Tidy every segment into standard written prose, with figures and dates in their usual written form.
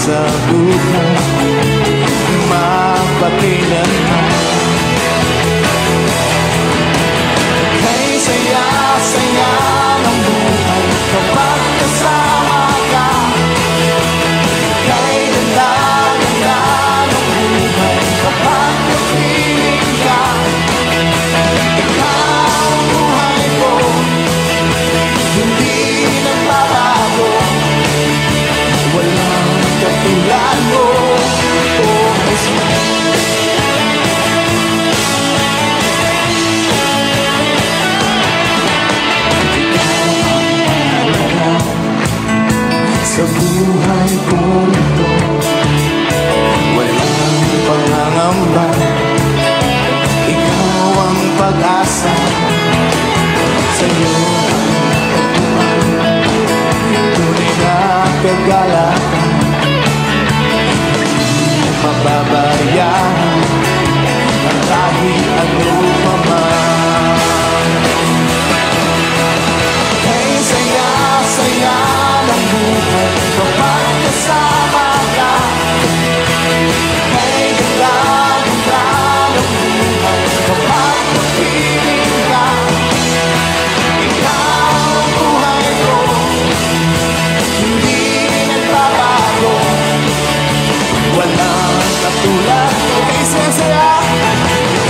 Sa buhay magpakailanman. Kay saya-saya ng buhay kapag kasama ka. Kay ganda-ganda ng buhay kapag kapiling ka. Ikaw ang buhay ko, hindi nagbabago. Walang katulad mo, oh Jesus. Sa buhay kong ito, walang pangangamba. Ikaw ang pag-asa. Sa'yo ang natagpuan, tunay na kagalakan. Hindi mababayaan ang kahit ano pa man. Kay saya-saya ng buhay kapag kasama ka. Kay ganda-ganda ng buhay kapag kapiling ka. Ikaw ang buhay ko, hindi nagbabago. Walang katulad mo. Kay saya-saya,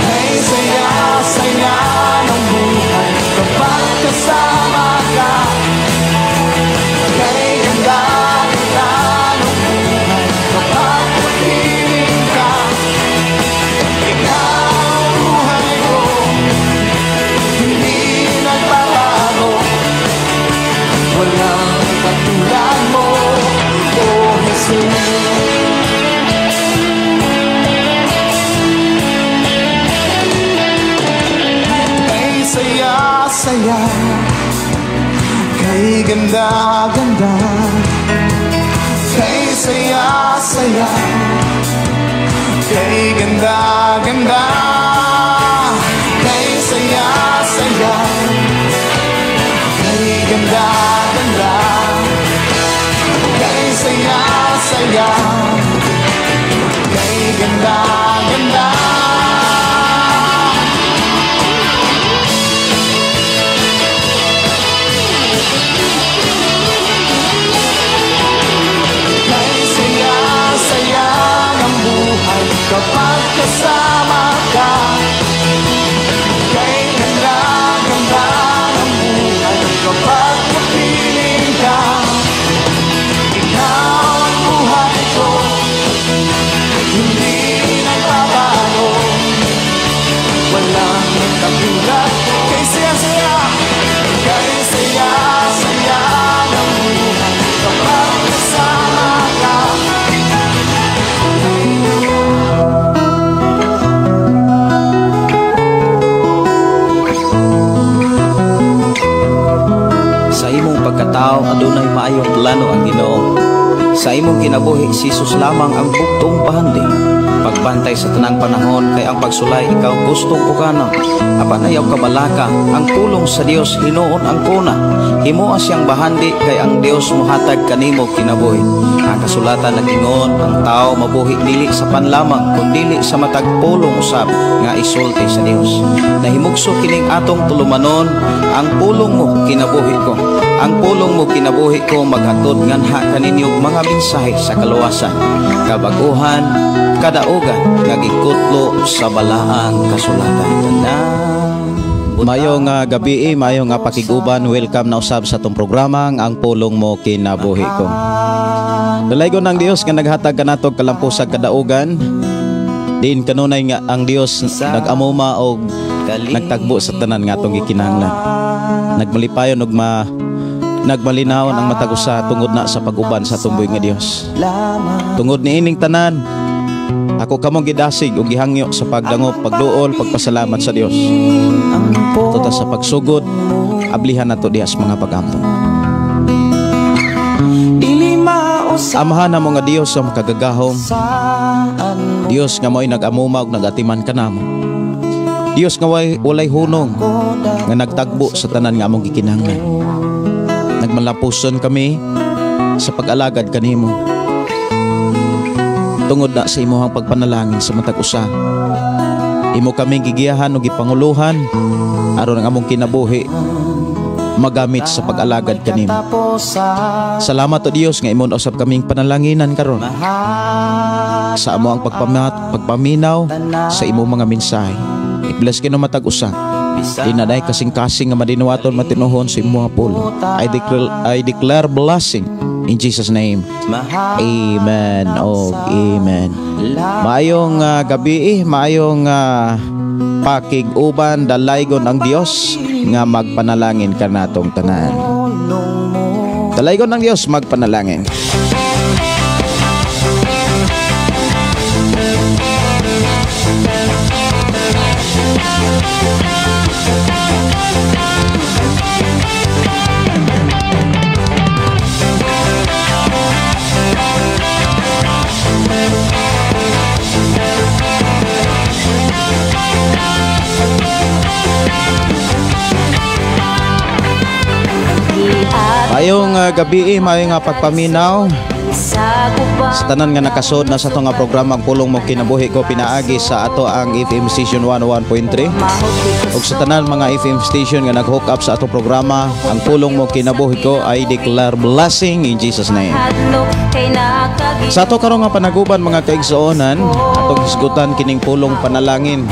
kay saya-saya ng buhay kapag kasama ka. Kay ganda-ganda ng buhay kapag kapiling ka. Ikaw ang buhay ko, hindi nagbabago. Walang katulad mo, oh Jesus. Kay saya-saya, kay ganda-ganda. Kay saya-saya, kay ganda-ganda. Kay saya-saya, kay ganda-ganda. Kay saya-saya, kay ganda-ganda. Kay saya-saya ng buhay kapag kasama ka. Kay ganda-ganda ng buhay kapag kapiling ka. Ikaw ang buhay ko, hindi nagbabago. Walang katulad. Kay saya-saya, kay saya-saya ng buhay kapag kasama ka. Sa imong pagkatao adunay maayong plano ang Ginoo. Sa imong kinabuhi si Jesus lamang ang bugtong bahandi. Pagbantay sa tanang panahon kay ang pagsulay ikaw gusto pukana. Apan ayaw kabalaka ang pulong sa Dios hinuon ang kuna. Himoa siyang bahandi kay ang Dios mohatag kanimo kinabuhi. Ang kasulatan nag-ingon ang tao mabuhi dili sa panlamang kundili sa matag pulong usab nga isulti sa Dios. Nahimugso kining atong tulumanon ang pulong mo kinabuhi ko. Ang pulong mo kinabuhi ko maghatod nganha kaninyo mga mensahe sa kaluwasan, kabaguhan, kadaugan nga gikutlo sa balaang kasulatan. Maayong gabi, maayong pakig-uban, welcome na usab sa atong programa Ang Pulong Mo Kinabuhi Ko. Dalaygon ang Dios nga naghatag kanato kalampusag kadaugan. Diin kanunay nga ang Dios nag-amuma og nagtagbo sa tanan nga atong gikinahanglan. Nagmalipayon og nagmalinawon ang matag usa tungod na sa pag-uban sa tumboy nga Dios. Tungod niining tanan, ako kamong gidasig ug gihangyo sa pagdangop, pagduol, pagpasalamat sa Dios. Tuta sa pagsugod, ablihan nato diha sa mga pag-ampo. Amahan na mo nga Dios ang makagagahom. Dios nga mo'y nag-amuma ug nag-atiman kanamo. Dios nga walay hunong nga nagtagbo sa tanan nga among gikinahanglan. Nagmalapuson kami sa pag-alagad kanimo. Tungod na sa imuhang pagpanalangin sa matag usa. Imo kaming gigiyahan o gipanguluhan aron ang among kinabuhi magamit sa pag-alagad kanimo. Salamat o Dios nga imo usab kaming panalanginan karon sa amo ang pagpaminaw sa imong mga mensahe. I-bless kino matag usa. Di na day kasing-kasing nga madinuwaton matinuhon sa imong pulong. I declare blessing in Jesus' name. Amen. Oh, amen. Maayong gabi, maayong pakig-uban, dalaygon ang Dios nga magpanalangin kanatong tanan. Dalaygon ang Dios magpanalangin. Maayong gabi, maayong pagpaminaw sa tanan nga nakasod na sa ato nga programa, Ang Pulong Mo Kinabuhi Ko, pinaagi sa ato ang FM station 101.3 ug sa tanan mga FM station nga nag-hook up sa ato programa, Ang Pulong Mo Kinabuhi Ko. I declare blessing in Jesus' name. Sa ato karon nga panaguban, mga kaigsuonan, atong hisgutan kining pulong panalangin,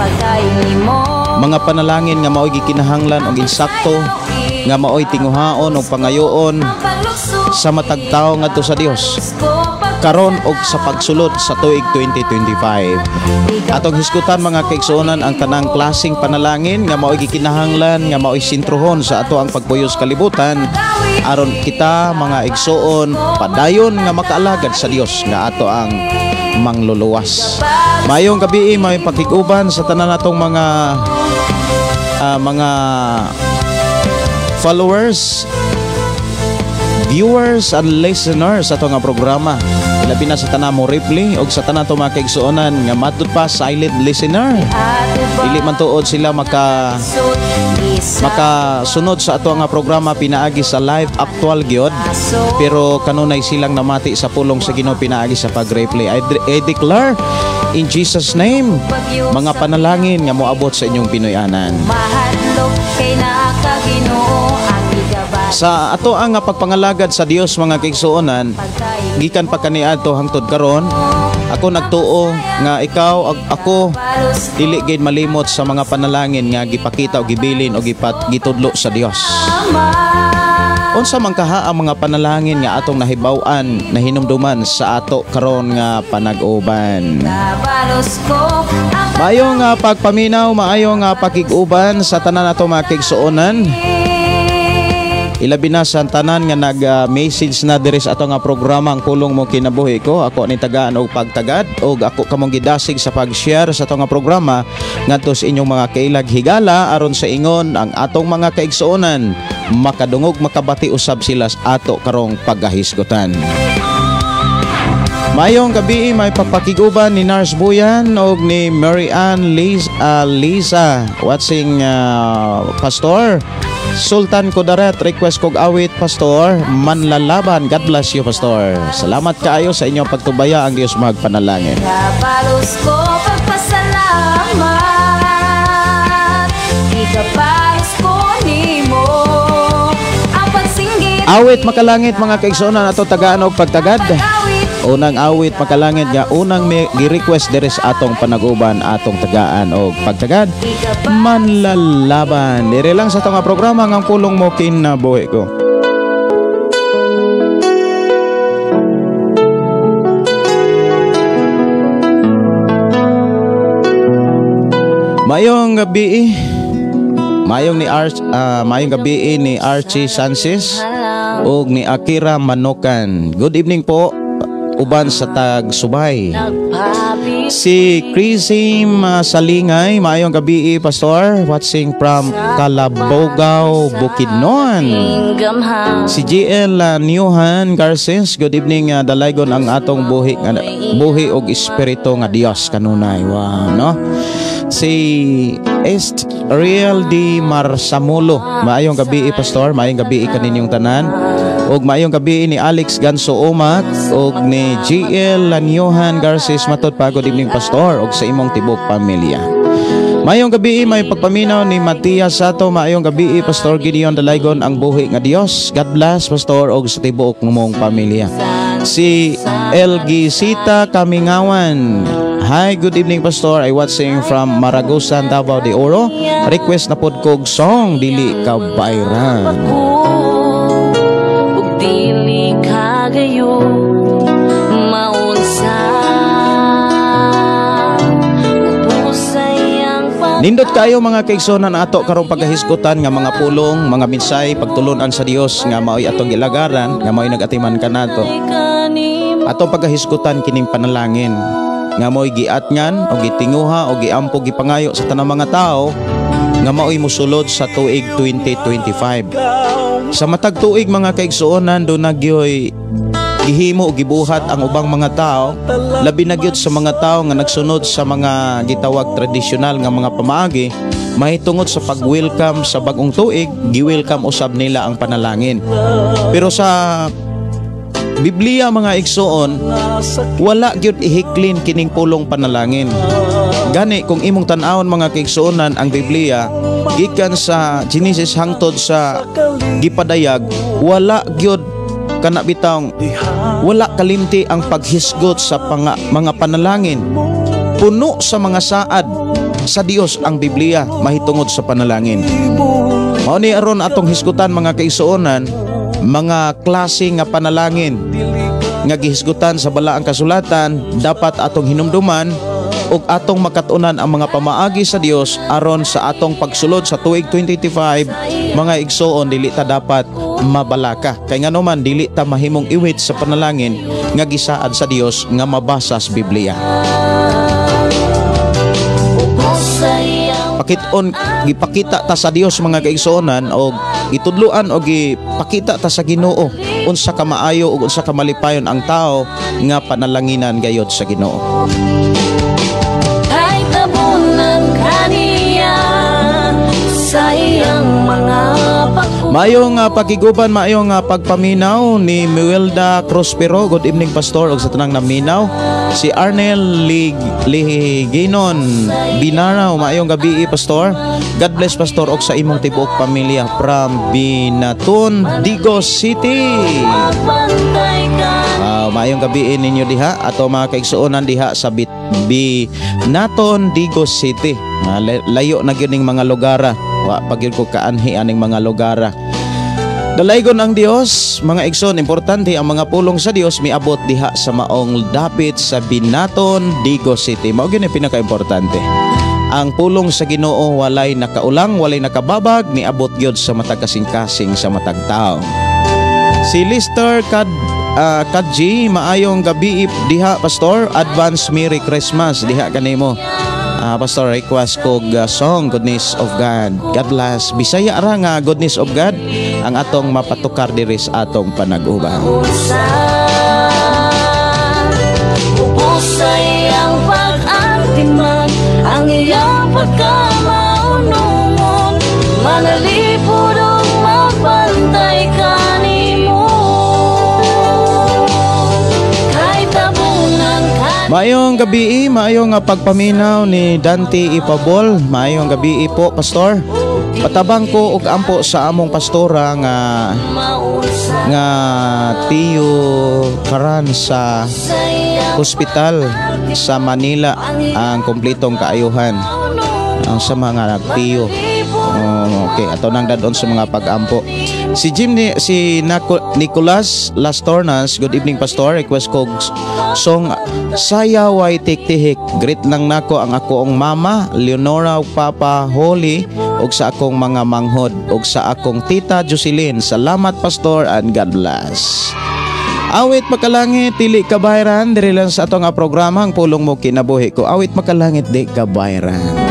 mga panalangin nga maoy gikinahanglan og insakto nga maoy tinguhaon og pangayoon sa matag tawo ngadto sa Dios karon og sa pagsulod sa tuig 2025. Atong hisgutan, mga kaigsuonan, ang tanang klaseng panalangin nga maoy gikinahanglan nga maoy sentruhon sa ato ang pagpuyos kalibutan aron kita, mga igsuon, padayon nga makaalagad sa Dios nga ato ang mangluluwas. Maayong gabi, may pakig-uban sa tanan natong mga followers, viewers and listeners sa ato nga programa. Ilabi na sa tanan mo replay og sa tanan to mga kaigsuonan nga matud pa silent listener. Dili man tuod sila makasunod sa ato nga programa pinaagi sa live actual gyud, pero kanunay silang namati sa pulong sa Ginoo pinaagi sa pag-replay. I declare in Jesus' name mga panalangin nga moabot sa inyong Pinoy-anan. Sa ato ang pagpangalagad sa Dios, mga kaigsuonan, gikan pa kaniadto hangtod karon, ako nagtuo nga ikaw ag ako dili gid malimot sa mga panalangin nga gipakita o gibilin o gitudlo sa Dios. Unsa man kaha ang mga panalangin nga atong nahibaw-an, nahinumduman sa ato karon nga panag-uban? Maayong pagpaminaw, maayong pakig-uban sa tanan nato mga kaigsuonan. Ilabi na sa tanan nga nag-message na diri sa ato nga programa, Ang Pulong Mo Kinabuhi Ko. Ako ni tagaan og pagtagad og ako kamong gidasig sa pag-share sa ato nga programa ngadto sa inyong mga kailag higala aron sa ingon ang atong mga kaigsuonan makadungog, makabati usab sila sa ato karong paghahisgotan. Maayong gabi, may pagpakiguban ni Nars Buyan og ni Mary Ann Liz, Lisa watching, Pastor Sultan Kudarat, request kog awit, Pastor, Manlalaban. God bless you, Pastor. Salamat kaayo sa inyong pagtubaya, ang Dios magpanalangin. Kabalos ko pagpasalamat, Ikabalos ko nimo ang pagsinggit. Awit Makalangit, mga kaigsuonan, ato tagaan og pagtagad. Unang awit makalangit nga unang may gi-request diri sa atong panaguban, atong tagaan og pagtagad, Manlalaban. Dire lang sa atong nga programa nga Ang Pulong Mo Kinabuhi Ko. Mayong gabi. Mayong gabi ni Archie Sanchez ug ni Akira Manokan. Good evening po uban sa tag subay. Si Chrisim Salingay, maayong gabi, Pastor, watching from Calabogao, Bukidnon. Si GL Newhan Garces, good evening, dalaygon ang atong buhi nga buhi og espiritu nga Dios kanunay. Wow, no? Si Est Real D. Marsamulo, maayong gabi, Pastor, maayong gabi kaninyong tanan. Og maayong gabi ni Alex Ganso Omak og ni GL Lanyohan Garces. Matod pa, good evening, Pastor, og sa imong tibok pamilya. Maayong gabi, may pagpaminaw ni Matias Sato. Maayong gabi, Pastor Gideon Dalaygon, ang buhi nga Dios. God bless, Pastor, og sa tibuok mong pamilya. Si LG Sita Kamingawan. Hi, good evening, Pastor. I watching from Maragusan, Davao de Oro. Request na pod kog song "Dili Ka Bayran." Ug dili ka gayo maunsa Ubusay ang Nindot kayo, mga kaigsunan, ato karong pagkahisgutan nga mga pulong, mga mensahe, pagtulunan sa Dios nga mao'y atong gilagaran, nga mao'y nagatiman kanato. Atong pagkahisgutan kining panalangin nga mao'y giatngan o gitinguha o giampo, gipangayo sa tanang mga tao nga mao'y musulod sa tuig 2025. Sa matag tuig, mga kaigsuonan, duna gyoy gihimo o gibuhat ang ubang mga tao, labi na gyud sa mga tao nga nagsunod sa mga gitawag tradisyonal nga mga pamaagi mahitungod sa pag-welcome sa bagong tuig, gi-welcome usab nila ang panalangin. Pero sa Biblia, mga igsoon, wala gyud ihiklin kining pulong panalangin. Gani kung imong tan-awon, mga kaigsuonan, ang Biblia gikan sa Genesis hangtod sa gipadayag, wala gyud kana bitawng wala kalimti ang paghisgot sa mga panalangin. Puno sa mga saad sa Dios ang Biblia mahitungod sa panalangin. Mao ni aron atong hisgutan, mga kaigsuonan, mga klase nga panalangin nga gihisgutan sa balaang kasulatan, dapat atong hinumduman ug atong makatunan ang mga pamaagi sa Dios aron sa atong pagsulod sa tuig 2025, mga igsoon, dili ta dapat mabalaka kay ngano man dili ta mahimong iwit sa panalangin nga gisaad sa Dios nga mabasa sa Biblia. Pakiton gipakita ta sa Dios, mga kaigsuonan, og gitudloan o gipakita ta sa Ginoo unsa ka maayo ug unsa ka malipayon ang tao nga panalanginan gayod sa Ginoo. Kay tabunan kaniya sa iyang mga pagkulang. Maayong pakiguban, maayong pagpaminaw ni Muelda Prospero. Good evening, Pastor, ug sa tanang naminaw. Si Arnel Liginon Binaraw, maayong gabi, Pastor. God bless, Pastor, ug sa imong tibuok pamilya from Binatun, Digos City. Magbantay ka. Maayong gabi ninyo diha ato mga kaigsuonan diha sa Binaton, Digos City. Layo na gyud ning mga lugara. Wa pa gyud ko kaanhi aning mga lugara. Dalaygon ang Dios, mga igsoon, importante ang mga pulong sa Dios miabot diha sa maong dapit sa Binaton, Digos City. Mao gyud ang pinakaimportante. Ang pulong sa Ginoo walay nakaulang, walay nakababag, niabot gyud sa matag kasing-kasing sa matag tawo. Si Lister Kadji, maayong gabi diha, Pastor. Advance Merry Christmas diha kanimo. Pastor, request kog song "Goodness of God." God bless. Bisaya ra nga "Goodness of God" ang atong mapatukar diri sa atong panag-uban. Ubos sa iyang pag-antiman, ang iyang pagkamaunungon, manalipod og magbantay kanimo. Kay tabunan ka. Maayong gabi, maayong pagpaminaw ni Dante Ipabol. Maayong gabi po, Pastor. Patabang ko og ampo sa among pastora nga Maunsa nga tiyo karan sa sa iyang hospital sa Manila ang kompletong kaayuhan ang sa mga nagtiyo. Oh, okay, ato nang dadon sa mga pag-ampo. Si Jim ni si Naco, Nicolas Las Tornas, good evening, Pastor. Request ko song "Sayaway Tiktihik." Greet lang nako ang akoong mama, Leonora, ug papa Holly, ug sa akong mga manghod ug sa akong tita Jocelyn. Salamat, Pastor, and God bless. Awit "Makalangit Dili Kabayran" diri lang sa atong nga programa, Ang Pulong Mo Kinabuhi Ko. Awit "Makalangit Di Kabayran."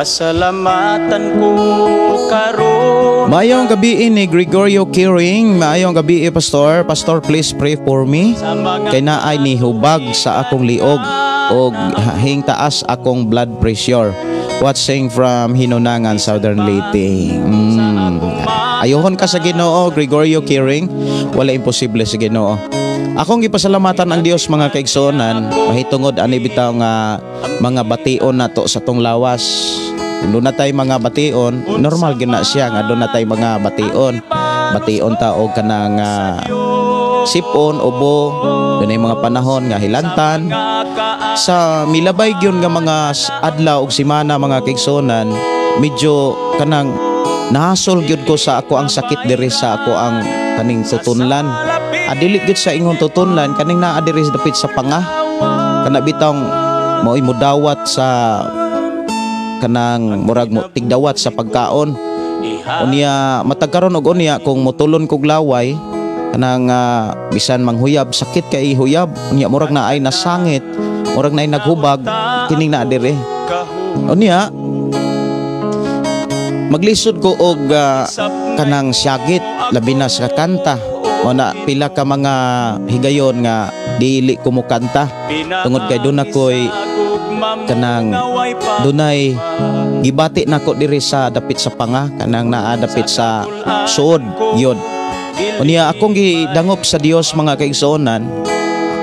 Pasalamatan ko karon. Maayong gabi ni Gregorio Kiring. Maayong gabi, Pastor. Pastor, please pray for me. Sa mga Kay naay ni hubag sa akong liog og hing taas akong blood pressure. Watching from Hinunangan, Southern Leyte. Ayohon ka sa Ginoo, Gregorio Kiring. Wala imposible sa Ginoo. Akong gipasalamatan ang Dios, mga kaigsuonan, mahitungod ani bitaw nga mga bation nato sa tong lawas. Kung doon na tayo mga bation, normal gyud na siya nga doon na tayo mga bation. Bation ta og kanang sipon, ubo, doon mga panahon nga hilantan. Sa milabay gyud nga mga adlaw ug semana, mga kaigsuonan, medyo kanang nahasol gyud ko sa ako ang sakit diri sa ako ang kaning tutunlan. Adili gyud sa ingon tutunlan, kaning naa diri dapit sa panga. Kana bitawng mao'y mudawat sa kanang murag mo tigdawat sa pagkaon. Unya matag karon og unya kung mutulon kog laway, kanang bisan manghuyab, sakit kay huyab. Unya murag na ay nasangit, murag na ay naghubag kining naa diri. Unya maglisod ko og kanang syagit, labi na sa kanta. O na pila ka mga higayon nga dili ko mo kanta tungod kay doon ako'y kanang dunay gibati nako diri sa dapit sa panga, kanang naa dapit sa suod yod. Unya akong gidangop sa Dios, mga kaigsuonan,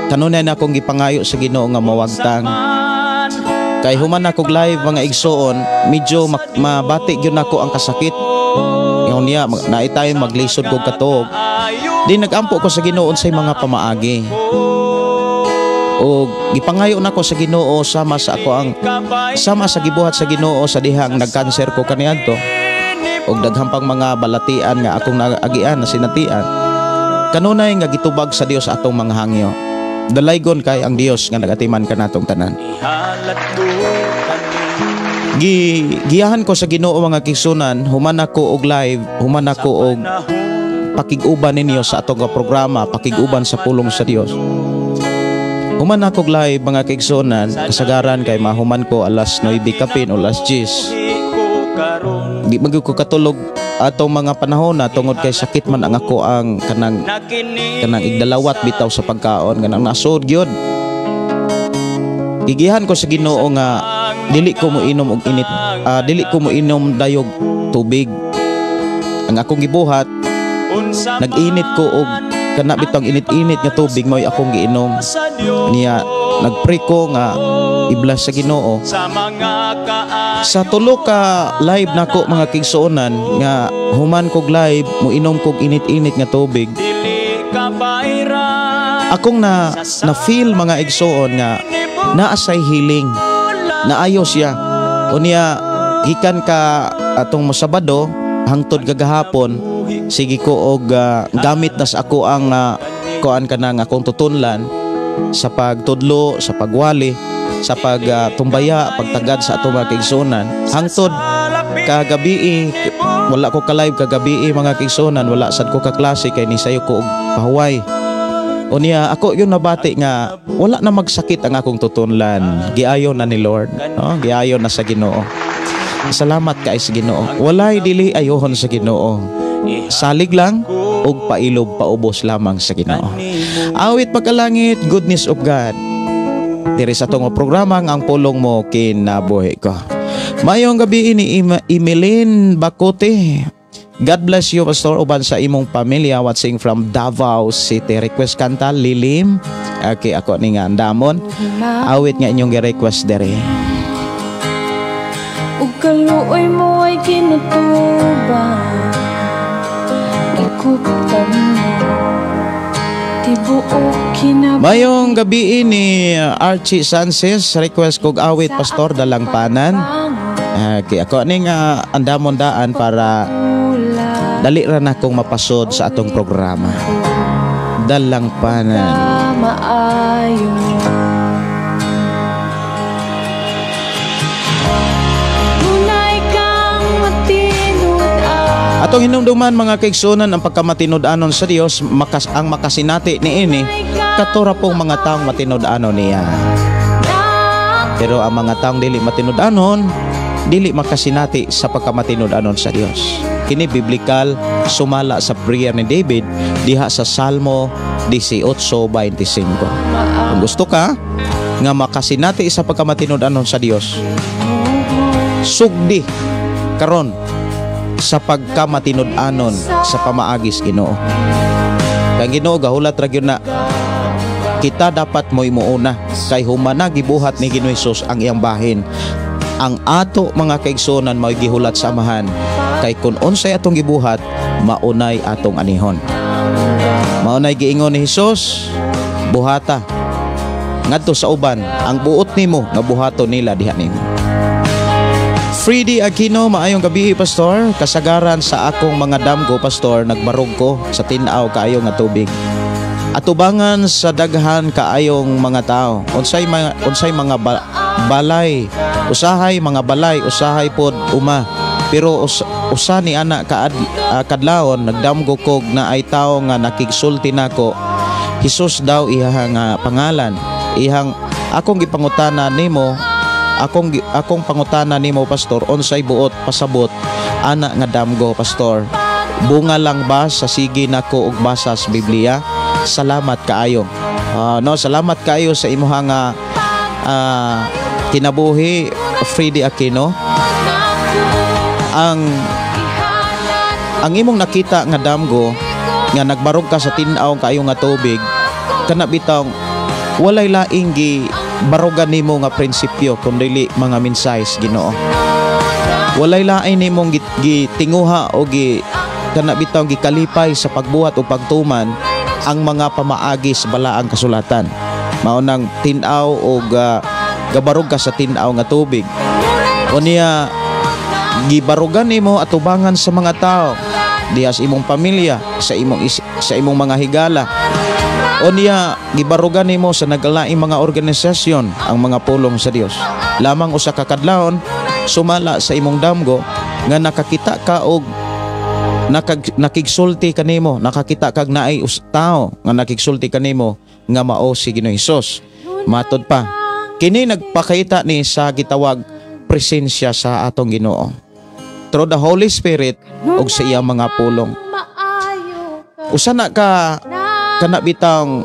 kanunay na akong gipangayo sa Ginoo nga mawagtang. Kay human ako live, mga igsoon, medyo mabati gyud nako ang kasakit. Unya naitay maglisod kog katuog. Di nagampo ko sa Ginoo sa mga pamaagi. O gipangayo nako sa Ginoo sama sa ako ang sama sa gibuhat sa Ginoo sa dihang nagkanser ko kaniadto og daghan pang mga balatian nga akong naagian na sinatian. Kanunay nga gitubag sa Dios atong mga hangyo. Dalaygon kay ang Dios nga nagatiman kanatong tanan. Gi giyahan ko sa Ginoo, mga kaigsuonan, human ako og live, human ako og pakig-uban ninyo sa atong nga programa, pakig-uban sa pulong sa Dios. Human ako og live, mga kaigsuonan, kasagaran kay mahuman ko alas 9 kapin o alas 10. Di man gyud ko katulog atong mga panahon na tungod kay sakit man ang ako ang kanang kanang igdalawat bitaw sa pagkaon, kanang nasod gyud. Gigihan ko sa Ginoo nga dili ko mo inom og init, dili ko mo inom dayog tubig. Ang akong gibuhat, nag-init ko og kana bitong init-init nga tubig, mo'y akong giinom. Niya nagpray ko nga i-bless sa Ginoo. Sa tulo ka live nako, mga kaigsuonan, nga human kog live, mo inom kog init-init nga tubig. Akong na na feel, mga igsoon, nga naa say healing. Naayo siya. Unya gikan ka atong Sabado hangtod kagahapon, sige ko og gamit na sa ako ang kuan kanang akong tutunlan sa pagtudlo, sa pagwali, sa pagtumbaya, pagtagad sa atong mga kaigsuonan. Hangtod kagabi, wala ko ka-live kagabi, mga kaigsuonan, wala sad ko kaklase kay nisayo ko og pahuway. Unya ako yung nabati nga wala na magsakit ang akong tutunlan. Giayo na ni Lord. No? Giayo na sa Ginoo. Salamat kay sa Ginoo. Walay dili ayohon sa Ginoo. Salig lang ug pailob paubos lamang sa Ginoo. Awit pagkalangit, Goodness of God. Diri sa atong programa nga Ang Pulong Mo Kinabuhi Ko. Mayong gabi ni Emilin Bakote. God bless you, Pastor, uban sa imong pamilya, watching from Davao City. Request kanta, Lilim. Okay, ako ni nga andamon. Awit nga inyong gi-request dere. Ug kaluoy mo ay kinutubang. Gikuptan mo tibuok kinabuhi. Mayong gabi ni Archie Sanchez, request kog awit, Pastor, Dalangpanan. Okay, ako ni nga andamon daan para dali ra na akong mapasod sa atong programa. Dalangpanan. Maayo. Dunay kang matinud-an. Atong hinumduman, mga kaigsunan, ang pagkamatinud-anon sa Dios, ang makasinati niini katura pong mga taong matinud-anon niya. Pero ang mga taong dili matinud-anon, dili makasinati sa pagkamatinud-anon sa Dios. Kini biblikal sumala sa prayer ni David diha sa Salmo 18:25. Kung gusto ka nga makasinati sa pagkamatinud-anon sa Dios, sugdi karon sa pagkamatinud-anon sa pamaagis Ginoo. Kay Ginoo gahulat ra gyud na kita dapat mo'y muuna kay humana gibuhat ni Ginoo Hesus ang iyang bahin. Ang ato mga kaigsuonan mao'y gihulat sa Amahan kay kun unsay atong gibuhat maunay atong anihon. Maunay giingon ni Hesus, buhata ngadto sa uban ang buot nimo nga buhaton nila diha nimo. Freddy Aquino, maayong gabi pastor. Kasagaran sa akong mga damgo pastor, nagbarog ko sa tin-aw kaayo nga tubig. Atubangan sa daghan kaayong mga tao. Unsay mga balay, usahay mga balay, usahay pod uma. Pero usa ni ana kadlawon nagdamgo kog na ay tao nga nakigsulti nako. Hesus daw iha nga pangalan. Ihang akong gipangutana nimo, akong pangutana nimo pastor, unsay buot pasabot ana nga damgo pastor? Bunga lang ba sa sige nako og basa sa Biblia? Salamat kaayo. No, salamat kaayo sa imuha nga kinabuhi, Freddy Aquino. Ang imong nakita nga damgo nga nagbarog ka sa tin-aw kaayo nga tubig, kana bitaw walay laing gi barogan nimo nga prinsipyo kun dili mga mensahe sa Ginoo. Walay lain nimong gitinguha o gi kana bitaw gikalipay sa pagbuhat o pagtuman ang mga pamaagi sa balaang kasulatan. Mao nang tin-aw o gabarog ka sa tin-aw nga tubig. O niya gibarugan nimo atubangan sa mga tao diha sa imong pamilya, sa imong mga higala. O niya gibarugan nimo sa naglaing mga organisasyon ang mga pulong sa Dios. Lamang usa ka kadlawon sumala sa imong damgo nga nakakita ka og nakigsulti kanimo, nakakita kag naay tao nga nakigsulti kanimo nga mao si Ginoo Hesus. Matod pa, kini nagpakita ni sa gitawag presensya sa atong Ginoo through the Holy Spirit ug sa iyang mga pulong. Usa na ka kana bitang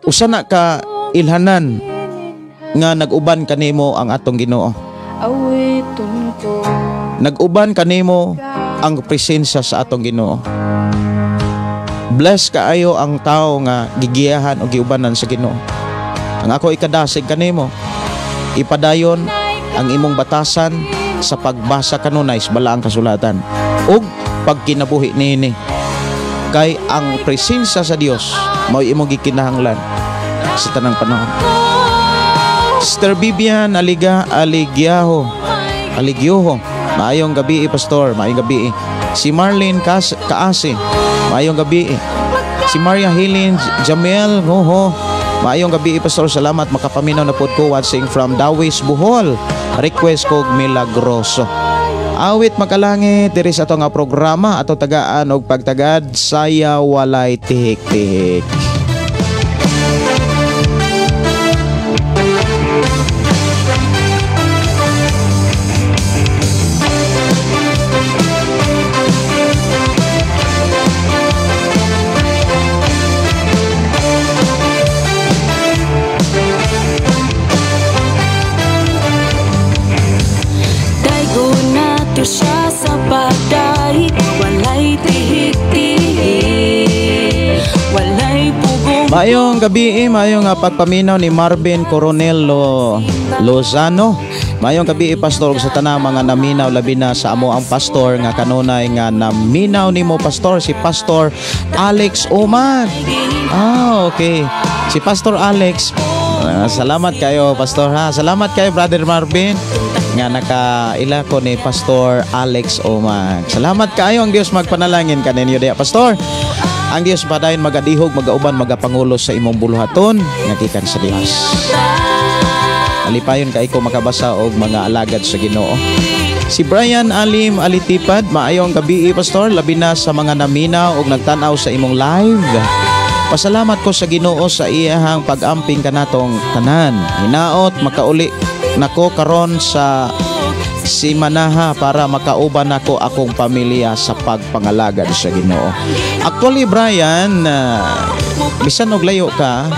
usa na ka ilhanan nga nag-uban kanimo ang atong Ginoo. Nag-uban kanimo ang presensya sa atong Ginoo. Bless kaayo ang tao nga gigiyahan o giubanan sa Ginoo. Ang ako ikadasig kanimo, ipadayon ang imong batasan sa pagbasa kanunay sa balaang kasulatan ug pagkinabuhi niini. Kay ang presensya sa Dios mao'y imong gikinahanglan sa tanang panahon. Sister Vivian Aligyaho, maayong gabi pastor, maayong gabi. Si Marlene Kaasi, maayong gabi. Si Maria Helen Jamel Ngoho, maayong gabi pastor, salamat makapaminaw na pod ko, watching from Dawis, Bohol. Request kog Milagroso. Awit makalangit diri sa ato nga programa ato tagaan og pagtagad saya walay tihik-tihik. Maayong gabi, maayong pagpaminaw ni Marvin Coronel Lozano. Maayong gabi, pastor, sa tanang mga naminaw labi na sa amo ang pastor nga kanunay nga naminaw nimo pastor, si Pastor Alex Oman. Ah, okay. Si Pastor Alex, salamat kayo pastor ha. Salamat kayo Brother Marvin nga nakaila ko ni Pastor Alex Oman. Salamat kayo, ang Dios magpanalangin kaninyo diya pastor. Ang Dios padayon magadihog, magauban, magapangulo sa imong buluhaton nga gikan sa Dios. Alipayon kay ko makabasa og mga alagad sa Ginoo. Si Brian Alim Alitipad, maayong gabi pastor, labi na sa mga naminaw og nagtan-aw sa imong live. Pasalamat ko sa Ginoo sa iyahang pag-amping kanatong tanan. Hinaot makauli nako karon sa simanaha para makauban nako akong pamilya sa pagpangalagad sa Ginoo. Actually, Brian, bisan og layo ka,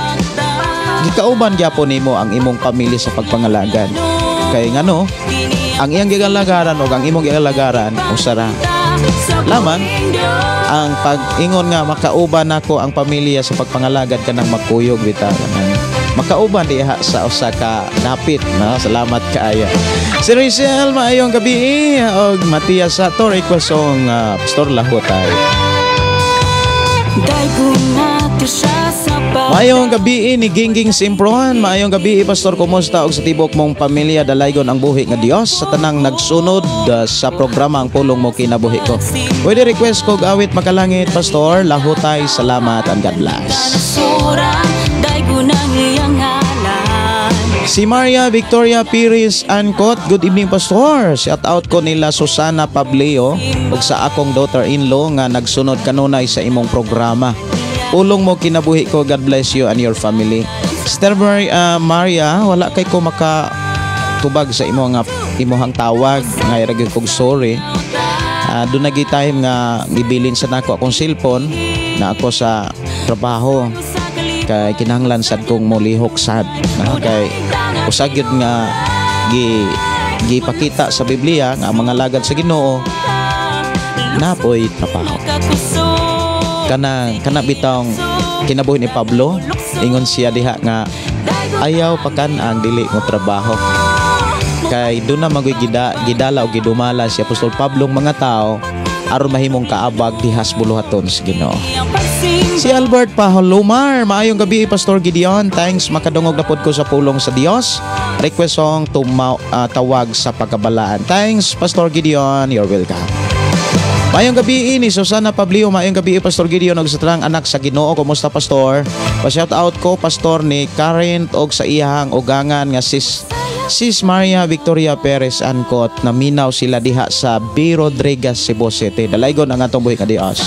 gikauban gyapon nimo ang imong pamilya sa pagpangalagad. Kay ngano, ang iyang gigalagaran o ang imong gigalagaran usa ra. Lamang ang pag-ingon nga makauban nako ang pamilya sa pagpangalagad, kanang makuyog bitaw, kanang makauban diha sa usa ka dapit, no? Salamat kaayo. Si Rachel, maayong gabi, og Matias sa to request song, Pastor, Lahutay. Maayong gabi ni Gingging Simpron, maayong gabi, Pastor, kumusta og sa tibok mong pamilya? Dalaygon ang buhi nga Dios sa tanang nagsunod sa programa Ang Pulong Mo Kinabuhi Ko. Pwede request ko awit Makalangit, Pastor, Lahutay. Salamat and God bless. Si Maria Victoria Pires Ancot, good evening, Pastor. Shout out ko nila Susana Pableo ug sa akong daughter-in-law nga nagsunod kanunay sa imong programa. Pulong Mo Kinabuhi Ko, God bless you and your family. Sister Maria, wala kay ko maka tubag sa imo nga imuhang tawag, ngay ra gyud kog sorry. Doon nagi time nga gibilin sa nako akong cellphone na ako sa trabaho kay kinahanglan sad kong molihok sad, no? Kay usa gyud nga gi gipakita sa Biblia nga ang mga lagad sa Ginoo napoy trabaho. Kana kana bitawng kinabuhi ni Pablo, ingon siya diha nga ayaw pakan ang dili mo trabaho, kay doon na magoy gidala o gidumala si Apostol Pablo ang mga tao aron mahimong kaabag dihas buluhaton sa Ginoo. Si Albert Paholomar, maayong gabi, Pastor Gideon. Thanks, makadungog na pod ko sa pulong sa Dios. Request song Tawag sa Pagkabalaan. Thanks, Pastor Gideon. You're welcome. Maayong gabi ni Susana Pablio, maayong gabi, Pastor Gideon og sa tanang anak sa Ginoo. Kumusta, Pastor? Pa-shout out ko, Pastor, ni Karen og sa iyahang ugangan nga Sis Maria Victoria Perez Ancot, naminaw sila diha sa B. Rodriguez, Cebu City. Dalaygon ang atong buhi ka Dios.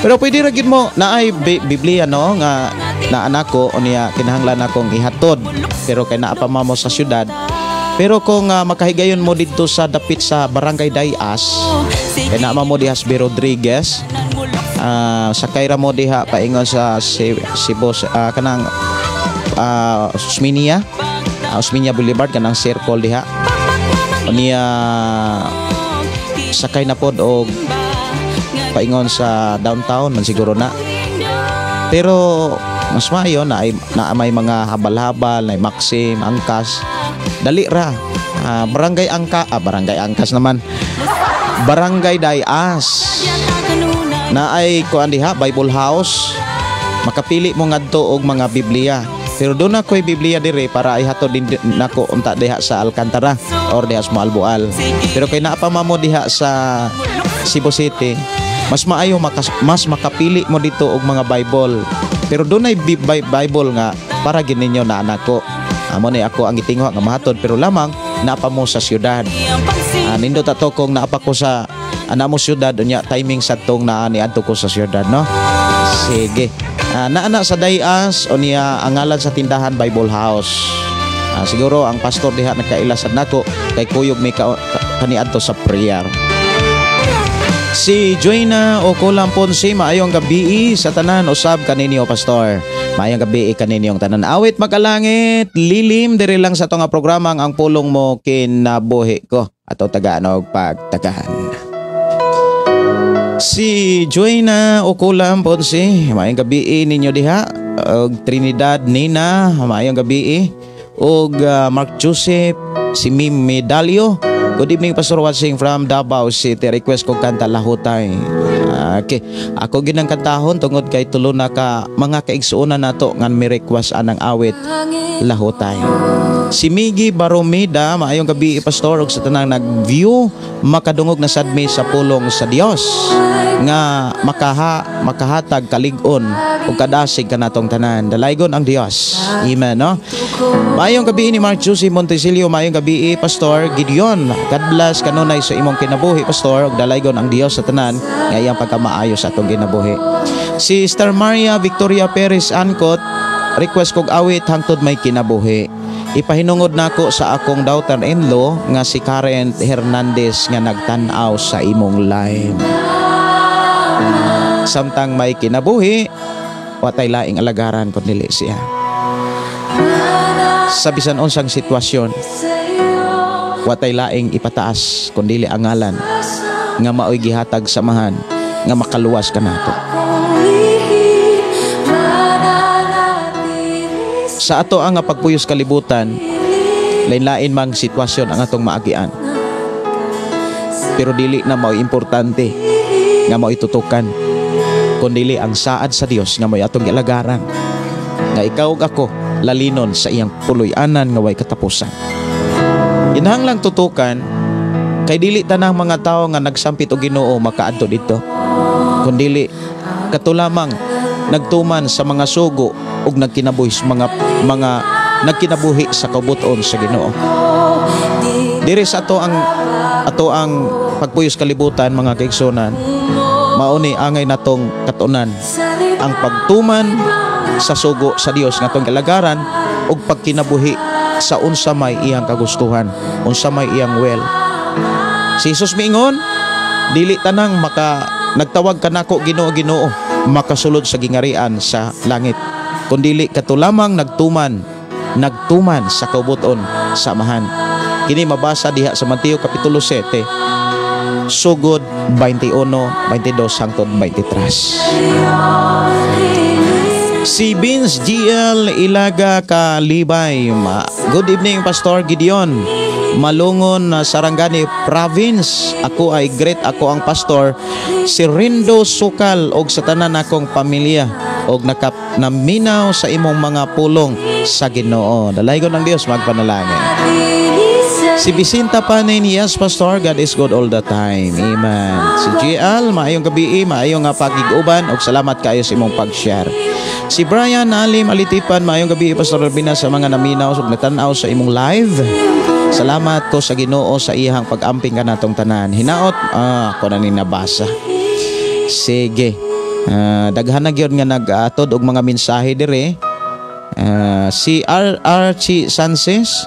Pero pwede ra gid mo naay Biblia, no, nga na anak ko unya kinahanglan akong ihatod pero kay naa pa mo sa syudad. Pero kung makahigayon mo didto sa dapit sa Barangay Dayas, kay naa mo diha sa B. Rodriguez, sakay ra mo diha paingon sa Cebu, kanang Osmeña, Osmeña Boulevard, kanang circle diha. Unya sakay na pod og paingon sa downtown man siguro na. Pero mas maayo na, na may mga habal-habal, na Maxim, Angkas. Dali ra. Barangay Angka, Barangay Angkas naman. Barangay Dayas. Na ay kuan diha, Bible House. Makapili mo ngadto og mga Biblia. Pero doon na ko'y Biblia dire para ihatod din nako unta diha sa Alcantara or diha sa Moalboal. Pero kay naa pa mo diha sa Cebu City, mas maayo mas makapili mo dito og mga Bible. Pero doon ay Bible nga para gid ninyo na anak ko. Amo ni ako ang gitingwa nga mahatod pero lamang naa pa mo sa syudad. Nindot ato kung naa pa ko sa ana mo syudad, unya timing sa tong naa ni adto ko sa syudad, no. Sige. Naa sa Dayas unya ang ngalan sa tindahan Bible House. Siguro ang pastor diha nagkaila sad nako kay kuyog mi kaniadto sa prayer. Si Joyna Ocolam Ponce, maayong gabi sa tanan usab kaninyo, Pastor. Maayong gabi kaninyong tanan. Awit Makalangit, Lilim, diri lang sa ato nga programa Ang Pulong Mo Kinabuhi Ko. Ato tagaan og pagtagahan. Si Joyna Ocolam Ponce, maayong gabi ninyo diha. Og Trinidad Nina, maayong gabi. Og Mark Joseph, si Mim Medalio. Good evening, Pastor, watching from Davao City. Request ko kanta Lahutay. Okay. Ako ginang kantahon tungod kay tulo na ka mga kaigsuonan nato nga mi request anang awit Lahutay. Si Miggy Baromida, maayong gabi, Pastor, ug sa tanang nag-view, makadungog na sad mi sa pulong sa Dios nga makahatag kalig-on ug kadasig kanatong tanan. Dalaygon ang Dios. Amen, no? Maayong gabi ni Mark Jose Montecillo, maayong gabi, Pastor Gideon. God bless kanunay sa imong kinabuhi, Pastor, ug dalaygon ang Dios sa tanan nga iyang pagkamaayo sa atong kinabuhi. Si Star Maria Victoria Perez Ancot, request kog awit Hangtod May Kinabuhi. Ipahinungod nako sa akong daughter-in-law nga si Karen Hernandez nga nagtan-aw sa imong live. Samtang may kinabuhi, watay laing alagaran kun dili siya. Sa bisan unsang sitwasyon, watay laing ipataas kun dili ang ngalan nga maoy gihatag samahan nga makaluwas kanato. Sa ato ang pagpuyos kalibutan, lain-lain mang sitwasyon ang atong maagian. Pero dili na mao'y importante nga mao'y tutukan, kun dili ang saad sa Dios nga mao'y atong gialagaran, nga ikaw ug ako lalinon sa iyang puloy-anan nga way katapusan. Kinahanglang tutukan kay dili tanang mga tawo nga nagsampit og Ginoo makaadto didto, kun dili kato lamang nagtuman sa mga sugo ug nagkinabuhi sa mga nagkinabuhi sa kabuton sa Ginoo. Diri sa ato ang pagpuyos kalibutan, mga kaigsunan, mao ni angay natong katunan ang pagtuman sa sugo sa Dios nga atong galagaran ug pagkinabuhi sa unsa may iyang kagustuhan, unsa may iyang will. Si Jesus miingon, dili tanang maka nagtawag kanako Ginoo, Ginoo makasulod sa gingarian sa langit, kundili kato lamang nagtuman sa kaubuton sa Amahan. Kini mabasa diha sa Mateo kapitulo 7 sugod 21, 22 hangtod 23. Si Vince GL Ilaga Kalibay. Good evening, Pastor Gideon. Malungon na Sarangani Province. Ako ay great, ako ang pastor si Rindo Sukal og sa tanan akong pamilya og naminaw sa imong mga pulong sa Ginoo. Dalaygon ng Dios, magpanalangin. Si Bisinta Panin, yes Pastor, God is good all the time. Amen. Si GL, maayong gabi, maayong nga pagig-uban og salamat kaayo sa imong pag-share. Si Brian Alim Alitipan, maayong gabi Pastor Albina sa mga naminaw ug natan-aw sa imong live. Salamat ko sa Ginoo sa iyang pag-amping kanatong tanan. Hinaot, ako na ni nabasa. Sige. Daghan na gyud nga nag-atod og mga mensahe dire. Si R.R.C. Sanchez,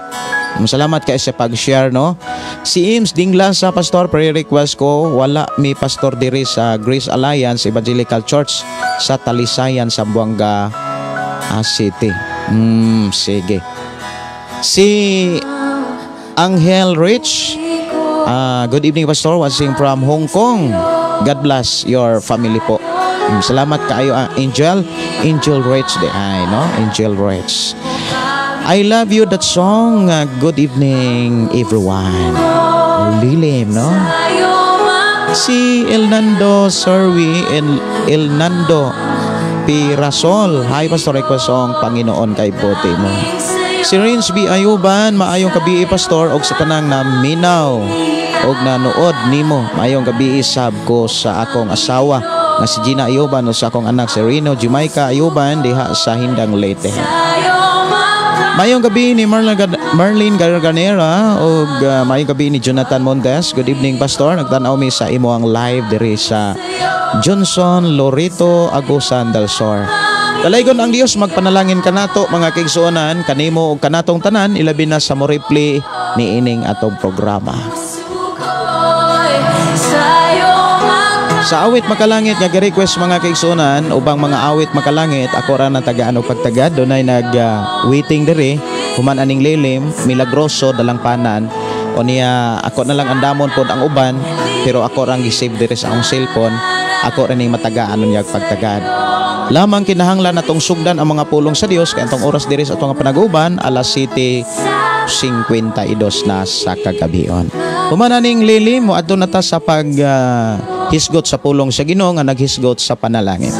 salamat kay sa pag-share, no. Si Ims Dingla sa pastor, prayer request ko, wala mi pastor diri sa Grace Alliance Evangelical Church sa Talisayan, Zamboanga City. Sige. Si Angel Rich, good evening Pastor, watching from Hong Kong. God bless your family po. Salamat kaayo, Angel Rich de ay, no? Angel Rich. I love you that song. Good evening everyone. Lilim, no? Si Elnando Serwi, Elnando Pirasol. Hi Pastor, request song Panginoon kay buti mo. Si Renz B. Ayuban, maayong gabi Pastor og sa tanang naminaw og nanood nimo. Maayong gabi sab ko sa akong asawa nga si Gina Ayuban o sa akong anak si Reno Jamaica Ayuban diha sa Hindang Leyte. Maayong gabi ni Marlene Garganera og maayong gabi ni Jonathan Montes. Good evening Pastor, nagtan-aw mi sa imong live diri sa Johnson Lorito Agusan del Sur. Dalaygon ang Dios, magpanalangin kanato mga kaigsuonan, kanimo ug kanatong tanan, ilabi na sa mo-replay niining atong programa. Sa awit makalangit nga gi-request mga kaigsuonan, ubang mga awit makalangit, ako ra na tagaan og pagtagad, dunay nag waiting diri human aning lilim milagroso dalangpanan. O niya ako na lang andamon pod ang uban, pero ako rang gi-save diri sa akong cellphone, ako ra ning matagaan unya pagtagad. Lamang kinahanglan natong sugdan ang mga pulong sa Dios kay atong oras diri sa atong panaguban alas 7:52 na sa kagabion. Human aning lilim, moadto na ta sa pag hisgot sa pulong sa Ginoo nga naghisgot sa panalangin.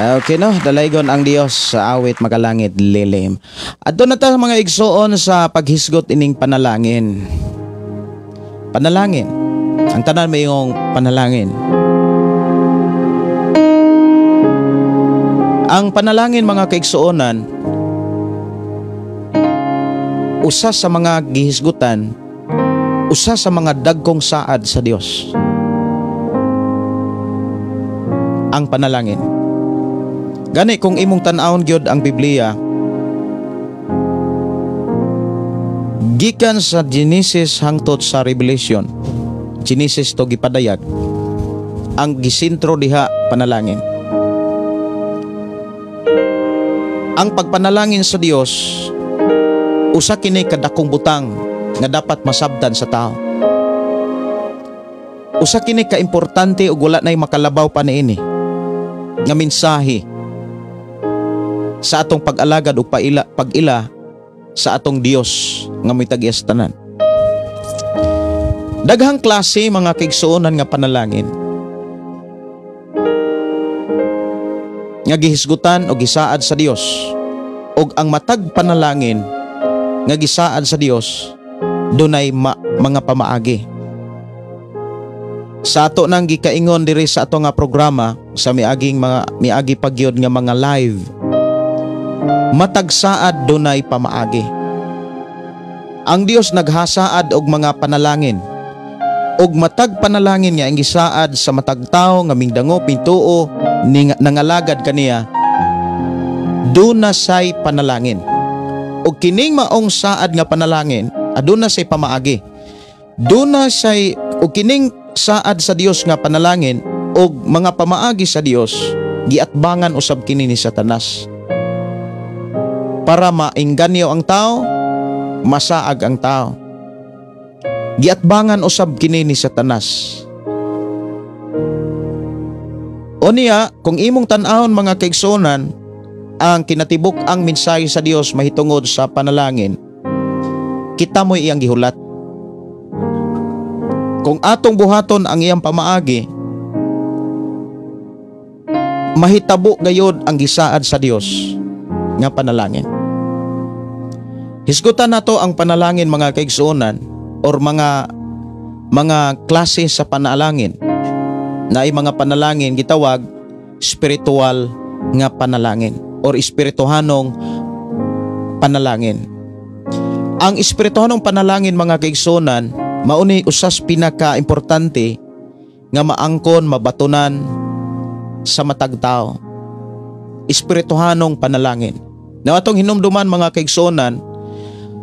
Okay no, dalaygon ang Dios sa awit Makalangit Lilim. Adto na ta, mga igsoon, sa paghisgot ining panalangin. Panalangin. Ang tanan may yung panalangin. Ang panalangin, mga kaigsuonan, usa sa mga gihisgutan, usa sa mga dagkong saad sa Dios. Ang panalangin. Gani kung imong tan-awon gyud ang Biblia, gikan sa Genesis hangtod sa Revelation, Genesis to gipadayag, ang gisentro diha panalangin. Ang pagpanalangin sa Dios usa kini kadakong butang nga dapat masabtan sa tao. Usa kini kaimportante ug wala nay makalabaw pa niini nga mensahe sa atong pag-alagad ug pag-ila sa atong Dios nga mitag-iya sa tanan. Daghang klase, mga kaigsuonan, nga panalangin nga gihisgutan o gisaad sa Dios, ug ang matag panalangin nga gisaad sa Dios dunay mga pamaagi. Sa ato nang gikaingon diri sa ato nga programa sa miaging mga miagi pagyod nga mga live, matag saad dunay pamaagi. Ang Dios naghasaad og mga panalangin, og matag panalangin nga ang gisaad sa matag tawo nga mingdango pintuo nangalagad kaniya, duna say panalangin. Og kining maong saad nga panalangin, aduna say pamaagi. Duna say og kining saad sa Dios nga panalangin og mga pamaagi sa Dios, giatbangan usab kini ni Satanas para maengganyo ang tao, masaag ang tao. Giatbangan usab kini ni Satanas. O niya, kung imong tan-awon, mga kaigsuonan, ang kinatibuk ang mensahe sa Dios mahitungod sa panalangin, kita mo'y iyang gihulat. Kung atong buhaton ang iyang pamaagi, mahitabo gayod ang gisaad sa Dios nga panalangin. Hisgutan nato ang panalangin, mga kaigsuonan, or mga klase sa panalangin. Naay mga panalangin gitawag spiritual nga panalangin or espirituhanong panalangin. Ang espirituhanong panalangin, mga kaigsuonan, mauni usas pinaka-importante nga maangkon, mabatunan sa matag tao. Espirituhanong panalangin. Na atong hinumduman, mga kaigsuonan,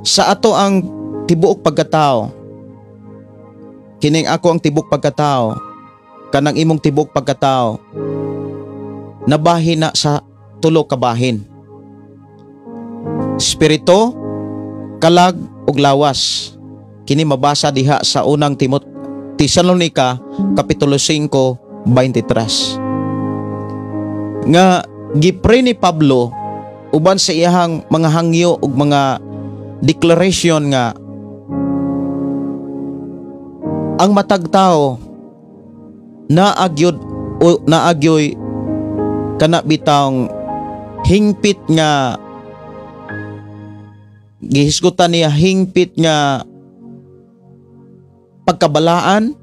sa ato ang tibuok pagkatao, kining ako ang tibuok pagkatao, kanang imong tibuok pagkatao, nabahin na sa tulo ka bahin: espiritu, kalag ug lawas. Kini mabasa diha sa unang Tesalonika kapitulo 5:23 nga gipray ni Pablo uban sa iyahang mga hangyo ug mga declaration nga ang matag tao naagyod o naagyoy kana bitawng hingpit nga gihisgutan niya, hingpit nga pagkabalaan,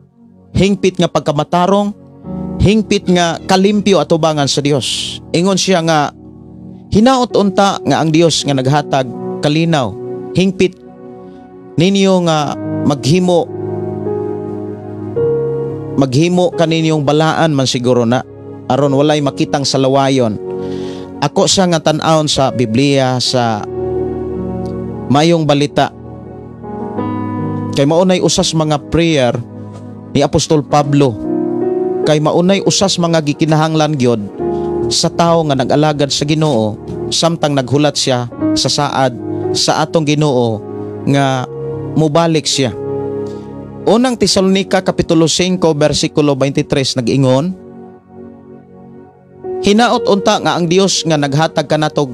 hingpit nga pagkamatarong, hingpit nga kalimpyo atubangan sa Dios. Ingon siya nga hinaot unta nga ang Dios nga naghatag kalinaw, hingpit ninyo nga maghimo kaninyong balaan man siguro na aron walay makitang salawayon. Ako siya nga tan-awon sa Biblia sa mayong balita, kay maunay usas mga prayer ni Apostol Pablo, kay maunay usas mga gikinahanglan gyud sa tawo nga nag-alagad sa Ginoo samtang naghulat siya sa saad sa atong Ginoo nga mobalik siya. Unang Tesalonika kapitulo 5 bersikulo 23 nag-ingon, hinaot unta nga ang Dios nga naghatag kanatog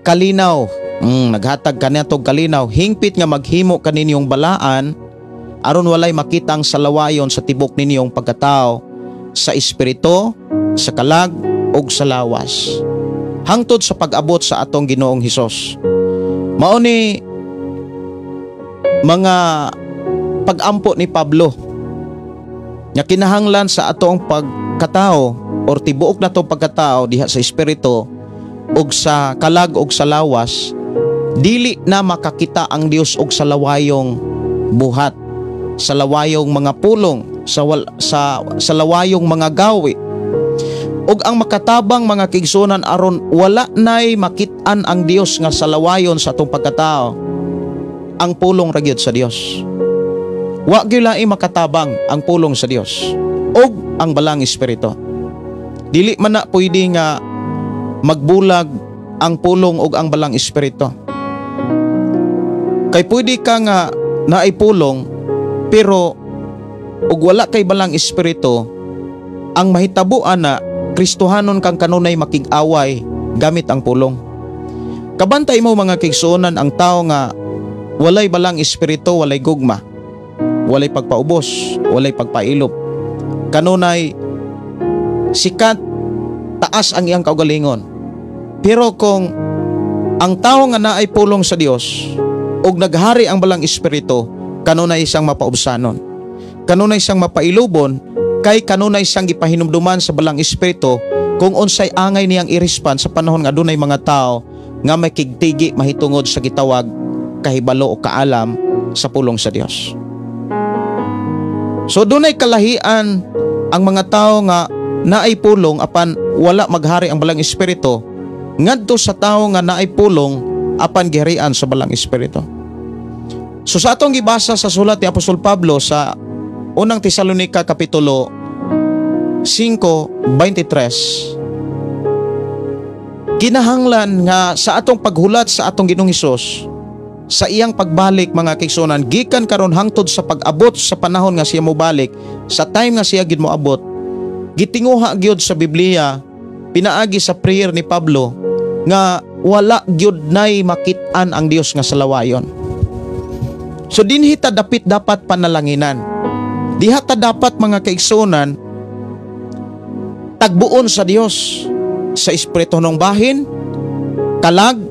kalinaw, naghatag kanatog kalinaw, hingpit nga maghimo kaninyong balaan aron walay makitang salawayon sa tibok ninyong pagkatao, sa espiritu, sa kalag ug sa lawas hangtod sa pag-abot sa atong Ginoong Hesus. Mao ni mga pag-ampo ni Pablo nga kinahanglan sa atong pagkatao or tibuok natong pagkatao diha sa espiritu ug sa kalag ug sa lawas, dili na makakita ang Dios og sa lawayong buhat, sa lawayong mga pulong, sa lawayong mga gawi. Ug ang makatabang, mga kaigsuonan, aron wala nay makit-an ang Dios nga sa lawayon sa atong pagkatao, ang pulong ra gyud sa Dios. Wa gyud laing makatabang ang pulong sa Dios ug ang Balang Espiritu. Dili man na pwede nga magbulag ang pulong ug ang Balang Espiritu. Kay pwede ka nga naay pulong pero ug wala kay Balang Espiritu, ang mahitabo ana, Kristohanon kang kanunay makig-away gamit ang pulong. Kabantay mo, mga kaigsuonan, ang tao nga walay Balang Espiritu, walay gugma, walay pagpaubos, walay pagpailob. Kanunay sikat taas ang iyang kaugalingon. Pero kung ang tao nga naay pulong sa Dios ug naghari ang Balang Espiritu, kanunay siyang mapaubsanon. Kanunay siyang mapailubon kay kanunay siyang gipahinumduman sa Balang Espiritu kung unsay angay niyang i-respond sa panahon nga adunay mga tao nga makigtigi mahitungod sa gitawag kahibalo o kaalam sa pulong sa Dios. So dunay kalahian ang mga tao nga naay pulong apan wala maghari ang Balang Espiritu ngadto sa tao nga naay pulong apan giharian sa Balang Espiritu. So sa atong gibasa sa sulat ni Apostol Pablo sa Unang Tesalonika kapitulo 5:23, kinahanglan nga sa atong paghulat sa atong Ginoong Hesus sa iyang pagbalik, mga kaigsuonan, gikan karon hangtod sa pag-abot sa panahon nga siya mobalik, sa time nga siya gid moabot, gitinguha gyud sa Biblia pinaagi sa prayer ni Pablo nga wala gyud nay makit-an ang Dios nga salawayon. So dinhi ta dapit dapat panalanginan. Diha ta dapat, mga kaigsuonan, tagbuon sa Dios sa espirituhanong bahin, kalag,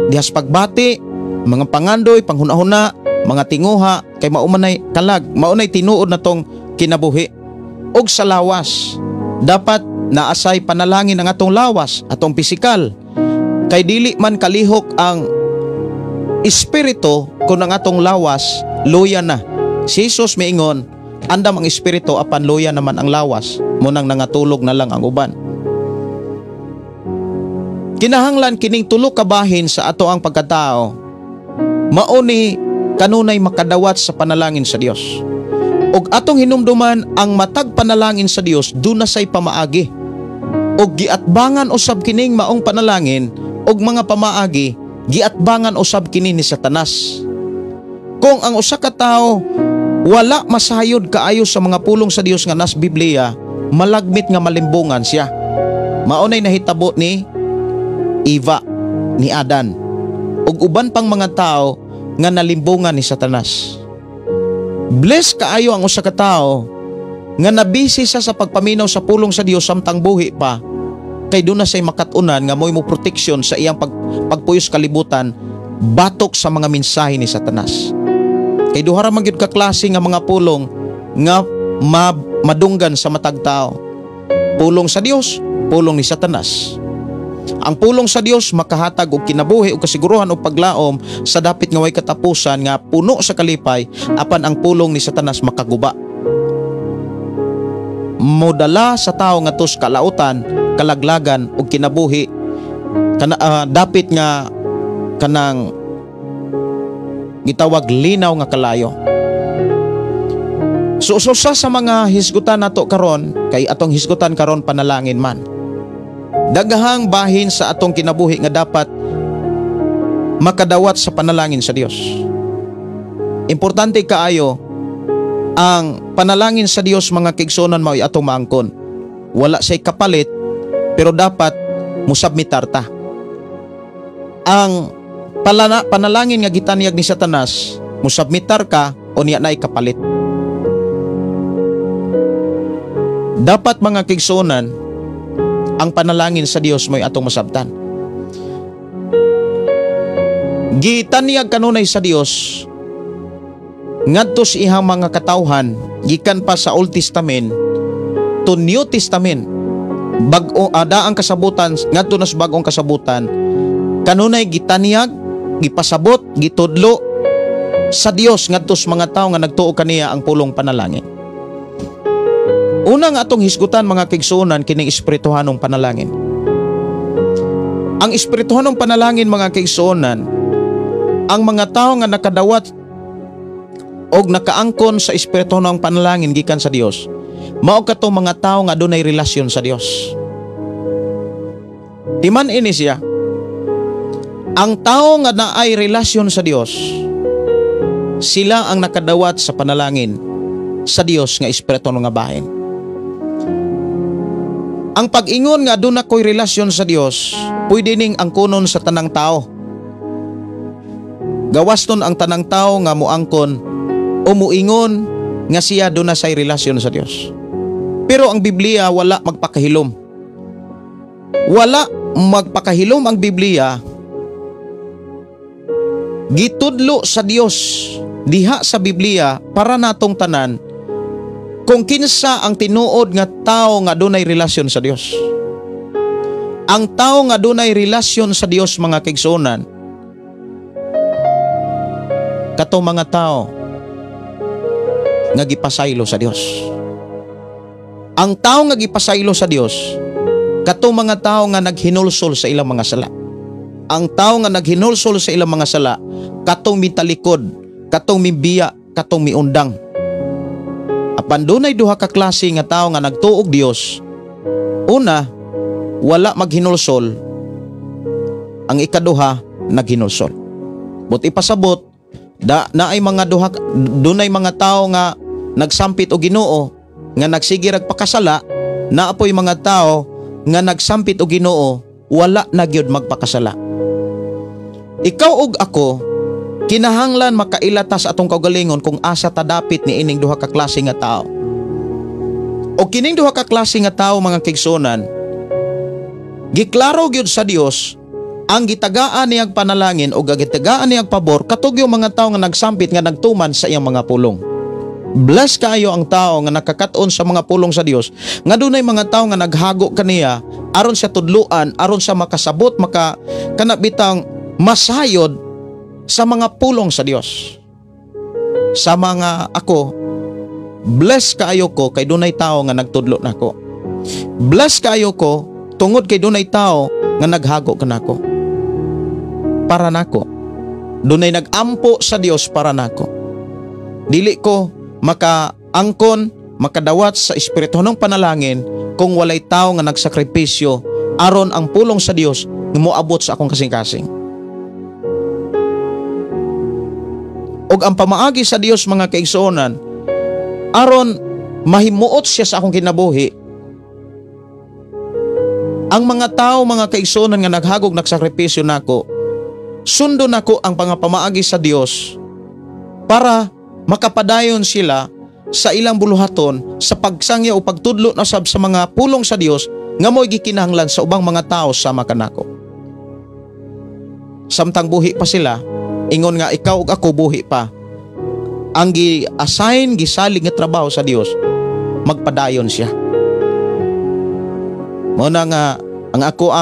dihas pagbati, mga pangandoy, panghuna-huna, mga tinguha, kay mao man nay kalag, mao nay tinuod natong kinabuhi. Og sa lawas, dapat naasay panalangin ang atong lawas, atong pisikal. Kay dili man kalihok ang espiritu kung ang atong lawas luya na. Si Jesus miingon, "Andam ang espiritu apan luya naman ang lawas," munang nangatulog na lang ang uban. Kinahanglan kining tulo ka bahin sa ato ang pagkatao mao ni kanunay makadawat sa panalangin sa Dios. Ug atong hinumduman, ang matag panalangin sa Dios duna say pamaagi. Ug giatbangan usab kining maong panalangin ug mga pamaagi, giatbangan usab kini ni Satanas. Kung ang usa ka tawo wala masayod kaayo sa mga pulong sa Dios nga nas Biblia, malagmit nga malimbungan siya. Mao nay nahitabo ni Eva, ni Adan, ug uban pang mga tao nga nalimbungan ni Satanas. Bless kaayo ang usa ka tawo nga nabisi siya sa pagpaminaw sa pulong sa Dios samtang buhi pa, kay duna siya'y makat-unan nga mo'y mo proteksyon sa iyang pagpuyos kalibutan batok sa mga mensahe ni Satanas. Kay duha ra man gyud ka klase nga mga pulong nga madunggan sa matag tao. Pulong sa Dios, pulong ni Satanas. Ang pulong sa Dios makahatag og kinabuhi ug kasiguruhan og paglaom sa dapit nga way katapusan nga puno sa kalipay, apan ang pulong ni Satanas makaguba. Modala sa tao nga sa kalautan, kalaglagan ug kinabuhi kana dapit nga kanang gitawag linaw nga kalayo. So usa sa mga hisgutan nato karon, kay atong hisgutan karon panalangin man. Daghang bahin sa atong kinabuhi nga dapat makadawat sa panalangin sa Dios. Importante kaayo ang panalangin sa Dios, mga kaigsuonan, mao'y atong maangkon. Wala say kapalit pero dapat musubmitar ta. Ang panalangin nga gitanyag ni Satanas, musubmitar ka o niya na'y kapalit. Dapat, mga kaigsuonan, Ang panalangin sa Dios mo'y atong masabtan. Gitanyag kanunay sa Dios ngadto sa iyang mga katawhan gikan pa sa Old Testament to New Testament, bag-o ada ang kasabutan ngadto na sa bag-ong kasabutan, kanunay gitanyag, gipasabot, gitudlo sa Dios ngadto sa mga tawo nga nagtuo kaniya ang pulong panalangin. Una nga atong hisgutan, mga kaigsuonan, kining espirituhanong panalangin. Ang espirituhanong panalangin, mga kaigsuonan, ang mga tao nga nakadawat og nakaangkon sa espirituhanong panalangin gikan sa Dios, mao kato mga tao nga dunay relasyon sa Dios. Timan ini siya. Ang tao nga naay relasyon sa Dios, sila ang nakadawat sa panalangin sa Dios nga espiritu nga bahin. Ang pag-ingon nga aduna ko'y relasyon sa Dios, pwede ning angkonon sa tanang tao. Gawas nun ang tanang tao nga muangkon o muingon nga siya duna say relasyon sa Dios. Pero ang Biblia wala magpakahilom. Wala magpakahilom ang Biblia. Gitudlo sa Dios diha sa Biblia para natong tanan kung kinsa ang tinuod nga tao nga dunay relasyon sa Dios. Ang tao nga dunay relasyon sa Dios, mga kaigsuonan, kato mga tao nga gipasaylo sa Dios. Ang tao nga gipasaylo sa Dios, kato mga tao nga naghinulsol sa ilang mga sala. Ang tao nga naghinulsol sa ilang mga sala, katong mitalikod, katong mibiya, katong miundang. Apan dunay duha ka klase nga tao nga nagtuog Dios. Una, wala maghinulsol. Ang ikaduha, naghinulsol. But ipasabot, da naay mga duha, dunay mga tao nga nagsampit og Ginoo nga nagsige rag pakasala, naapoy mga tao nga nagsampit og Ginoo wala na gyud magpakasala. Ikaw ug ako kinahanglan makaila ta sa atong kaugalingon kung asa ta dapit ni ining duha ka klase nga tao. O kining duha ka klase nga tao, mga kaigsuonan, giklaro gyud sa Dios ang gitagaan niyang panalangin o gitagaan niyang pabor katugyo mga tao nga nagsampit nga nagtuman sa iyang mga pulong. Bless kaayo ang tao nga nakakaton sa mga pulong sa Dios, nga dunay mga tao nga naghago kaniya aron siya tudluan, aron siya makasabot, maka kanabitang masayod sa mga pulong sa Dios. Sa mga ako, bless kaayo ko kay dunay tao nga nagtudlo nako. Bless kaayo ko tungod kay dunay tao nga naghago kanako. Para nako. Dunay nagampo sa Dios para nako. Dili ko makaangkon, makadawat sa espirituhanong panalangin kung walay tao nga nagsakripisyo aron ang pulong sa Dios nga moabot sa akong kasing-kasing. Og ang pamaagi sa Dios, mga kaigsuonan, aron mahimuot siya sa akong kinabuhi, ang mga tao, mga kaigsuonan, nga naghagog nagsakripisyo nako, sundo nako ang pangapamaagi sa Dios para makapadayon sila sa ilang buluhaton sa pagsangya o pagtudlo na sab sa mga pulong sa Dios nga mo'y gikinahanglan sa ubang mga tao sama kanako. Samtang buhi pa sila, ingon nga ikaw ug ako buhi pa, ang gi-assign, gisalig nga trabaho sa Dios, magpadayon siya. Mao na nga ang ako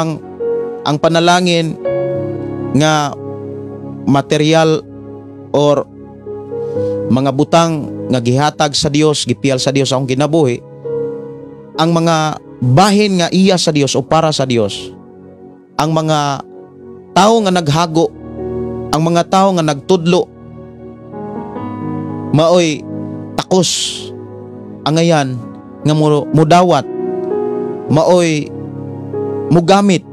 ang panalangin nga material or mga butang nga gihatag sa Dios, gipiyal sa Dios akong kinabuhi, ang mga bahin nga iya sa Dios o para sa Dios, ang mga tao nga naghago, ang mga tao nga nagtudlo, maoy takos angayan nga mudawat, maoy mugamit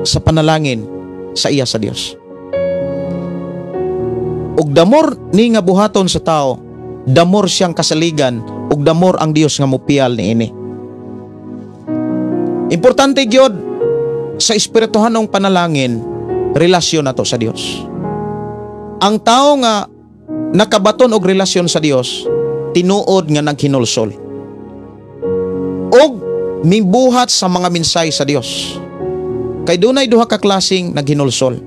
sa panalangin sa iya sa Dios. Ug damor ni nga buhaton sa tao, damor siyang kasaligan ug damor ang Dios nga mupiyal niini. Importante gyud sa espirituhanong panalangin, relasyon nato sa Dios. Ang tao nga nakabaton og relasyon sa Dios, tinuod nga naghinulsol. Og Mibuhat sa mga minsay sa Dios. Kay dunay duha ka klaseng naghinulsol.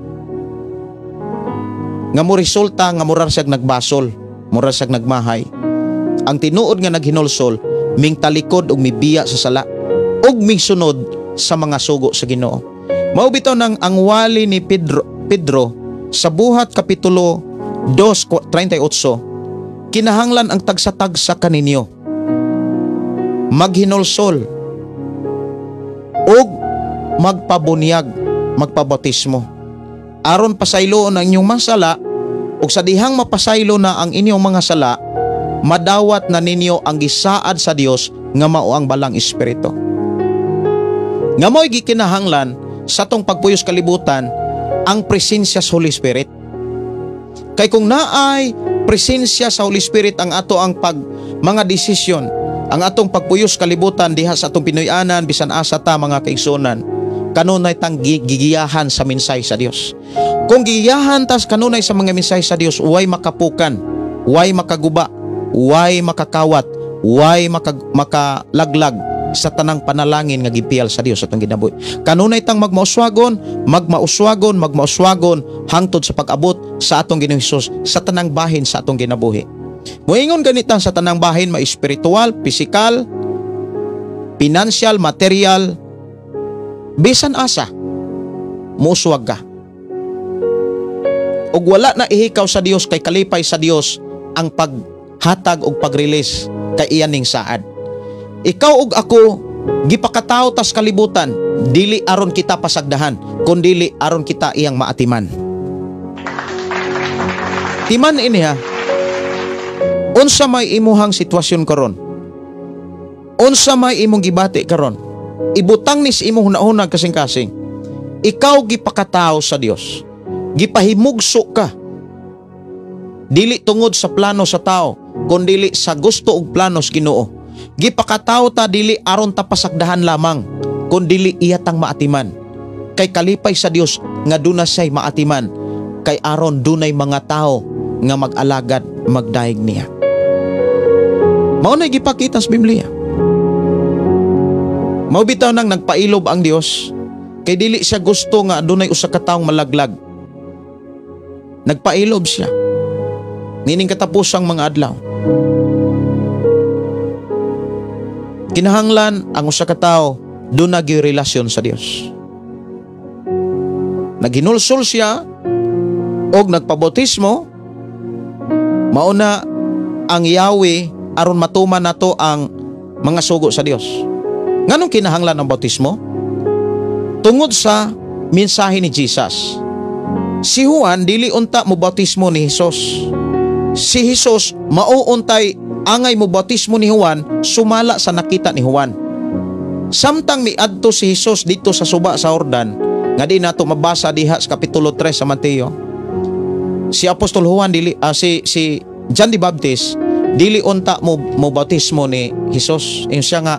Nga mo resulta nga mura siyag nagbasol, mura siyag nagmahay. Ang tinuod nga naghinulsol, ming talikod og mibiya sa sala ug mingsunod sa mga sugo sa Ginoo. Mao bitaw nang ang wali ni Pedro sa Buhat kapitulo 2:38, kinahanglan ang tagsa-tagsa kaninyo maghinulsol ug magpabunyag, magpabautismo, aron pasayloon ang inyong mga sala, ug sa dihang mapasaylo na ang inyong mga sala, madawat na ninyo ang gisaad sa Dios nga mao ang Balang Espiritu. Nga mo'y gikinahanglan sa tong pagpuyos kalibutan ang presensya sa Holy Spirit. Kay kung naay presensya sa Holy Spirit ang ato ang pag mga desisyon, ang atong pagpuyos kalibutan diha sa atong Pinoy-anan, bisan asa ta, mga kaigsunan, kanunay tang gigiyahan sa minsay sa Dios. Kung gigiyahan tas kanunay sa mga minsay sa Dios, way makapukan, way makaguba, way makakawat, way makalaglag sa tanang panalangin nga gipiyal sa Dios atong ginabuhi. Kanunay tang magmauswagon, magmauswagon, magmauswagon hangtod sa pag-abot sa atong Ginoong Hesus sa tanang bahin sa atong ginabuhi. Moingon ganitang sa tanang bahin, ma-espiritual, pisikal, financial, material, bisan asa, muuswag ka. Ug wala na ihikaw sa Dios, kay kalipay sa Dios ang paghatag og pag-release kay iyan ning saad. Ikaw ug ako gipakatawo tas kalibutan, dili aron kita pasagdahan, kundili aron kita iyang maatiman. Timan ini ha. Unsa may imuhang sitwasyon karon? Unsa may imong gibati karon? Ibutang ni sa imong hunahuna kasing-kasing. Ikaw gipakatawo sa Dios. Gipahimugso ka. Dili tungod sa plano sa tao, kundili sa gusto ug plano sa Ginoo. Gipakatawo ta dili aron ta pasagdahan lamang, kundili iya tang maatiman. Kay kalipay sa Dios nga duna siya'y maatiman, kay aron dunay mga tao nga mag-alagad, magdayeg niya. Mao na gipakita sa Biblia. Mao bitaw nang nagpailob ang Dios, kay dili siya gusto nga adunay usa ka taong malaglag. Nagpailob siya nining katapusang mga adlaw. Kinahanglan ang usa ka tawo duna gyud relasyon sa Dios. Naghinulsol siya og nagpabautismo, mao na ang Yahweh aron matuman nato ang mga sugo sa Dios. Nganong kinahanglan ang bautismo? Tungod sa mensahe ni Jesus. Si Juan dili unta mo bautismo ni Jesus. Si Jesus mauuntay angay mo bautismo ni Juan sumala sa nakita ni Juan. Samtang miadto si Jesus dito sa suba sa Jordan, nga di nato mabasa diha sa kapitulo 3 sa Mateo. Si Apostol Juan dili si John the Baptist dili unta mo bautismo ni Jesus. Ingon siya nga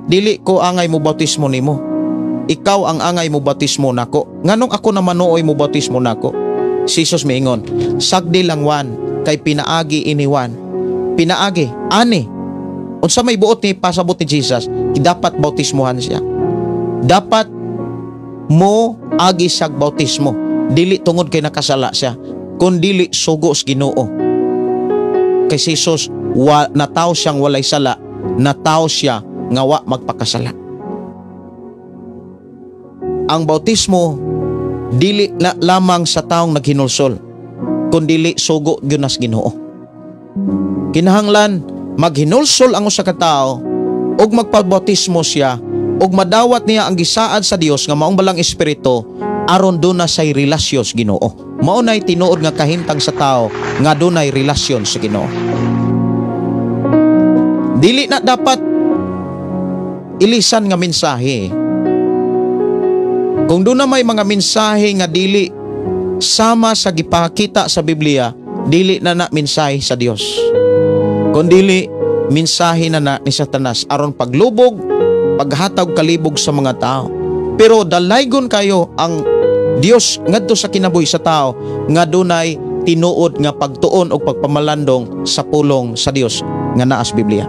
dili ko angay mo bautismo nimo. Ikaw ang angay mo bautismo nako. Nganong ako na manuoy mo bautismo nako? Si Jesus miingon, sagdi lang Juan kay pinaagi ini Juan. Pinaagi ani. Unsa may buot ni pasabot ni Jesus, dapat bautismohan siya. Dapat mo agi siyag bautismo. Dili tungod kay nakasala siya, kun dili sugo sa Ginoo. Kay si Jesus nataw siyang walay sala, nataw siya nga wa magpakasala. Ang bautismo dili na lamang sa taong naghinulsol, kun dili sugo gyud nas Ginoo. Kinahanglan maghinulsol ang usa ka tawo ug magpabautismo siya ug madawat niya ang gisaad sa Dios nga maong Balang Espiritu aron duna say relasyon sa Ginoo. Mao nay tinuod nga kahimtang sa tawo nga dunay relasyon sa Ginoo. Dili na dapat ilisan nga mensahe. Kung doon na may mga mensahe nga dili sama sa gipakita sa Biblia, dili na na mensahe sa Dios. Kung dili, mensahe na na ni Satanas aron paglubog, paghatag kalibog sa mga tao. Pero dalaygon kayo ang Dios ngadto sa kinabuhi sa tao nga dunay tinuod nga pagtuon o pagpamalandong sa pulong sa Dios nga naa sa Biblia.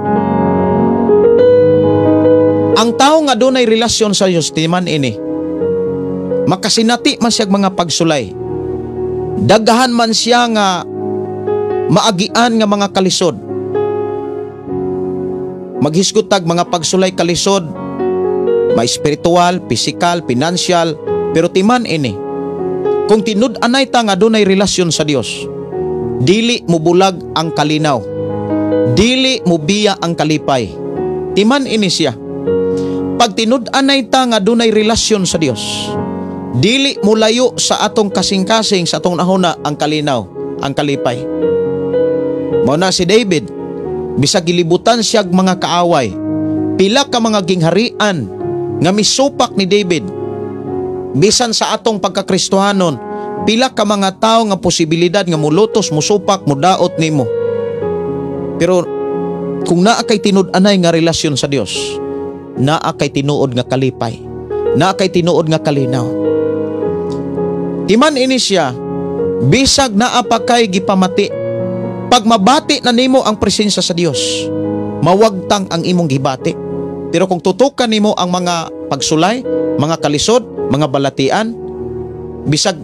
Ang tao nga dunay relasyon sa Dios, timan ini, makasinati man siya mga pagsulay. Daghan man siya nga maagian nga mga kalisod. Maghisgutag mga pagsulay kalisod, may spiritual, physical, financial, pero timan ini. Kung tinud-anay ta nga dunay relasyon sa Dios, dili mubulag ang kalinaw, dili mubiya ang kalipay. Timan ini siya. Pag tinud-anay ta nga dunay relasyon sa Dios, dili mulayo sa atong kasing-kasing, sa atong nahuna ang kalinaw, ang kalipay. Mao na si David, bisag gilibutan siya mga kaaway, pila ka mga gingharian nga misupak ni David. Bisan sa atong pagkakristohanon, pila ka mga tawo nga posibilidad nga mulutos, musupak, mudaot nimo. Pero kung naa kay tinud-anay nga relasyon sa Dios, naa kay tinuod nga kalipay, naa kay tinuod nga kalinaw. Timan ini siya, bisag naa pa kay gipamati, pag mabati na nimo ang presensya sa Dios, mawagtang ang imong gibati. Pero kung tutukan nimo ang mga pagsulay, mga kalisod, mga balatian, bisag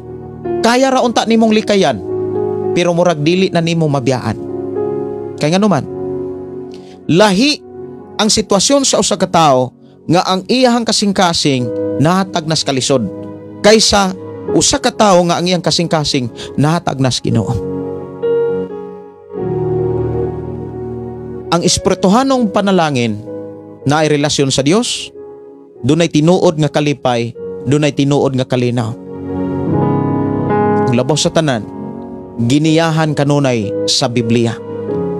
kaya ra unta nimong likayan, pero murag dili na nimo mabiyaan. Kay nganuman, lahi ang sitwasyon sa usa ka tawo nga ang iyahang kasing-kasing nahatag nas kalisod kaysa usa ka tawo nga ang iyang kasing-kasing nahatag nas Ginoo. Ang espirituhanong panalangin na ay relasyon sa Dios, dunay tinuod nga kalipay, dunay tinuod nga kalinaw. Labaw sa tanan, giniyahan kanunay sa Biblia.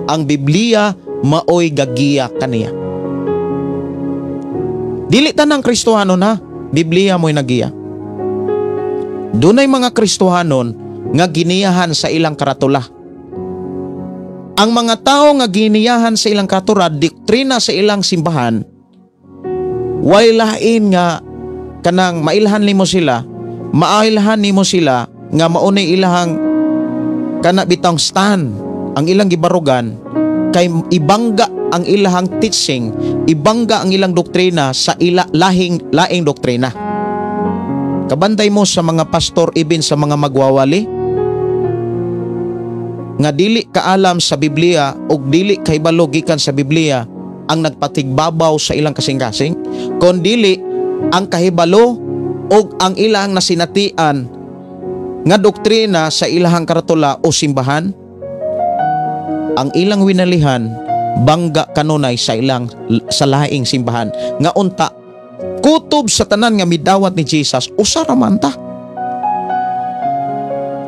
Ang Biblia maoy gagiya kaniya. Dili tanang Kristohanon ha, Biblia mo'y nagiya. Dunay mga Kristohanon nga giniyahan sa ilang karatula. Ang mga tao nga giniyahan sa ilang katura, doktrina sa ilang simbahan, way lain nga kanang mailhan nimo sila, mailhan nimo sila nga maunay ilahang kana bitang stand ang ilang gibarugan, kay ibangga ang ilahang teaching, ibangga ang ilang doktrina sa ila laing doktrina. Kabantay mo sa mga pastor, ibin sa mga magwawali nga dili kaalam sa Biblia og dili kahibalo gikan sa Biblia ang nagpatigbabaw sa ilang kasing-kasing, kon dili ang kahibalo og ang ilang nasinatian nga doktrina sa ilahang karatula o simbahan. Ang ilang winalihan bangga kanunay sa ilang sa laing simbahan nga unta kutob sa tanan nga midawat ni Jesus, usa ra man ta.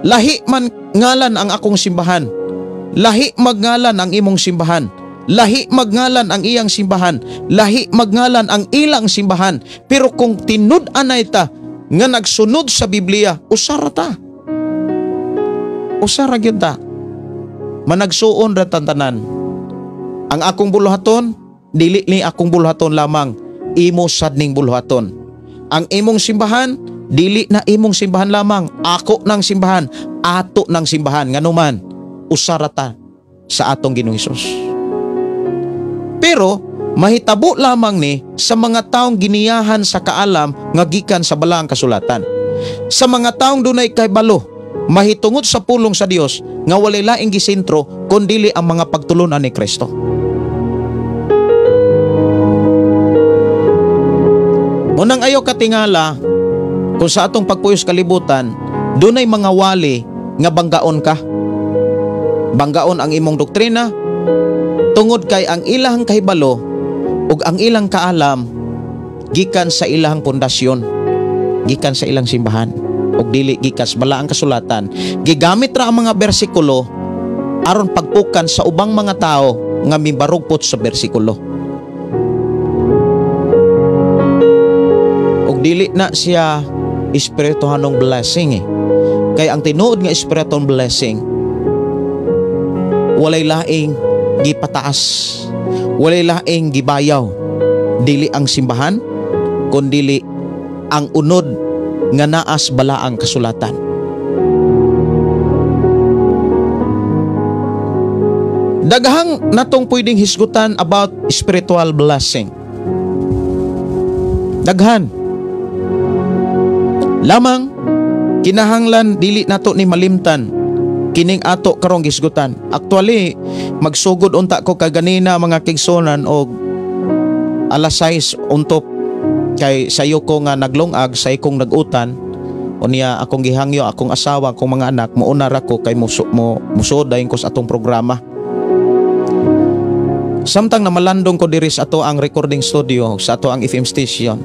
Lahi man ngalan ang akong simbahan, lahi magngalan ang imong simbahan, lahi magngalan ang iyang simbahan, lahi magngalan ang ilang simbahan, pero kung tinud-anay ta nga nagsunod sa Biblia, usa ra ta. Usa ra gyud ta. Managsuon ra tantanan. Ang akong buluhaton, dili ni akong buluhaton lamang, imo sad ning buluhaton. Ang imong simbahan, dili na imong simbahan lamang, ako ng simbahan, ato ng simbahan. Nganuman, usa ra ta sa atong Ginoong Hesus. Pero mahitabo lamang ni sa mga taong giniyahan sa kaalam nga gikan sa balaang kasulatan. Sa mga taong dunay kahibalo, mahitungod sa pulong sa Dios nga walay laing gisentro kundili ang mga pagtulunan ni Kristo. Munang ayaw katingala kung sa atong pagpuyos kalibutan, dunay mga wali nga banggaon ka. Banggaon ang imong doktrina tungod kay ang ilang kahibalo ug ang ilang kaalam gikan sa ilang pundasyon, gikan sa ilang simbahan ug dili gikan sa balaang kasulatan. Gigamit ra ang mga bersikulo aron pagpukan sa ubang mga tao nga mibarugpot sa bersikulo. Ug dili na siya espirituhanong blessing eh. Kay ang tinuod nga espirituhanong blessing, walay laing gipataas, walay laing gibayaw. Dili ang simbahan, kundili ang unod nga naas balaang kasulatan. Daghang natong pwedeng hisgutan about spiritual blessing. Daghan. Lamang kinahanglan dili nato ni malimtan kining ato karong gisgutan. Actually, magsugod unta ko kaganina, mga kaigsuonan, og alas 6 untop kay sayo ko nga naglungag sa ikong nagutan. Unya akong gihangyo akong asawa, akong mga anak, muuna ra ko kay mo musoday ko sa atong programa. Samtang namalandong ko diri sa ato ang recording studio, sa ato ang FM station,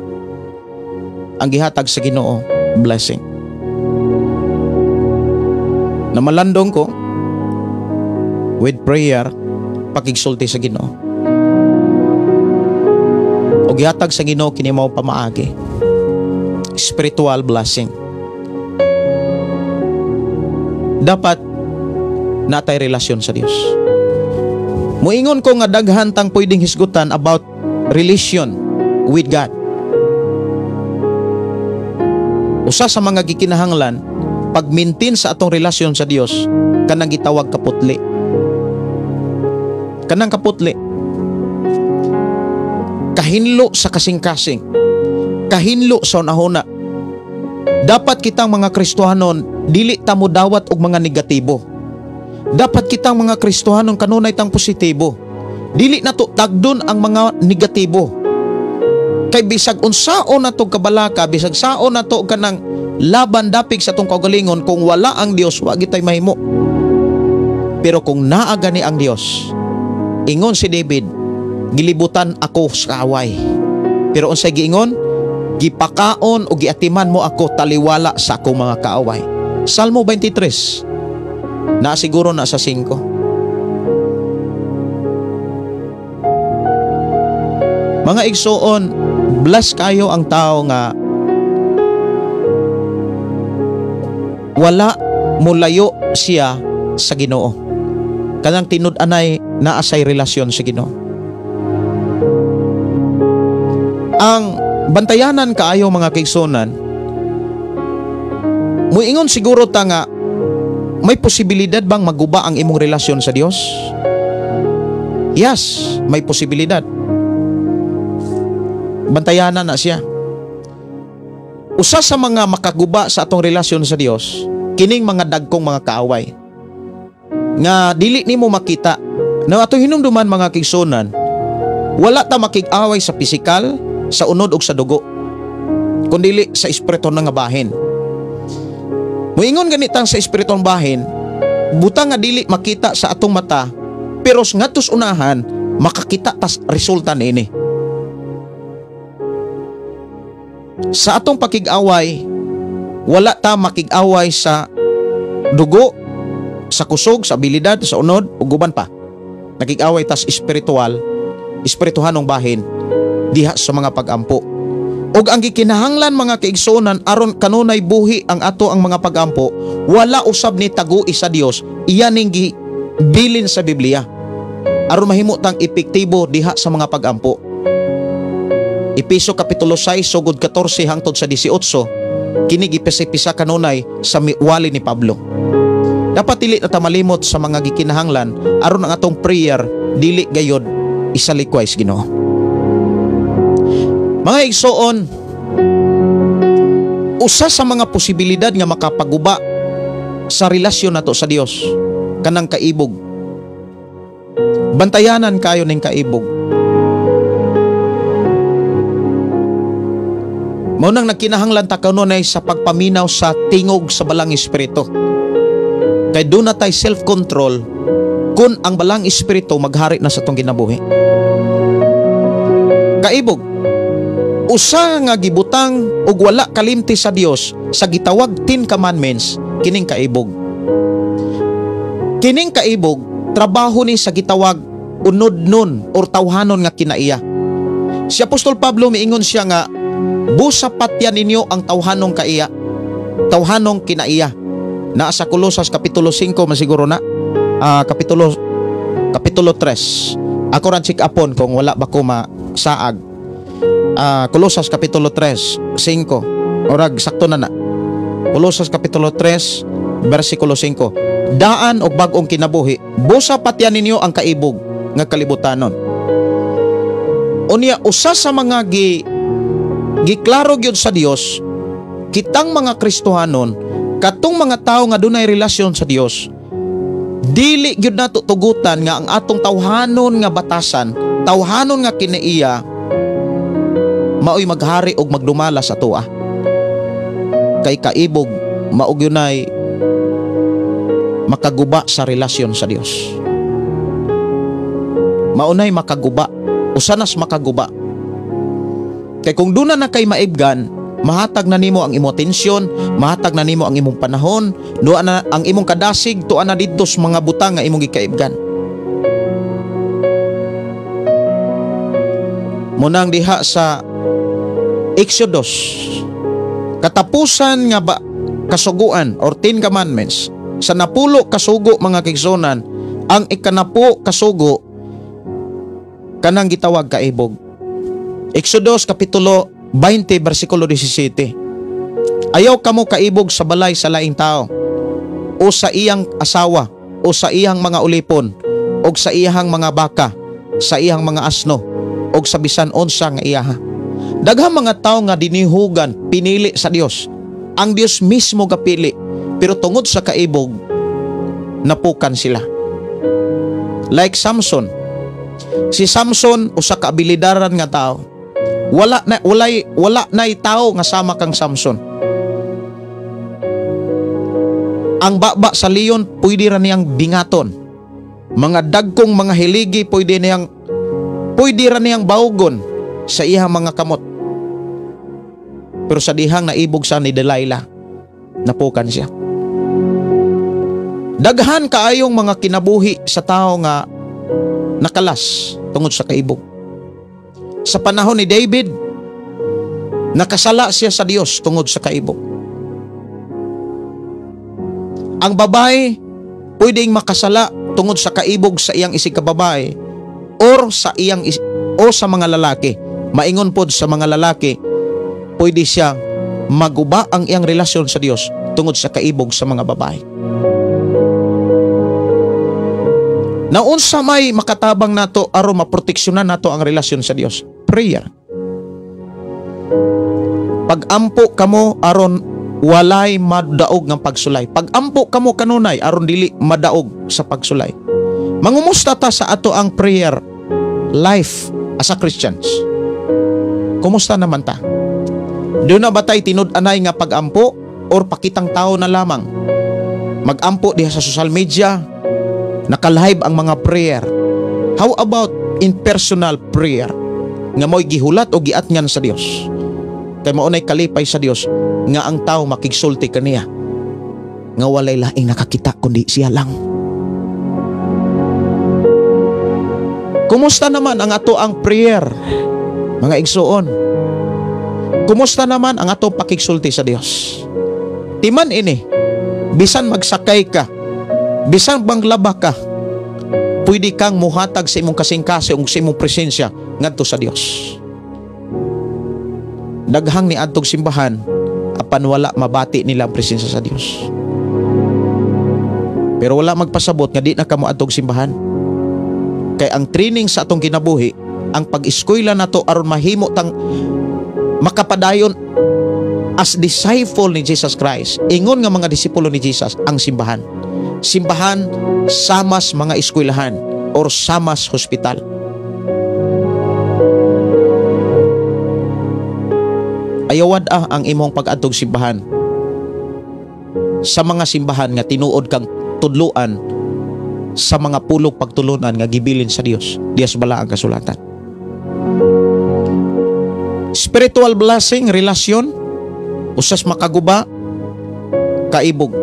ang gihatag sa Ginoo, blessing. Namalandong ko with prayer, pakigsulti sa Ginoo. O gihatag sa Ginoo kini mao pamaagi. Spiritual blessing. Dapat natay relasyon sa Dios. Muingon ko nga daghan tang pwedeng hisgutan about relation with God. Usa sa mga gikinahanglan pag-maintain sa atong relasyon sa Dios kanang gitawag kaputli. Kanang kaputli. Kahinlo sa kasing-kasing. Kahinlo sa unahuna. Dapat kitang mga Kristohanon dili ta mo dawat og mga negatibo. Dapat kitang mga Kristohanon kanunay tang positibo. Dili nato tagdon ang mga negatibo. Kay bisag unsaon nato kabalaka, bisag saon nato kanang laban dapig sa atong kaugalingon, kung wala ang Dios, wa gitay mahimo. Pero kung naa gani ang Dios, ingon si David, gilibutan ako sa kaaway. Pero unsay giingon? Gipakaon o giatiman mo ako taliwala sa akong mga kaaway. Salmo 23. Na siguro na sa 5. Mga igsoon, bless kayo ang tao nga wala mulayo siya sa Ginoo. Kanang tinud-anay naa say relasyon sa Ginoo. Ang bantayanan kaayo, mga kaigsuonan, muingon siguro ta nga may posibilidad bang maguba ang imong relasyon sa Dios? Yes, may posibilidad. Bantayanan na siya. Usa sa mga makaguba sa atong relasyon sa Dios, kining mga dagkong mga kaaway nga dili nimo makita. Na atong hinumduman, mga kaigsuonan, wala ta makig-away sa pisikal, sa unod ug sa dugo, kundili sa espiritu nga bahin. Muingon ganitang sa espiritong bahin, butang nga dili makita sa atong mata, pero ngadto sa unahan makakita tas resulta niini. Sa atong pakig-away, wala ta makig-away sa dugo, sa kusog, sa abilidad, sa unod ug uban pa. Nakig-away tas espiritual, espirituhanong bahin diha sa mga pagampo. Og ang gikinahanglan, mga kaigsuonan, aron kanunay buhi ang ato ang mga pagampo, wala usab ni tagui sa Dios, iya ning gibilin sa Biblia aron mahimo tang epektibo diha sa mga pagampo. Epeso kapitulo 6 sugod 14 hangtod sa 18, kini gipisa-pisa kanunay sa wali ni Pablo. Dapat dili na ta malimot sa mga gikinahanglan aron ang atong prayer dili gayod isalikway sa Ginoo. Mga igsoon, usa sa mga posibilidad nga makapaguba sa relasyon nato sa Dios kanang kaibog. Bantayanan kayo ning kaibog. Mao nang nagkinahanglan ta kanunay sa pagpaminaw sa tingog sa balang espiritu. Kay doon na tay self-control kung ang balang espiritu maghari na sa atong kinabuhi. Kaibog, usa nga gibutang ug wala kalimti sa Dios sa gitawag Ten Commandments, kining kaibog. Kining kaibog, trabaho ni sa gitawag unod nun or tawhanon nga kinaiya. Si Apostol Pablo miingon siya nga busa patyan ninyo ang tawhanong kaiya, tawhanong kinaiya. Naa sa Kolosas kapitulo 5 masiguro na, kapitulo 3. Ako ran check upon kung wala ba ko masaag. Kolosas kapitulo 3, 5. Orag sakto na na. Kolosas kapitulo 3, versikulo 5. Daan og bag-ong kinabuhi, busa patyan ninyo ang kaibog nga kalibutanon. Unya usa sa mga Giklaro gyud sa Dios, kitang mga Kristohanon, katong mga tawo nga dunay relasyon sa Dios, dili gyud nato tugutan nga ang atong tawhanon nga batasan, tawhanon nga kinaiya, maoy maghari og magdumala sa atoa. Kay kaibog mao gyunay makaguba sa relasyon sa Dios. Maunay makaguba, usanas makaguba. Kay kung duna na kay maibgan, mahatag na nimo ang imong atensyon, mahatag na nimo ang imong panahon, duha na ang imong kadasig, tuwa na didto sa mga butang nga imong gikaibgan. Munang diha sa Exodus, katapusan nga ba kasuguan or 10 commandments, sa 10 kasugo mga kaigsuonan, ang 10 kasugo kanang gitawag kaibog. Exodus kapitulo 20 bersikulo 17. Ayaw kamo kaibog sa balay sa laing tao o sa iyang asawa o sa iyang mga ulipon o sa iyang mga baka, sa iyang mga asno o sa bisan unsa nga iyaha. Daghang mga tao nga dinihugan, pinili sa Dios. Ang Dios mismo gapili, pero tungod sa kaibog napukan sila. Like Samson. Si Samson usa ka abilidaran nga tao. Wala na'y tao nga sama kang Samson. Ang baba sa leon pwede ra niyang bingaton. Mga dagkong mga hiligi pwede ra niyang bawgon sa iyang mga kamot. Pero sa dihang naibog sa ni Delilah, napukan siya. Daghan kaayong mga kinabuhi sa tao nga nakalas tungod sa kaibog. Sa panahon ni David, nakasala siya sa Dios tungod sa kaibog. Ang babae pwedeng makasala tungod sa kaibog sa iyang isig kababae or sa iyang o sa mga lalaki. Maingon pod sa mga lalaki, pwede siya maguba ang iyang relasyon sa Dios tungod sa kaibog sa mga babae. Naunsa may makatabang nato aron maproteksyonan nato ang relasyon sa Dios? Prayer. Pagampo kamo aron walay madaog ng pagsulay. Pagampo kamo kanunay aron dili madaog sa pagsulay. Mangumusta ta sa ato ang prayer life as a Christians? Kumusta naman ta? Doon na ba tayo tinud-anay nga pagampo or pakitang tao na lamang? Magampo diha sa social media, naka-live ang mga prayer. How about in personal prayer nga mo'y gihulat o giatngan sa Dios? Kay maunay kalipay sa Dios nga ang tao makigsulti kaniya nga walay laing nakakita kundi siya lang. Kumusta naman ang ato ang prayer, mga igsuon? Kumusta naman ang ato pakigsulti sa Dios? Timan ini, bisan magsakay ka, bisan banglaba ka, pwede kang muhatag sa imong kasing-kasing o sa imong presensya ngadto sa Dios. Daghang ni adtog simbahan apan wala mabati nila ang presensya sa Dios. Pero wala magpasabot nga di na kamo adtog simbahan. Kay ang training sa atong kinabuhi, ang pag-eskwela nato aron mahimo tang makapadayon as disciple ni Jesus Christ. Ingon nga mga disipulo ni Jesus ang simbahan. Simbahan samas mga eskwelahan or samas hospital. Ayawad ang imong pag-adtog simbahan sa mga simbahan nga tinuod kang tudluan sa mga pulong pagtulunan nga gibilin sa Dios diya sa balaang kasulatan. Spiritual blessing, relasyon, usas makaguba, kaibog.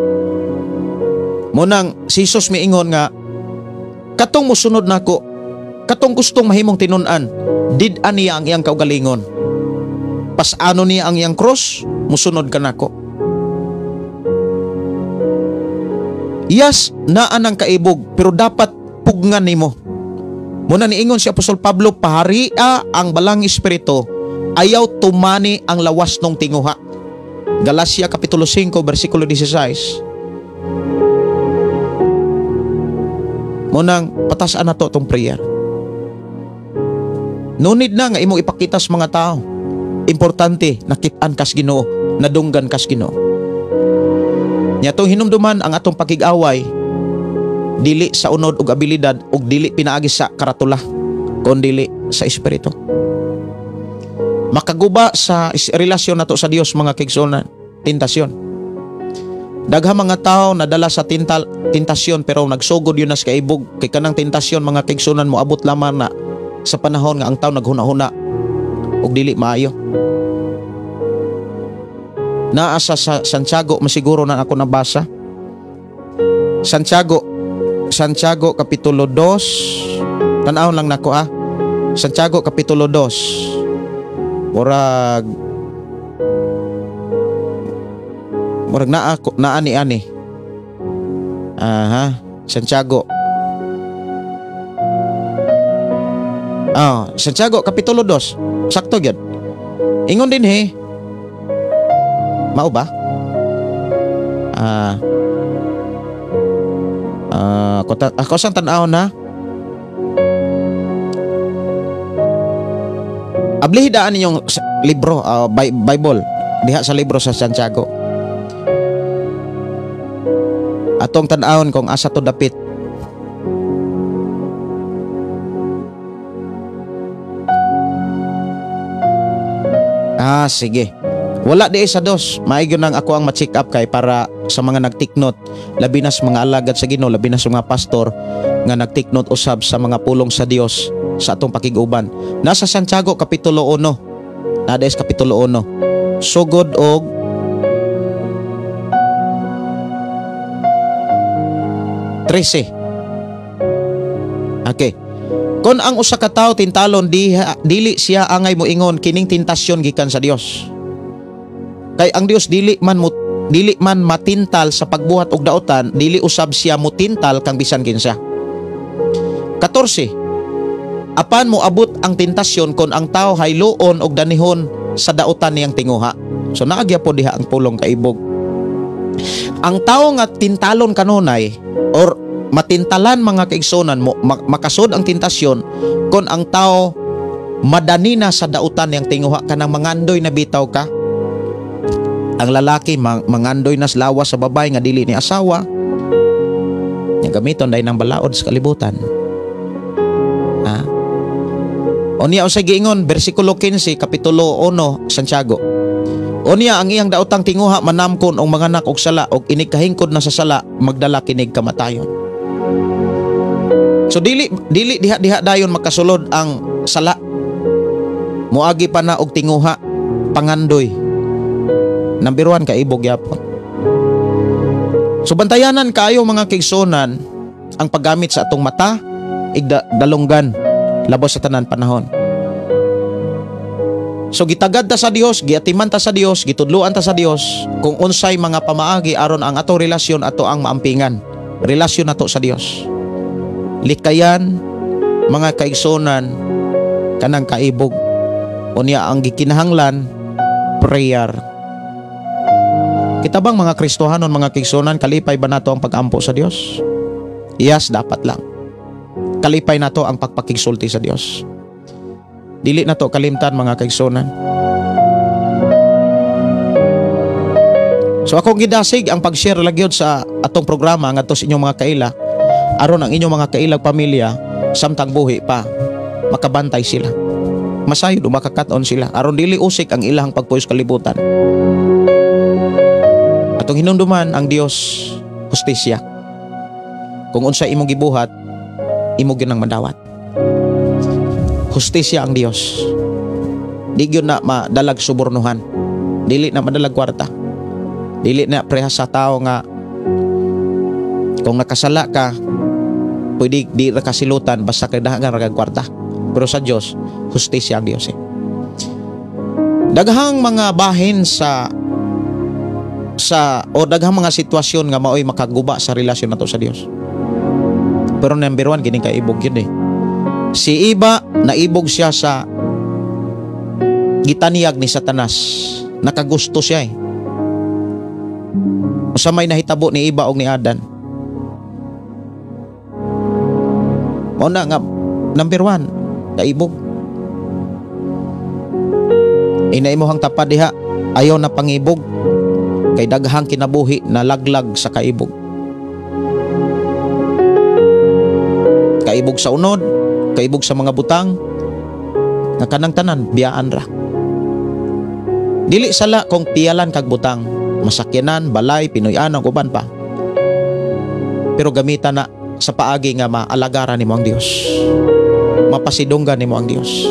Munang si Jesus miingon nga katong mosunod nako, katong gustong mahimong tinun-an, did-an niya ang iyang kaugalingon. Pasano niya ang iyang cross, musunod ka nako. Yes, naa nang kaibog, pero dapat pugnan nimo. Muna niingon si Apostol Pablo, paharia ang balang espiritu, ayaw tumani ang lawas nung tinguha. Galacia Kapitulo 5, versikulo 16. Munang patasan na to itong prayer. No need na nga imong ipakita sa mga tao. Importante nakit-an kas Ginoo, nadunggan kas Ginoo. Nya atong hinumduman ang atong pakig-away dili sa unod og abilidad og dili pinaagi sa karatula, kun dili sa espiritu. Makaguba sa relasyon nato sa Dios mga kaigsuonan, tentasyon. Daghang mga tao nadala sa tentasyon pero nagsugod yun na sa kaibog kay kanang tentasyon mga kaigsuonan moabot lamang na sa panahon nga ang tao naghuna-huna og dili maayo. Naa sa Santiago, masiguro na ako nabasa. Santiago Kapitulo 2. Tan-awon lang nako ha. Santiago Kapitulo 2. Murag naa ko naa ni ani. Aha, Santiago. Santiago Kapitulo 2. Sakto gyud. Ingon din he. Mao ba? Ako sang tan-aw na. Ablihi daan ninyong libro, Bible diha sa libro sa Santiago. Atong tan-awon kung asa to dapit. Sige. Wala di sa dos. Maigyo nang ako ang ma-check up kay para sa mga nag-take note, labi na sa mga alagad sa Ginoo, labi na sa mga pastor nga nag-take note usab sa mga pulong sa Dios sa atong pakig-uban. Nasa Santiago Kapitulo 1. Nada is Kapitulo 1. Sugod og 13. Okay. Kon ang usa ka tawo tintalon dili siya angay moingon kining tentasyon gikan sa Dios. Kay ang Dios dili man matintal sa pagbuhat og daotan, dili usab siya motintal kang bisan kinsa. 14. Apan moabot ang tentasyon kon ang tawo hayloon og danihon sa daotan niyang tinguha. So naagya po diha ang pulong kaibog. Ang tawo nga tintalon kanunay or matintalan mga kaigsunan mo, makasud ang tentasyon kon ang tao madani na sa dautan niyang tinguha, kanang mangandoy na bitaw ka. Ang lalaki mangandoy na sa lawas sa babae nga dili ni asawa. Yang gamiton dahil ng balaod sa kalibutan. Ha? Unya usay giingon bersikulo 15 kapitulo 1 Santiago. Unya ang iyang daotang tinguha manamkon og manganak og sala og inig kahingkod na sa sala magdala kinig kamatayon. So dili diha dayon makasulod ang sala. Moagi pa na og tinguha pangandoy. Number 1 kaibog yapon. So bantayanan kaayo mga kaigsuonan ang paggamit sa atong mata igda dalunggan labos sa tanan panahon. So gitagad ta sa Dios, giatiman ta sa Dios, gitudloan ta sa Dios kung unsay mga pamaagi aron ang atong relasyon ato ang maampingan. Relasyon nato sa Dios. Likayan mga kaigsuonan kanang kaibog. Unya ang gikinahanglan prayer. Kita bang mga Kristohanon mga kaigsuonan, kalipay ba nato ang pag-ampo sa Dios? Yes, dapat lang. Kalipay nato ang pagpakigsulti sa Dios. Dili na to kalimtan mga kaigsuonan. So akong gidasig ang pag-share lagyod sa atong programa ngadto sa inyong mga kaila aron ang inyong mga kailag pamilya samtang buhi pa makabantay sila. Masayod o makakat-on sila aron dili usik ang ilahang pagpuyos kalibutan. Atong hinumduman ang Dios hustisya. Kung unsa imong gibuhat, imo gyud nang madawat. Hustisya ang Dios. Di gyud na madalag subornohan. Dili na madalag kwarta. Dili na prehas sa tao nga kung nakasala ka, pwede di ra kasilutan basta kay daghang ra kag kwarta. Pero sa Dios, hustisya ang Dios eh. Daghang mga bahin sa o daghang mga sitwasyon nga maoy makaguba sa relasyon nato sa Dios. Pero number 1 kining kaibog yun eh. Si Iba, naibog siya sa gitaniyag ni Satanas. Nakagusto siya eh. Usa may nahitabo ni Iba og ni Adan. Mao na nga number 1, kaibog. Ina imong tapad diha, ayaw na pangibog kay daghang kinabuhi na laglag sa kaibog. Kaibog sa unod, kaibog sa mga butang, nga kanang tanan biyaan ra. Dili sala kung piyalan kag butang, masakyanan, balay, Pinoy-anan, uban pa. Pero gamitan na sa paagi nga maalagaran nimo ang Dios. Mapasidunggan nimo ang Dios.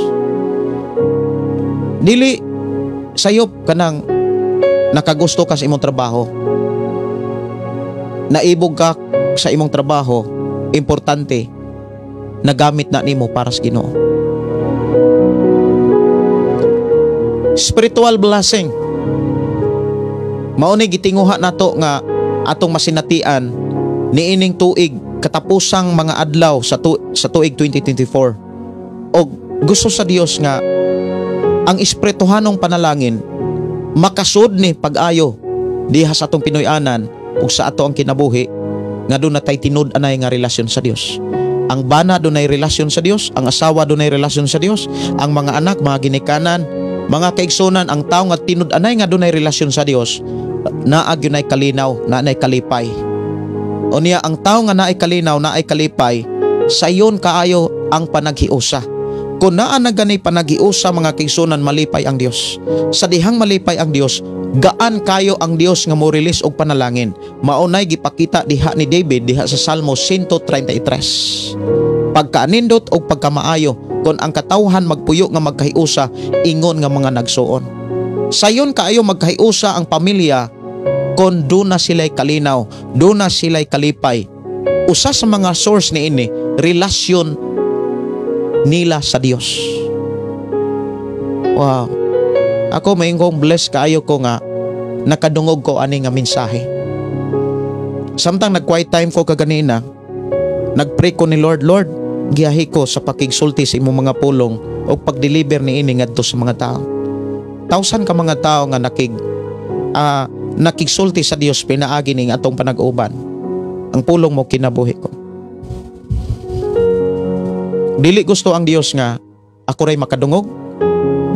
Dili sayop kanang nakagusto ka sa imong trabaho. Naibog ka sa imong trabaho, importante nagamit na nimo para sa Ginoo. Spiritual blessing. Mao ni gitinguha nato nga atong masinatian niining tuig katapusang mga adlaw sa tuig 2024. Og gusto sa Dios nga ang espirituhanong panalangin makasud ni pag-ayo diha sa atong Pinoy-anan ug sa ato ang kinabuhi nga doon natay tinud-anay nga relasyon sa Dios. Ang bana dunay relasyon sa Dios, ang asawa dunay relasyon sa Dios, ang mga anak, mga ginikanan, mga kaigsunan, ang tawo nga tinud-anay nga dunay relasyon sa Dios, naa gyud kalinaw, naay kalipay. Unya ang tawo nga naay kalinaw, naay kalipay, sayon kaayo ang panaghiusa. Kung naa na gani panaghiusa mga kaigsunan, malipay ang Dios. Sa dihang malipay ang Dios, gaan kayo ang Dios nga mo release og panalangin. Maunay gipakita diha ni David diha sa Salmo 133. Pagkaanindot og pagkamaayo kon ang katawhan magpuyo nga magkahiusa ingon nga mga nagsuon. Sayon kaayo magkahiusa ang pamilya kon duna sila'y kalinaw, duna sila'y kalipay. Usa sa mga source niini, relasyon nila sa Dios. Wow. Ako maingkong bless kaayo ko nga nakadungog ko ani nga mensahe. Samtang nag-quiet time ko kaganina, nagpray ko ni Lord, Lord, giyahi ko sa pakigsulti sa imong mga pulong o pag-deliver niini ngadto sa mga tao. Tawsan ka mga tao nga nakigsulti sa Dios pinaagi ning atong panag-uban. Ang pulong mo kinabuhi ko. Dili gusto ang Dios nga ako ray makadungog.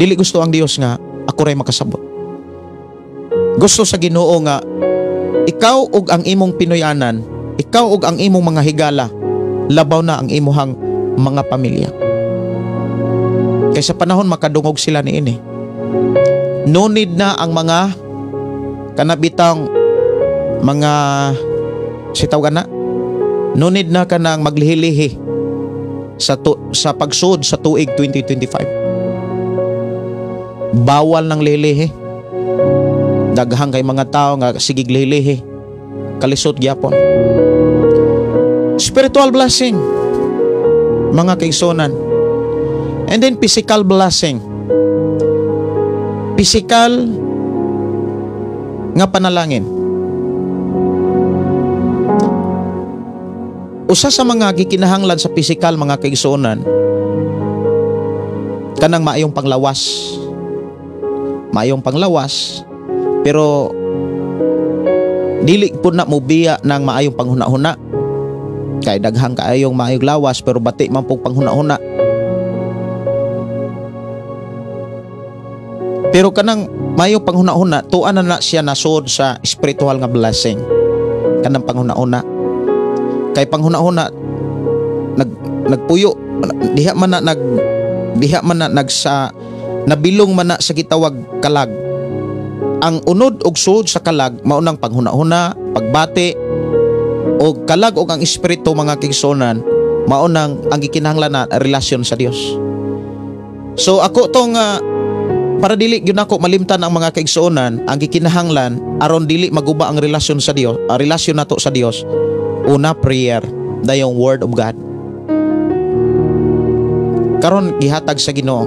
Dili gusto ang Dios nga ako ray makasabot. Gusto sa Ginoo nga ikaw ug ang imong Pinoy-anan, ikaw ug ang imong mga higala, labaw na ang imuhang mga pamilya. Kaysa panahon makadungog sila niini. No need na ang mga kanabitang mga sitaw na. No need na kanang maglihilihi sa pagsud sa tuig 2025. Bawal ng lilihi. Daghang kay mga tao nga sigig lilihi. Kalisod gyapon. Spiritual blessing, mga kaigsunan. And then physical blessing. Physical nga panalangin. Usa sa mga gikinahanglan sa physical, mga kaigsunan, kanang maayong panglawas. Maayong panglawas, pero dili pud na mobiya ng maayong panghuna-huna. Kay daghang kaayong maayong lawas pero bati man pug panghuna-huna. Pero kanang maayong panghuna-huna, tuan na siya nasod sa spiritual nga blessing. Kanang panghuna-huna. Kay panghuna-huna nagpuyo diha man na nagsa nabilong man na sa gitawag kalag. Ang unod og suod sa kalag mao nang panghuna-huna, pagbati og kalag og ang espiritu, mga kaigsunan, mao nang ang gikinahanglan na relasyon sa Dios. So ako tong para dili gyud nako malimtan ang mga kaigsuonan, ang gikinahanglan aron dili maguba ang relasyon sa Dios, ang relasyon nato sa Dios. Una, prayer, dayong word of God. Karon gihatag sa Ginoo,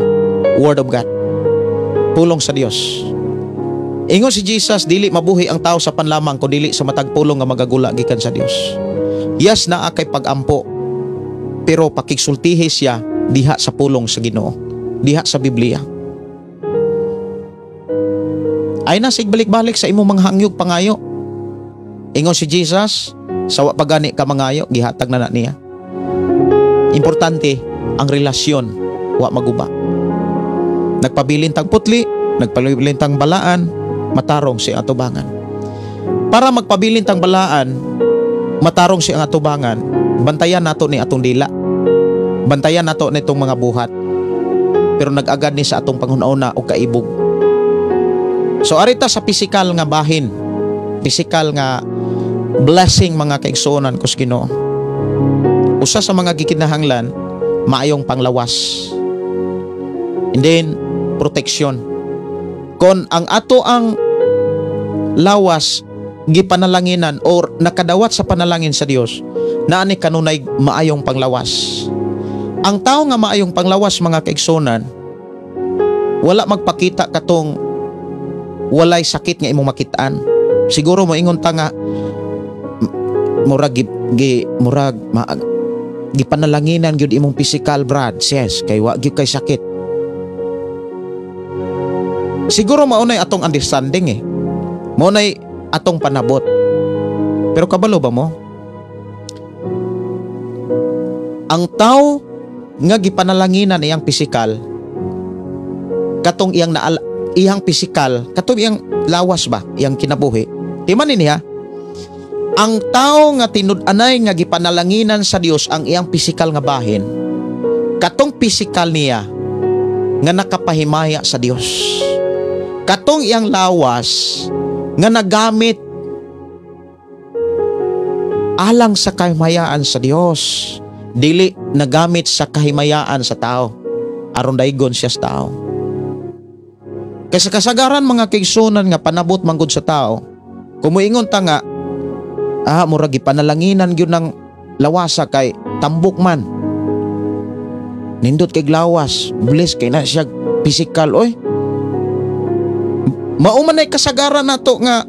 word of God. Pulong sa Dios. Ingon si Jesus, dili mabuhi ang tao sa panlamang kun dili sa matag pulong nga magagula gikan sa Dios. Yes, naa kay pagampo, pero pakigsultihi siya diha sa pulong sa Ginoo, diha sa Biblia. Ay na sigbalik-balik sa imong mga hangyog pangayo. Ingon si Jesus, sawa pagani ka mangayo, gihatag na niya. Importante ang relasyon, wa maguba. Nagpabilin tag putli, Nagpabilin tang balaan, matarong sa iyang atubangan. Para magpabilin tang balaan, matarong sa iyang atubangan, bantayan nato ni atong dila. Bantayan nato nitong mga buhat. Pero nag-agad ni sa atong panghuna-una o kaibog. So arita sa pisikal nga bahin, pisikal nga blessing mga kaigsuonan ko sa Ginoo. Usa sa mga gikinahanglan, maayong panglawas. And then, protection. Kon ang ato ang lawas gipanalanginan or nakadawat sa panalangin sa Dios, naani kanunay maayong panglawas. Ang tao nga maayong panglawas mga kaigsuonan, wala magpakita katong walay sakit nga imong makitaan. Siguro moingon ta nga murag murag gipanalanginan gyud imong physical, brad, yes, kay wa gyud kay sakit. Siguro maunay atong understanding eh. Maunay atong panabot. Pero kabalo ba mo? Ang tao nga gipanalanginan iyang pisikal, katong iyang iyang pisikal, katong iyang lawas ba, iyang kinabuhi. Timan niya, ang tao nga tinud-anay nga gipanalanginan sa Dios ang iyang pisikal nga bahin, katong pisikal niya nga nakapahimaya sa Dios. Katong iyang lawas nga nagamit alang sa kahimayaan sa Dios, dili nagamit sa kahimayaan sa tao, aron daygon siya sa tao. Kaysa kasagaran mga kaigsunan nga panabot manggod sa tao, kumuingon ta nga murag gipanalanginan gyud ng lawasa kay tambok man. Nindot kay lawas, bless kay na siya physical oy. Mao man ay kasagaran nato nga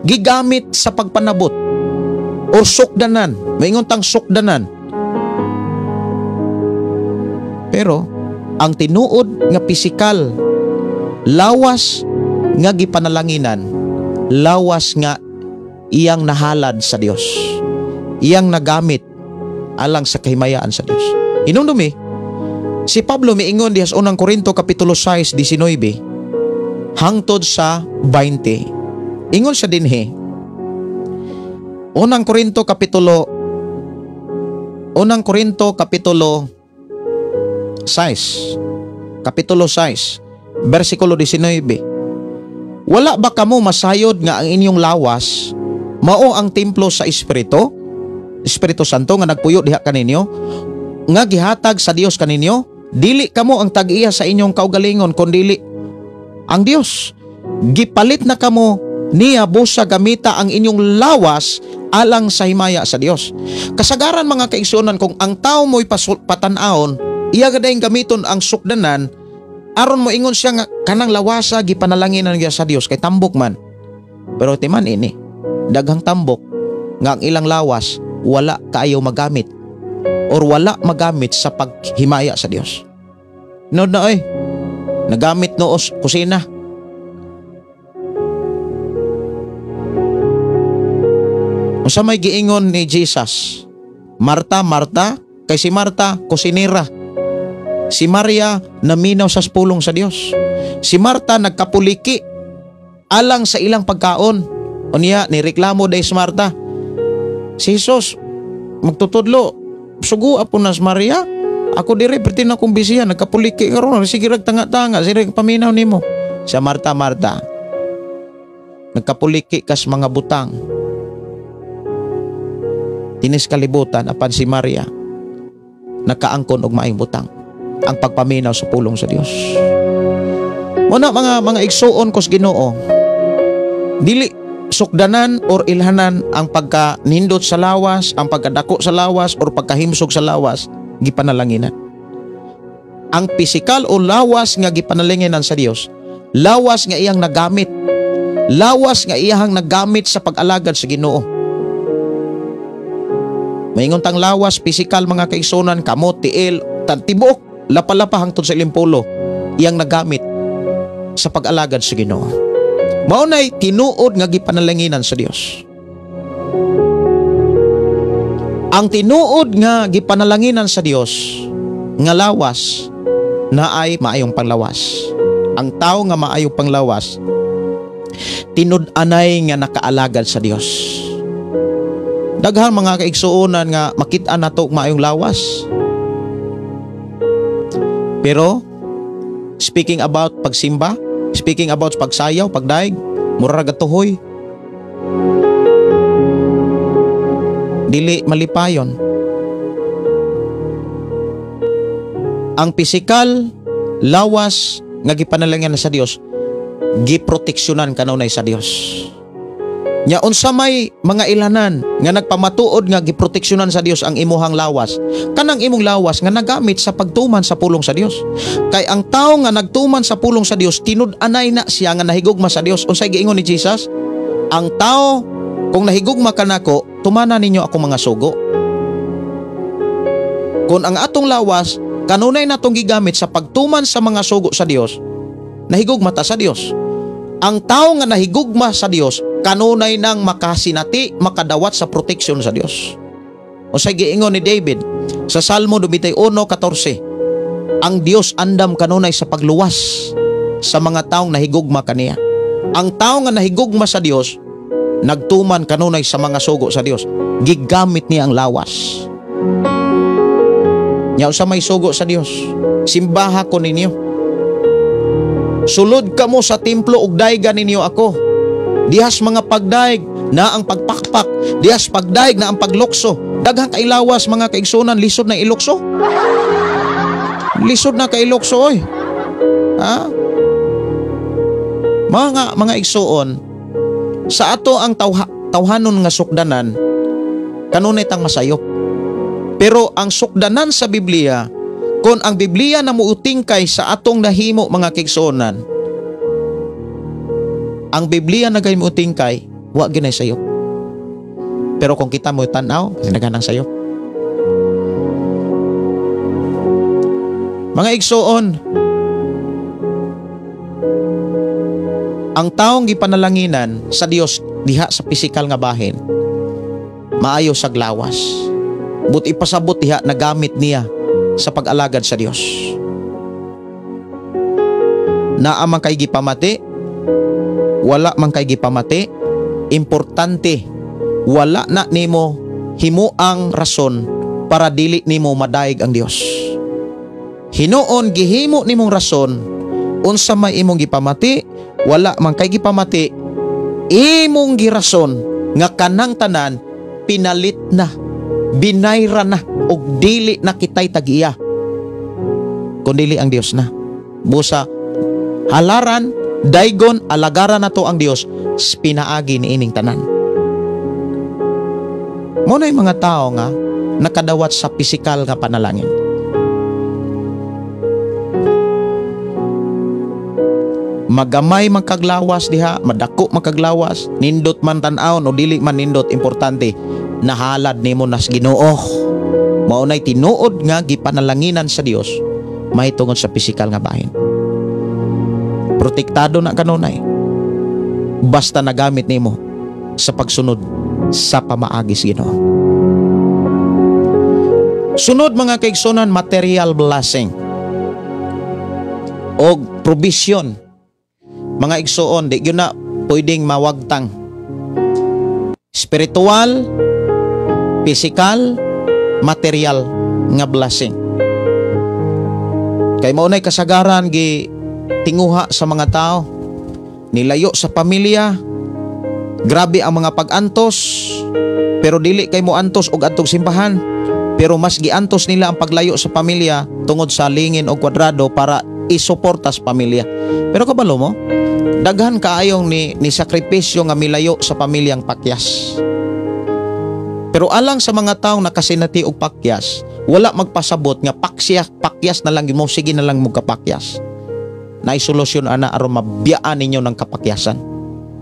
gigamit sa pagpanabot or sukdanan, maingon tang sukdanan. Pero ang tinuod nga pisikal, lawas nga gipanalanginan, lawas nga iyang nahalad sa Dios, iyang nagamit alang sa kahimayaan sa Dios. Hinumdumi, si Pablo miingon diha sa unang Korinto kapitulo 6:19 hangtod sa 20. Ingon siya dinhi. Unang Korinto kapitulo 6. Kapitulo 6, bersikulo 19. Wala ba kamo masayod nga ang inyong lawas mao ang templo sa Espiritu, Espiritu Santo nga nagpuyo diha kaninyo, nga gihatag sa Dios kaninyo? Dili kamo ang tag-iya sa inyong kaugalingon kundili ang Dios. Gipalit na kamo niya busa gamita ang inyong lawas alang sa himaya sa Dios. Kasagaran mga kaigsuonan, kung ang tao mo'y patan-awon, iya gadayng gamiton ang sukdanan aron mo ingon siya nga kanang lawasa gipanalanginan niya sa Dios kay tambok man. Pero timan ini, daghang tambok nga ang ilang lawas wala kaayo magamit or wala magamit sa paghimaya sa Dios. No na oy, nagamit noos kusina. Unsa may giingon ni Jesus? Marta, Marta, kay si Marta kusinera. Si Maria naminaw sa pulong sa Dios. Si Marta nagkapuliki alang sa ilang pagkaon. Unya nireklamo day si Marta. Si Jesus magtutudlo, sugo apo na si Maria. Ako dire perti na kong bisiya, nagkapuliki karon, sige rag tanga-tanga, sige paminaw nimo. Siya Marta, Marta, nagkapuliki kas mga butang. Tinis kalibutan apan si Maria nakaangkon og maayong butang, ang pagpaminaw sa pulong sa Dios. Muna mga igsuon kos Ginoo, dili sukdanan or ilhanan ang pagkanindot sa lawas, ang pagkadako sa lawas or pagkahimsog sa lawas gipanalanginan. Ang pisikal o lawas nga gipanalanginan sa Dios, lawas nga iyang nagamit, lawas nga iyang nagamit sa pag-alagad sa Ginoo. Maingon tang lawas pisikal mga kaigsunan, kamot, tiil, tibuok, lapa-lapa hangtod sa ilimpulo, iyang nagamit sa pag-alagad sa Ginoo. Mao nay tinuod nga gipanalanginan sa Dios. Ang tinuod nga gipanalanginan sa Dios nga lawas na ay maayong panglawas. Ang tao nga maayo panglawas, tinud-anay nga nakaalagad sa Dios. Daghang mga kaigsuonan nga makit-an nato maayong lawas. Pero speaking about pagsimba, speaking about pagsayaw, pagdaig, mura ra gatuhoy. Dili malipayon. Ang pisikal lawas nga gipanalangan sa Dios, giproteksyonan kanunay sa Dios. Nya unsa may mga ilanan nga nagpamatuod nga giproteksyonan sa Dios ang imuhang lawas, kanang imong lawas nga nagamit sa pagtuman sa pulong sa Dios. Kay ang tawo nga nagtuman sa pulong sa Dios, tinud-anay na siya nga nahigugma sa Dios. Unsay giingon ni Jesus? Ang tawo kung nahigugma kanako, tumana ninyo akong mga sugo. Kung ang atong lawas kanunay natong gigamit sa pagtuman sa mga sugo sa Dios, nahigugma ta sa Dios. Ang tao nga nahigugma sa Dios, kanunay nang makasinati, makadawat sa proteksyon sa Dios. Unsay giingon ni David sa Salmo 91:14, ang Dios andam kanunay sa pagluwas sa mga taong nahigugma kaniya. Ang tao nga nahigugma sa Dios, nagtuman kanunay sa mga sugo sa Dios. Gigamit niya ang lawas. Nya unsa may sugo sa Dios? Simbaha ko ninyo. Sulod kamo sa templo ug daygan ninyo ako. Dihas mga pagdaig na ang pagpakpak, dihas pagdaig na ang paglukso. Daghang kailawas mga kaigsunan, lisod na ilukso. Lisod na kailukso oy. Ha? Mga igsuon, sa ato ang tawhanon nga sukdanan, kanunay tang masayop. Pero ang sukdanan sa Biblia, kung ang Biblia na muutingkay sa atong nahimo mga kaigsuonan, ang Biblia na gay muutingkay, wa ginay sayop. Pero kung kita mo tan-aw, sinaghanang sayop. Mga igsuon, ang taong gipanalanginan sa Dios diha sa pisikal nga bahin, maayo sa glawas. But ipasabot diha nagamit niya sa pag-alagad sa Dios. Naa man kay gipamati, wala man kay gipamati, importante wala na nimo himuang rason para dili nimo madaig ang Dios. Hinuon gihimo nimong rason unsa may imong gipamati, wala man kay gipamati, imong girason nga kanang tanan pinalit na, binayra na, og dili na kitay tag-iya, kun dili ang Dios na. Busa halaran, daygon, alagaran nato ang Dios pinaagi ni ining tanan. Mo nay mga tao nga nakadawat sa pisikal nga panalangin. Magamay man kaglawas diha, madako man kaglawas, nindot man tan-awon o dili man nindot, importante nahalad nimo nas Ginoo. Mao nay tinuod nga gipanalanginan sa Dios mahitungod sa pisikal nga bahin. Protektado na kanunay basta nagamit nimo sa pagsunod sa pamaagi sa Ginoo. Sunod mga kaigsunan, material blessing og provision. Mga igsuon, di gyud na pwedeng mawagtang. Spiritual, physical, material nga blessing. Kay mao nay kasagaran gi tinguha sa mga tao, nilayo sa pamilya, grabe ang mga pag-antos, pero dili kay mo antos og adtong simbahan, pero mas giantos nila ang paglayo sa pamilya tungod sa lingin o kwadrado para isuporta sa pamilya. Pero kabalo mo, daghan kaayong ni sakripisyo nga milayo sa pamilyang pakyas. Pero alang sa mga taong nakasinati og pakyas, wala magpasabot nga pakyas na lang mo, sige na lang mo kapakyas. Naay solusyon ana aron mabiyaan ninyo ng kapakyasan.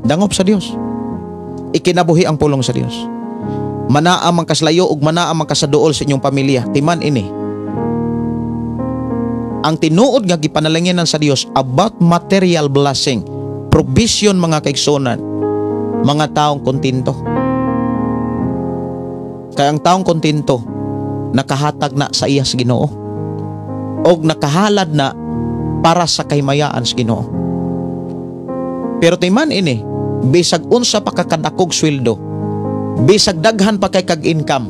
Dangop sa Dios. Ikinabuhi ang pulong sa Dios. Manaa man kaslayo ug manaa man kasaduol sa inyong pamilya. Timan ini. Ang tinuod nga gipanalanginan sa Dios about material blessing, provision mga kaigsunan, mga taong kontento. Kaya ang taong kontento nakahatag na sa iya sa Ginoo og nakahalad na para sa kahimayaan sa Ginoo. Pero timan ini, bisag unsa pa kakadakog sweldo, bisag daghan pa kay kag income,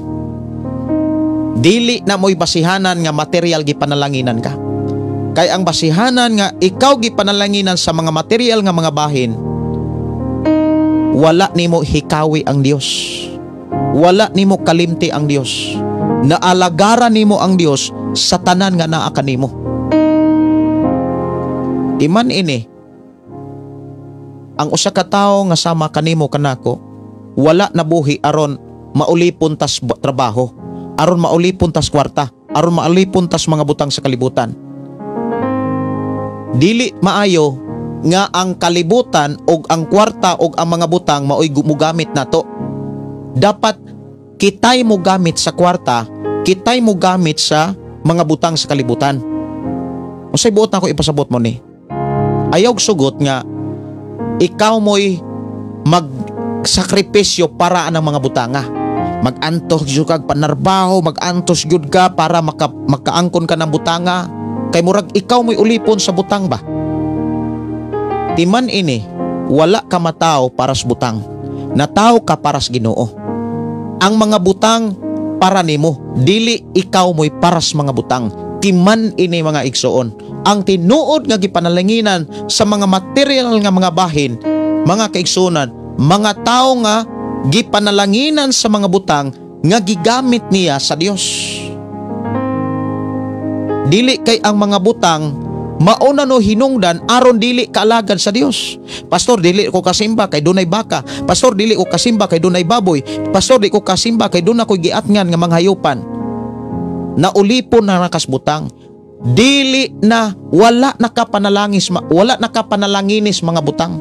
dili na mo'y basihanan nga material gipanalanginan ka. Kay ang basihanan nga ikaw gipanalanginan sa mga material nga mga bahin, wala nimo hikawi ang Dios. Wala nimo kalimti ang Dios. Naalagaran nimo ang Dios sa tanan nga naa kanimo. Iman ini, ang usa ka tawo nga sama kanimo kanako, wala nabuhi aron maulipon tas trabaho, aron maulipon tas kwarta, aron maulipon tas mga butang sa kalibutan. Dili maayo nga ang kalibutan og ang kwarta og ang mga butang maoy mugamit nato. Dapat kitay mogamit sa kwarta, kitay mogamit sa mga butang sa kalibutan. Unsay buot nako ipasabot mo ni? Ayaw sugot nga ikaw mo'y magsakripisyo para anang mga butanga. Magantos gyud kag panarbaho, magantos gyud ka para makaangkon ka ng butanga. Kay murag ikaw mo'y ulipon sa butang ba? Timan ini, wala ka mataw para sa butang. Nataw ka para sa Ginoo. Ang mga butang para nimo, dili ikaw mo'y para sa mga butang. Timan ini mga igsoon. Ang tinuod nga gipanalanginan sa mga material nga mga bahin, mga kaigsunan, mga tao nga gipanalanginan sa mga butang nga gigamit niya sa Dios. Dili kay ang mga butang mauna no hinungdan aron dili kaalagad sa Dios. Pastor, dili ko kasimba kay dunay baka. Pastor, dili ko kasimba kay dunay baboy. Pastor, di ko kasimba kay dunay koy giatngan nga manghayupan. Naulipon na nakasbutang. Dili na wala nakapanalangis, wala nakapanalanginis mga butang.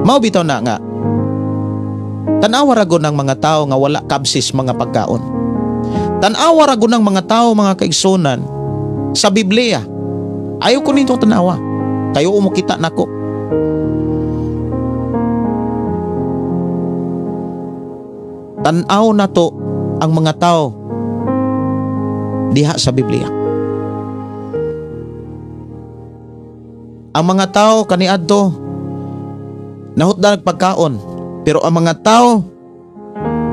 Mao bitaw na nga tan-awa ra gud ng mga tao nga wala kabsis mga pagkaon. Tan-awa ra gud ng mga tao mga kaigsunan sa Biblia. Ayaw ko nito tanawa. Kayo umukita nako. Tan-aw na to ang mga tao diha sa Biblia. Ang mga tao kaniadto nahutdan nagpagkaon, pero ang mga tao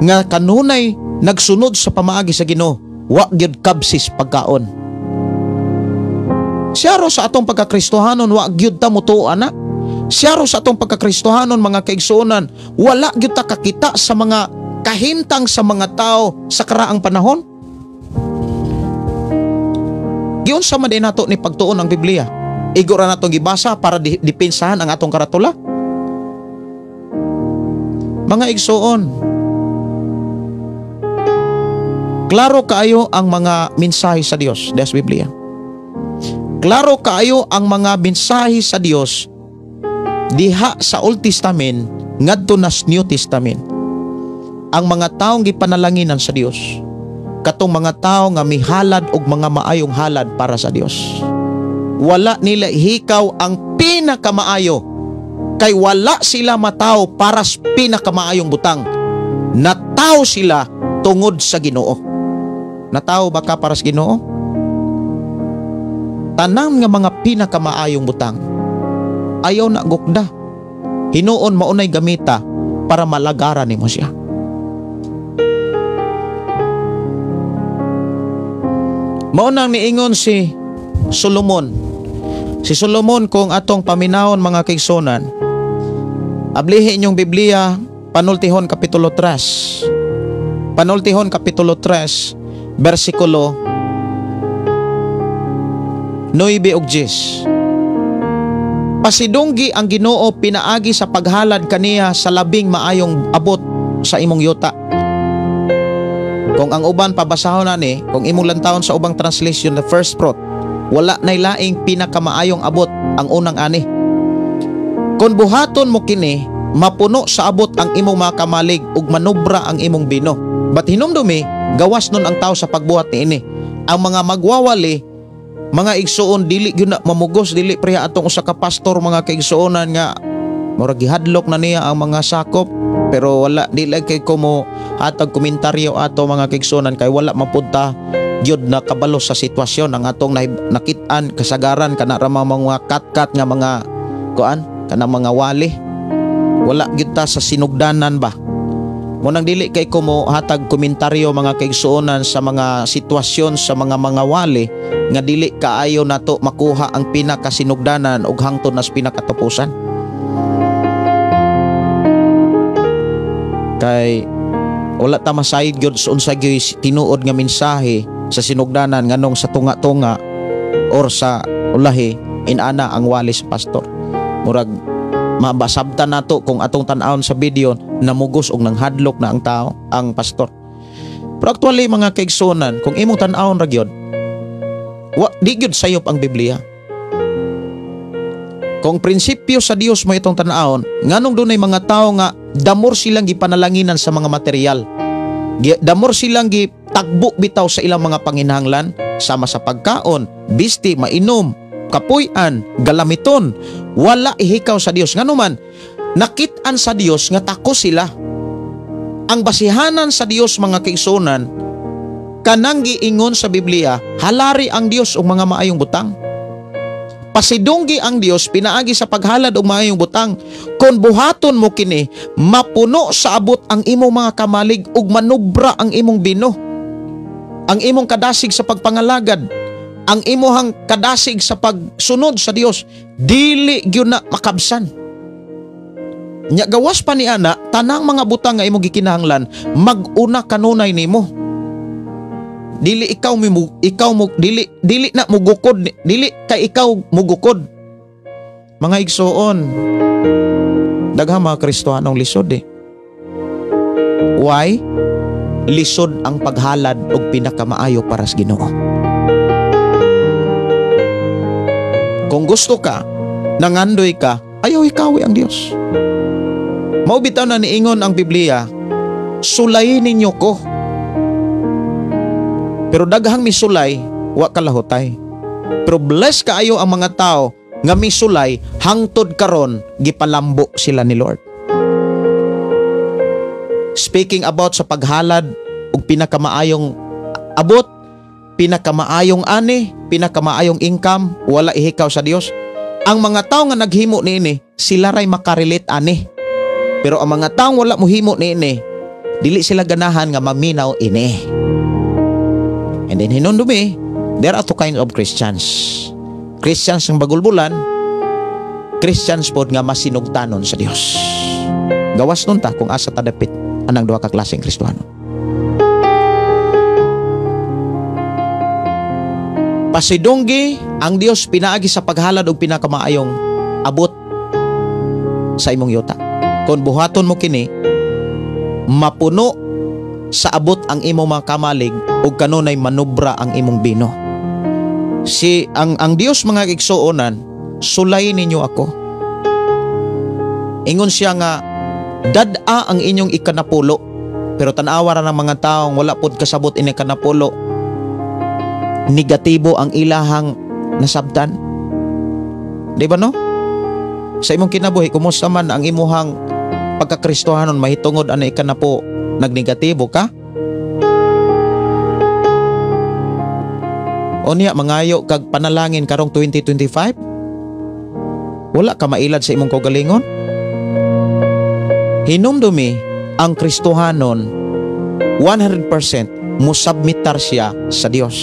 nga kanunay nagsunod sa pamaagi sa Ginoo, wa gyud kabsis pagkaon. Siyaro sa atong pagkakristohanon, wa gyud ta mutuo ana. Siyaro sa atong pagkakristohanon mga kaigsuonan, wala gyud ta kakita sa mga kahimtang sa mga tao sa karaang panahon. Giunsa man din nato ni pagtuon ang Biblia? Igo ra natong gibasa para dipinsahan ang atong karatula. Mga igsoon, klaro kaayo ang mga mensahe sa Dios sa Biblia. Klaro kaayo ang mga mensahe sa Dios diha sa Old Testament ngadto na sa New Testament. Ang mga taong gipanalanginan sa Dios, katong mga tao nga mihalad og mga maayong halad para sa Dios. Wala nila hikaw ang pinakamaayo kay wala sila mataw para sa pinakamaayong butang. Nataw sila tungod sa Ginoo. Nataw ba ka para sa Ginoo? Tanan nga mga pinakamaayong butang ayaw na gukda. Hinuon maunay gamita para malagaran nimo siya. Mao nang niingon si Solomon. Si Solomon kung atong paminahon mga kaigsunan, ablihi inyong Biblia, Panultihon Kapitulo 3. Panultihon Kapitulo 3, versikulo 9 ug 10. Pasidunggi ang Ginoo pinaagi sa paghalad kaniya sa labing maayong abot sa imong yuta. Kung ang uban pabasahon na ni, kung imong lantawon sa ubang translation, the first fruit, wala nay laing pinakamaayong abot ang unang ani. Kung buhaton mo kini, mapuno sa abot ang imong mga kamalig ug manubra ang imong bino. But hinumdumi, gawas nun ang tao sa pagbuhat niini. Ang mga magwawali, mga igsuon, dili gyud na mamugos, dili preha atong usa ka pastor mga kaigsuonan nga murag gihadlok na niya ang mga sakop. Pero wala, di lang kay ko mo hatag komentaryo ato mga kaigsuonan kay wala mapunta gyud na kabalo sa sitwasyon ang atong nakit-an kasagaran kana ra mga kat-kat nga mga kuan kanang mga wali. Wala gyud ta sa sinugdanan ba. Munang dili kay ko mo hatag komentaryo mga kaigsuonan sa mga sitwasyon sa mga wali nga dili kaayo nato makuha ang pinakasinugdanan ug hangtod nas pinakatapusan. Kay wala ta masayod gyud sa unsa gyud tinuod nga mensahe sa sinugdanan nganong sa tunga-tunga or sa ulahi inana ang wali sa pastor. Murag mabasabtan nato kung atong tan-awon sa video namugos og nanghadlok na ang tao, ang pastor. Pero actually mga kaigsuonan, kung imong tan-awon ra gyud, wa di gyud sayop ang Biblia. Kung prinsipyo sa Dios mo itong tan-awon, nganong dunay mga tao nga damor silang gipanalanginan sa mga material. Damor silang gitagbo bitaw sa ilang mga panginahanglan, sama sa pagkaon, bisti, mainom, kapuy-an, galamiton, wala ihikaw sa Dios. Nganuman, nakit-an sa Dios nga tako sila. Ang basihanan sa Dios mga kaigsuonan, kanang giingon sa Biblia, halari ang Dios og mga maayong butang. Pasidunggi ang Dios pinaagi sa paghalad og maayong butang. Kon buhaton mo kini, mapuno sa abot ang imong mga kamalig ug manubra ang imong bino. Ang imong kadasig sa pagpangalagad, ang imuhang kadasig sa pagsunod sa Dios, dili gyud na makabsan. Nya gawas pa ni ana, tanang mga butang nga imong gikinahanglan, mag-una kanunay nimo. Dili ikaw ikaw mo dili dili na mugukod, dili kay ikaw mugukod. Mga igsoon, daghang mga Kristohanong lisod eh. Why? Lisod ang paghalad og pinakamaayo para sa Ginoo. Kung gusto ka, nangandoy ka, ayaw ikawi ang Dios. Mao bitaw na niingon ang Biblia, sulayin ninyo ko. Pero daghang misulay, wa kalahutay. Pero bless kaayo ang mga tao nga misulay hangtod karon gipalambo sila ni Lord. Speaking about sa paghalad og pinakamaayong abot, pinakamaayong ani, pinakamaayong income, wala ihikaw sa Dios. Ang mga tao nga naghimo niini, sila ray makarelate ani. Pero ang mga taong wala mohimo niini, dili sila ganahan nga maminaw ini. And then hinundumi, there are two kinds of Christians. Christians ng bagulbulan, Christians pod nga masinugtanon sa Dios. Gawas nun ta kung asa ta dapit anang duha ka klaseng Kristohano. Pasidunggi ang Dios pinaagi sa paghalad og pinakamaayong abot sa imong yuta. Kung buhaton mo kini, mapuno sa abot ang imong mga kamalig ug kanunay manubra ang imong bino. Si ang Dios mga igsuonan, sulay ninyo ako. Ingon siya nga dad-a ang inyong ikanapulo, pero tan-awa ra ng mga taong wala pod kasabot ini kanapulo. Negatibo ang ilahang nasabtan. Di ba no? Sa imong kinabuhi, kumusta man ang imuhang pagkakristohanon mahitungod ana ikanapo, nagnegatibo ka? O niya, mangayo kag panalangin karong 2025? Wala ka mailad sa imong kaugalingon? Hinumdumi ang Kristohanon 100% musubmitar siya sa Dios.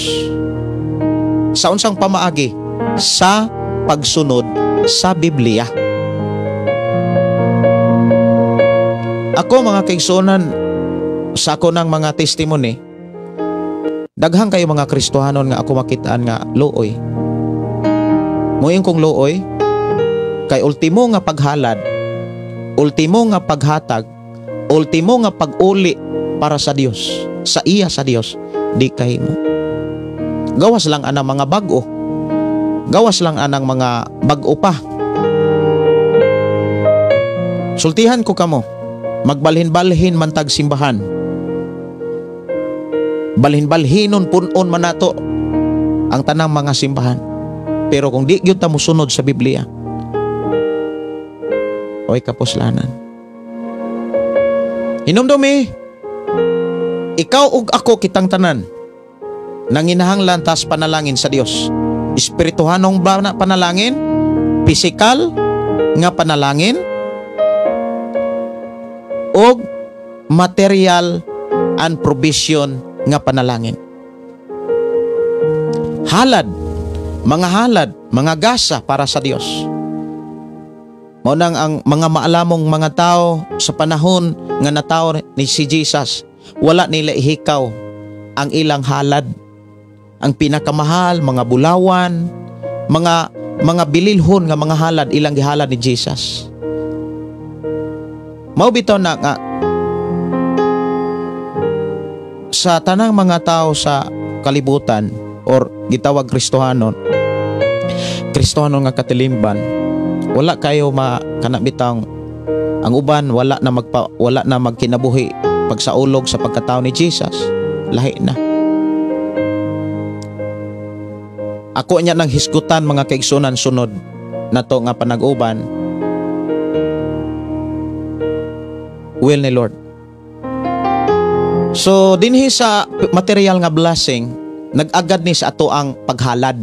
Sa unsang pamaagi? Sa pagsunod sa Biblia. Ako mga kaigsuonan, sa ako ng mga testimony, daghang kayo mga Kristohanon nga ako makitaan nga luoy. Moingon kong luoy, kay ultimo nga paghalad, ultimo nga paghatag, ultimo nga pag-uli para sa Dios, sa iya sa Dios, di kahimo. Gawas lang anang mga bag-o. Gawas lang anang mga bag-o pa. Sultihan ko kamo, magbalhin-balhin man tag simbahan. Balhin-balhinon punon man nato ang tanang mga simbahan. Pero kung di gyud ta mosunod sa Biblia, oy kapuslanan. Hinumdumi, ikaw ug ako, kitang tanan nanginahanglan tas panalangin sa Dios. Espirituhanong ba na panalangin, pisikal nga panalangin, ug material and provision nga panalangin. Halad, mga halad, mga gasa para sa Dios. Mao nang ang mga maalamong mga tao sa panahon nga natawo ni si Jesus, wala nila ihikaw ang ilang halad. Ang pinakamahal, mga bulawan, mga bililhon nga mga halad, ilang gihalad ni Jesus. Mao bitaw na nga sa tanang mga tao sa kalibutan or gitawag Kristohanon, Kristohanon nga katilimban, wala kayo ma kana bitang ang uban wala na magkinabuhi pagsaulog sa pagkatao ni Jesus, lahi na. Ako niya nang hisgutan, mga kaigsunan, sunod nato nga panag-uban, will ni Lord. So dinhi sa material nga blessing, nag-agad ni sa ato ang paghalad.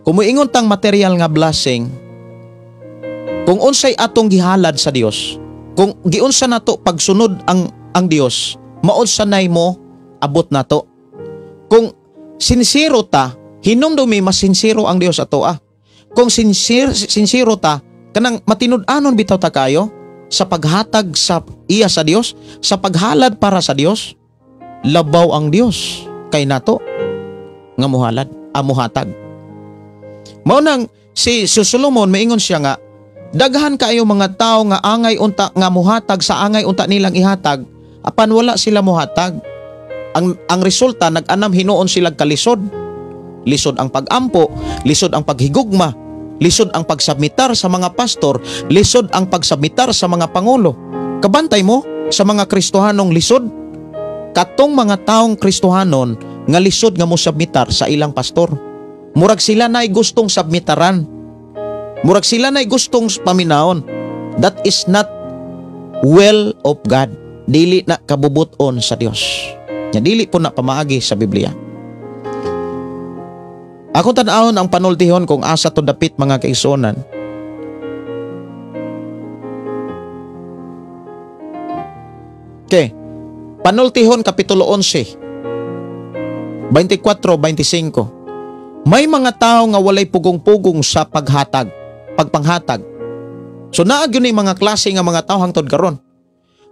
Kung moingon tang material nga blessing, kung unsay atong gihalad sa Dios, kung giunsa nato pagsunod ang Dios, maunsa nay mo abot nato. Kung sinsero ta, hinumdumi mas sinsero ang Dios ato ah. Kung sinsero ta, kanang matinud-anon bitaw ta kayo sa paghatag sa iya sa Dios, sa paghalad para sa Dios, labaw ang Dios kay nato nga muhalad, amuhatag. Mao nang si Solomon maingon siya nga daghan kaayo mga tawo nga angay unta nga muhatag sa angay unta nilang ihatag, apan wala sila muhatag. Ang resulta, nag-anam hinuon sila kalisod. Lisod ang pag-ampo, lisod ang paghigugma, lisod ang pagsubmitar sa mga pastor, lisod ang pagsubmitar sa mga pangulo. Kabantay mo sa mga Kristohanong lisod, katong mga taong Kristohanon nga lisod nga mosubmitar sa ilang pastor. Murag sila na'y gustong submitaran. Murag sila na'y gustong paminaon. That is not will of God. Dili na kabubuton sa Dios. Nya dili po na pamaagi sa Biblia. Ako tan-awon ang panultihon kung asa to dapit, mga kaigsuonan. Okay. Panultihon Kapitulo 11, 24-25. May mga tao nga walay pugong-pugong sa paghatag, pagpanghatag. So naa gyud ni mga klase nga mga tao hangtod karon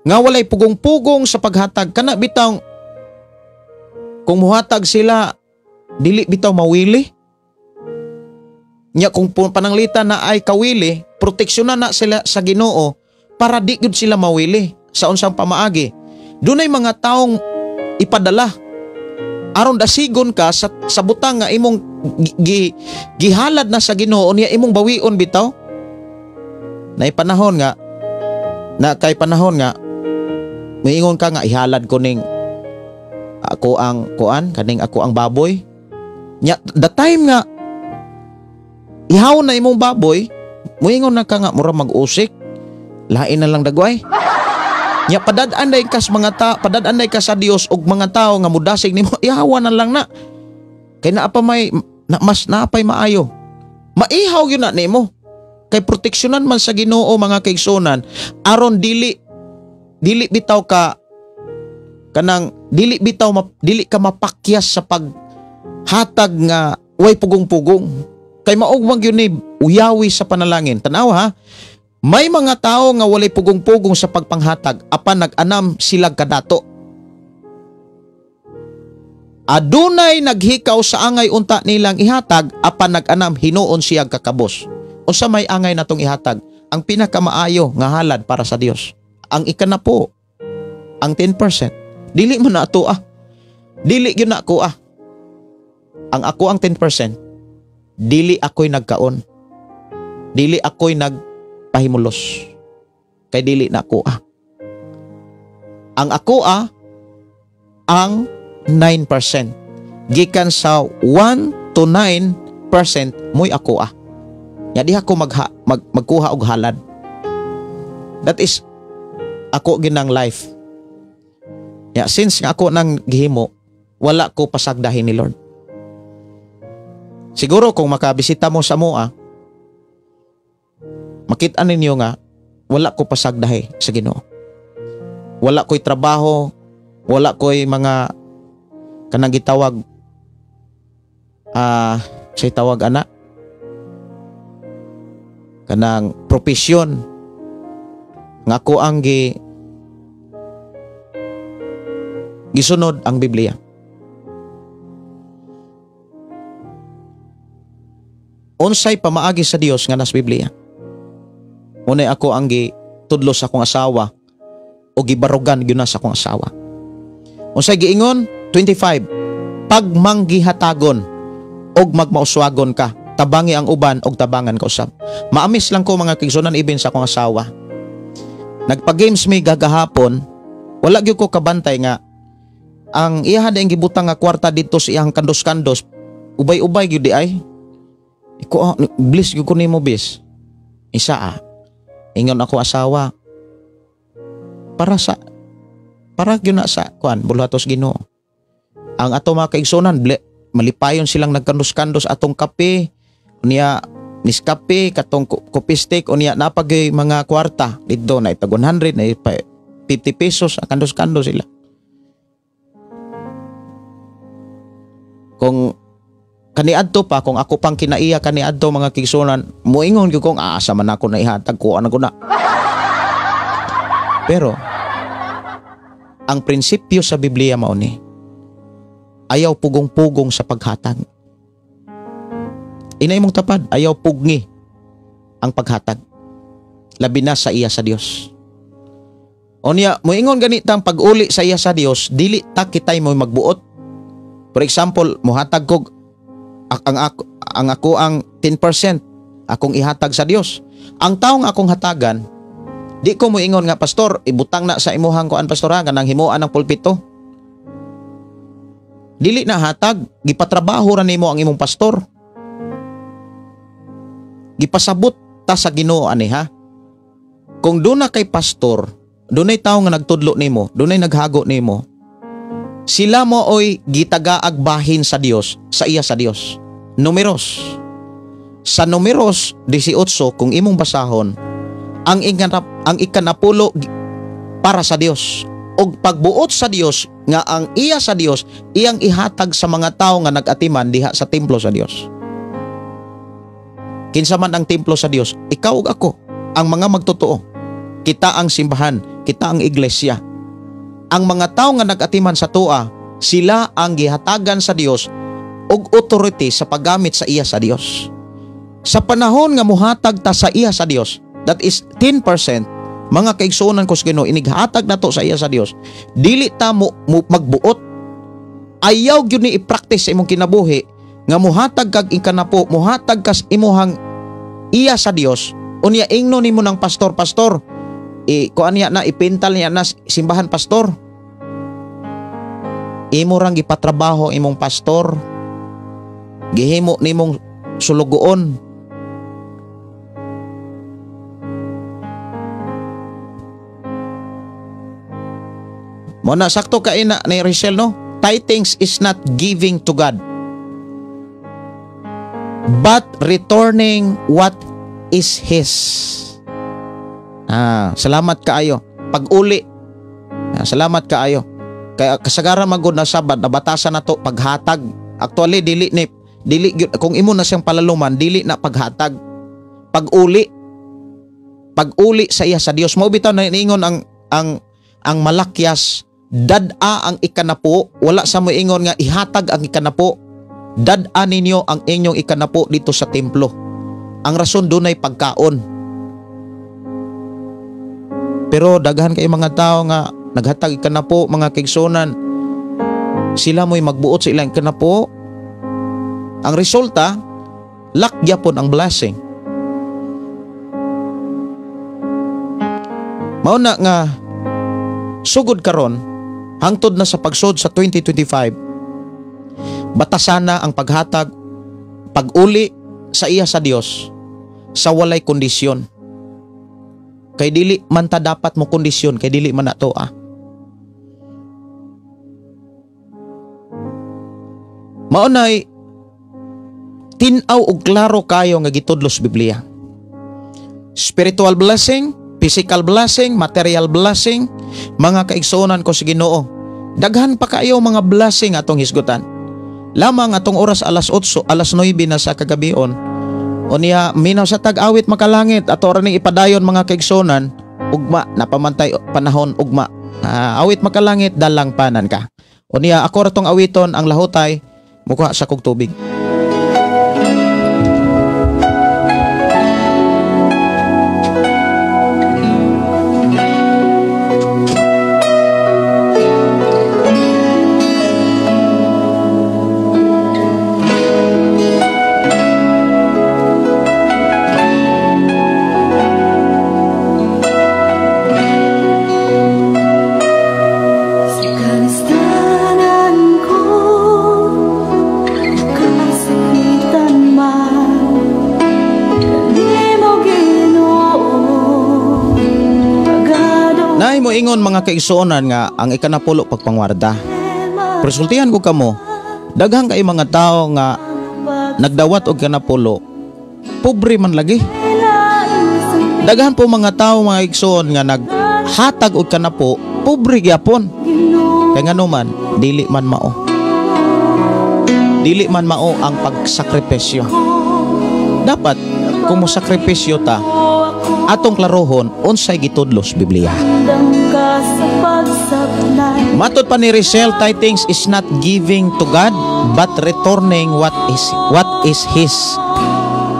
nga walay pugong-pugong sa paghatag, kana bitaw kung muhatag sila dili bitaw mawili. Nya kung pananglitan na ay kawili, proteksyonan na sila sa Ginoo para di gyud sila mawili sa unsang pamaagi. Dunay mga taong ipadala aron dasigon ka sa butang nga imong gihalad na sa Ginoo niya imong bawion bitaw. Nay panahon nga na kay panahon nga miingon ka nga ihalad ko ning ako ang kuan kaning ako ang baboy. Nya the time nga ihaw na imong baboy, muingon na ka nga mura mag-usik, lain na lang dagway. Nya padad-an day kas mga ta, padad-an day ka sa Dios og mga tawo nga mudasig nimo, ihawa na lang na. Kay naa pa may na, mas naapay maayo. Maihaw gyud na nimo. Kay proteksyonan man sa Ginoo, mga kaigsunan, aron dili dili bitaw ka kanang dili bitaw dili ka mapakyas sa paghatag nga way pugong-pugong. Kay maugmang gyud ni uyawi sa panalangin. Tan-aw ha. May mga tao nga walay pugong-pugong sa pagpanghatag apan nag-anam sila kadato. Adunay naghikaw sa angay unta nilang ihatag apan nag-anam hinuon siya kakabos. Unsa may angay natong ihatag? Ang pinakamaayo nga halad para sa Dios. Ang ikanapo, ang 10%. Dili mo na ato ah. Dili gyud na ako ah. Ang ako ang 10%. Dili ako'y nagkaon. Dili ako'y nagpahimulos. Kay dili na ako ah. Ang ako ah, ang 9%. Gikan sa 1 to 9% mo'y ako ah. Nya diha ko magkuha og halad. That is ako ginang life. Ya, since nga ako nang gihimo, wala ko pasagdahin ni Lord. Siguro kung makabisita mo sa moa, makita ninyo nga wala ko pasagdahi sa Ginoo. Wala ko'y trabaho, wala ko'y mga kanang gitawag say tawag ana kanang propesyon nga ako ang gisunod ang Biblia. Unsay pamaagi sa Dios nga nas Biblia? Unay ako ang gitudlo sa akong asawa o gibarugan gyud na sa akong asawa. Unsay giingon? 25. Pagmanggihatagon og magmauswagon ka, tabangi ang uban og tabangan ka usab. Maamis lang ko mga kaigsunan ibin sa akong asawa. Nagpa-games mi gagahapon, wala gyud ko kabantay nga ang iyahan ang gibutang nga kwarta dito sa iyang kandos-kandos, ubay-ubay gyud di ay. Iko, bliss gyud ko nimo bis. Isa ah. Ingon ako asawa, para gyud na sa kuan buluhatos Ginoo. Ang ato mga kaigsunan, malipayon silang nagkandos-kandos atong kape, unya Nescafe, katong kopi stick, unya napagay mga kwarta didto na itag 100 na 50 pesos, kandos-kandos sila. Kung kaniadto pa, kung ako pang kinaiya kaniadto mga kaigsunan, moingon gyud kong aasa man ako na ihatag kuan ako na. Pero ang prinsipyo sa Biblia mao ni, ayaw pugong-pugong sa paghatag. Inay mong tapad, ayaw pugni ang paghatag. Labi na sa iya sa Dios. Unya, moingon ganitang pag-uli sa iya sa Dios, dili ta kitay mo magbuot. For example, mohatag kog ang ako ang 10% akong ihatag sa Dios. Ang taong akong hatagan, di ko moingon nga pastor, ibutang na sa imuhang kuan pastor ha, kanang himuan ng pulpito. Dili na hatag, gipatrabaho ra nimo ang imong pastor. Gipasabot ta sa Ginoo ani ha. Kung doon na kay pastor, dunay tawo nga nagtudlo nimo, dunay naghago nimo, sila mo oy gitagaag bahin sa Dios, sa iya sa Dios. Numeros. Sa Numeros 18, kung imong basahon, ang ikanapulo para sa Dios og pagbuot sa Dios nga ang iya sa Dios iyang ihatag sa mga tawo nga nagatiman diha sa templo sa Dios. Kinsa man ang templo sa Dios, ikaw ug ako, ang mga magtotoo. Kita ang simbahan, kita ang iglesia. Ang mga tawo nga nagatiman sa tuwa, sila ang gihatagan sa Dios og authority sa paggamit sa iya sa Dios. Sa panahon nga muhatag ta sa iya sa Dios, that is 10%, mga kaigsuonan ko sa Ginoo, inighatag na to sa iya sa Dios. Dili ta mo magbuot. Ayaw gyud ni i-practice sa imong kinabuhi nga muhatag kag ikanapo, muhatag kas imuhang iya sa Dios. Unya ingno nimo ng pastor, pastor, kuan niya na, ipintal niya na simbahan pastor. Imo rang gipatrabaho imong pastor. Gihimo nimong sulugoon. Mo na sakto ka ina ni Richelle, no? Tithings is not giving to God, but returning what is His. Salamat kaayo. Pag-uli. Salamat kaayo. Kaya kasagaran magud na Sabad, nabatasan na to paghatag. Actually dili ni dili kung imo na siyang palaluman, dili na paghatag. Pag-uli. Pag-uli sa iya sa Dios. Mao bitaw na niingon ang Malakyas, dad-a ang ikanapo, wala sa moingon nga ihatag ang ikanapo. Dad-a ninyo ang inyong ikanapo dito sa templo. Ang rason dunay pagkaon. Pero daghan kay mga tao nga naghatag ikanapo, mga kaigsunan, sila mo'y magbuot sa ilang ikanapo. Ang resulta, lakgyapon ang blessing. Mao na nga sugod karon hangtod na sa pagsod sa 2025, batasana ang paghatag, pag-uli sa iya sa Dios sa walay kondisyon. Kay dili man ta dapat mo kondisyon, kay dili man nato ah. Mao nay tin-aw og klaro kayo nga gitudlo sa Biblia. Spiritual blessing, physical blessing, material blessing, mga kaigsuonan ko sa Ginoo. Daghan pa kayo mga blessing atong hisgutan. Lamang atong oras alas 8, alas 9 na sa kagabion. Unya minaw sa tag-awit makalangit ato ra ning ipadayon mga kaigsuonan, ugma napamantay panahon ugma. Awit makalangit dalang panan ka. Unya ako ra tong awiton ang lahutay mukuha sa kog tubig. Ingon mga kaigsuonan nga ang ikanapulo pagpangwarda. Pero sultihan ko kamo, daghang kay mga tao nga nagdawat og kanapulo, pobre man lagi. Daghan po mga tao mga igsuon nga naghatag og kanapo, pobre gyapon. Kay ngano man, dili man mao. Dili man mao ang pagsakripisyo. Dapat kung mosakripisyo ta, atong klarohon unsay gitudlo sa Biblia. Matod pa ni Rizal, tithings is not giving to God but returning what is his.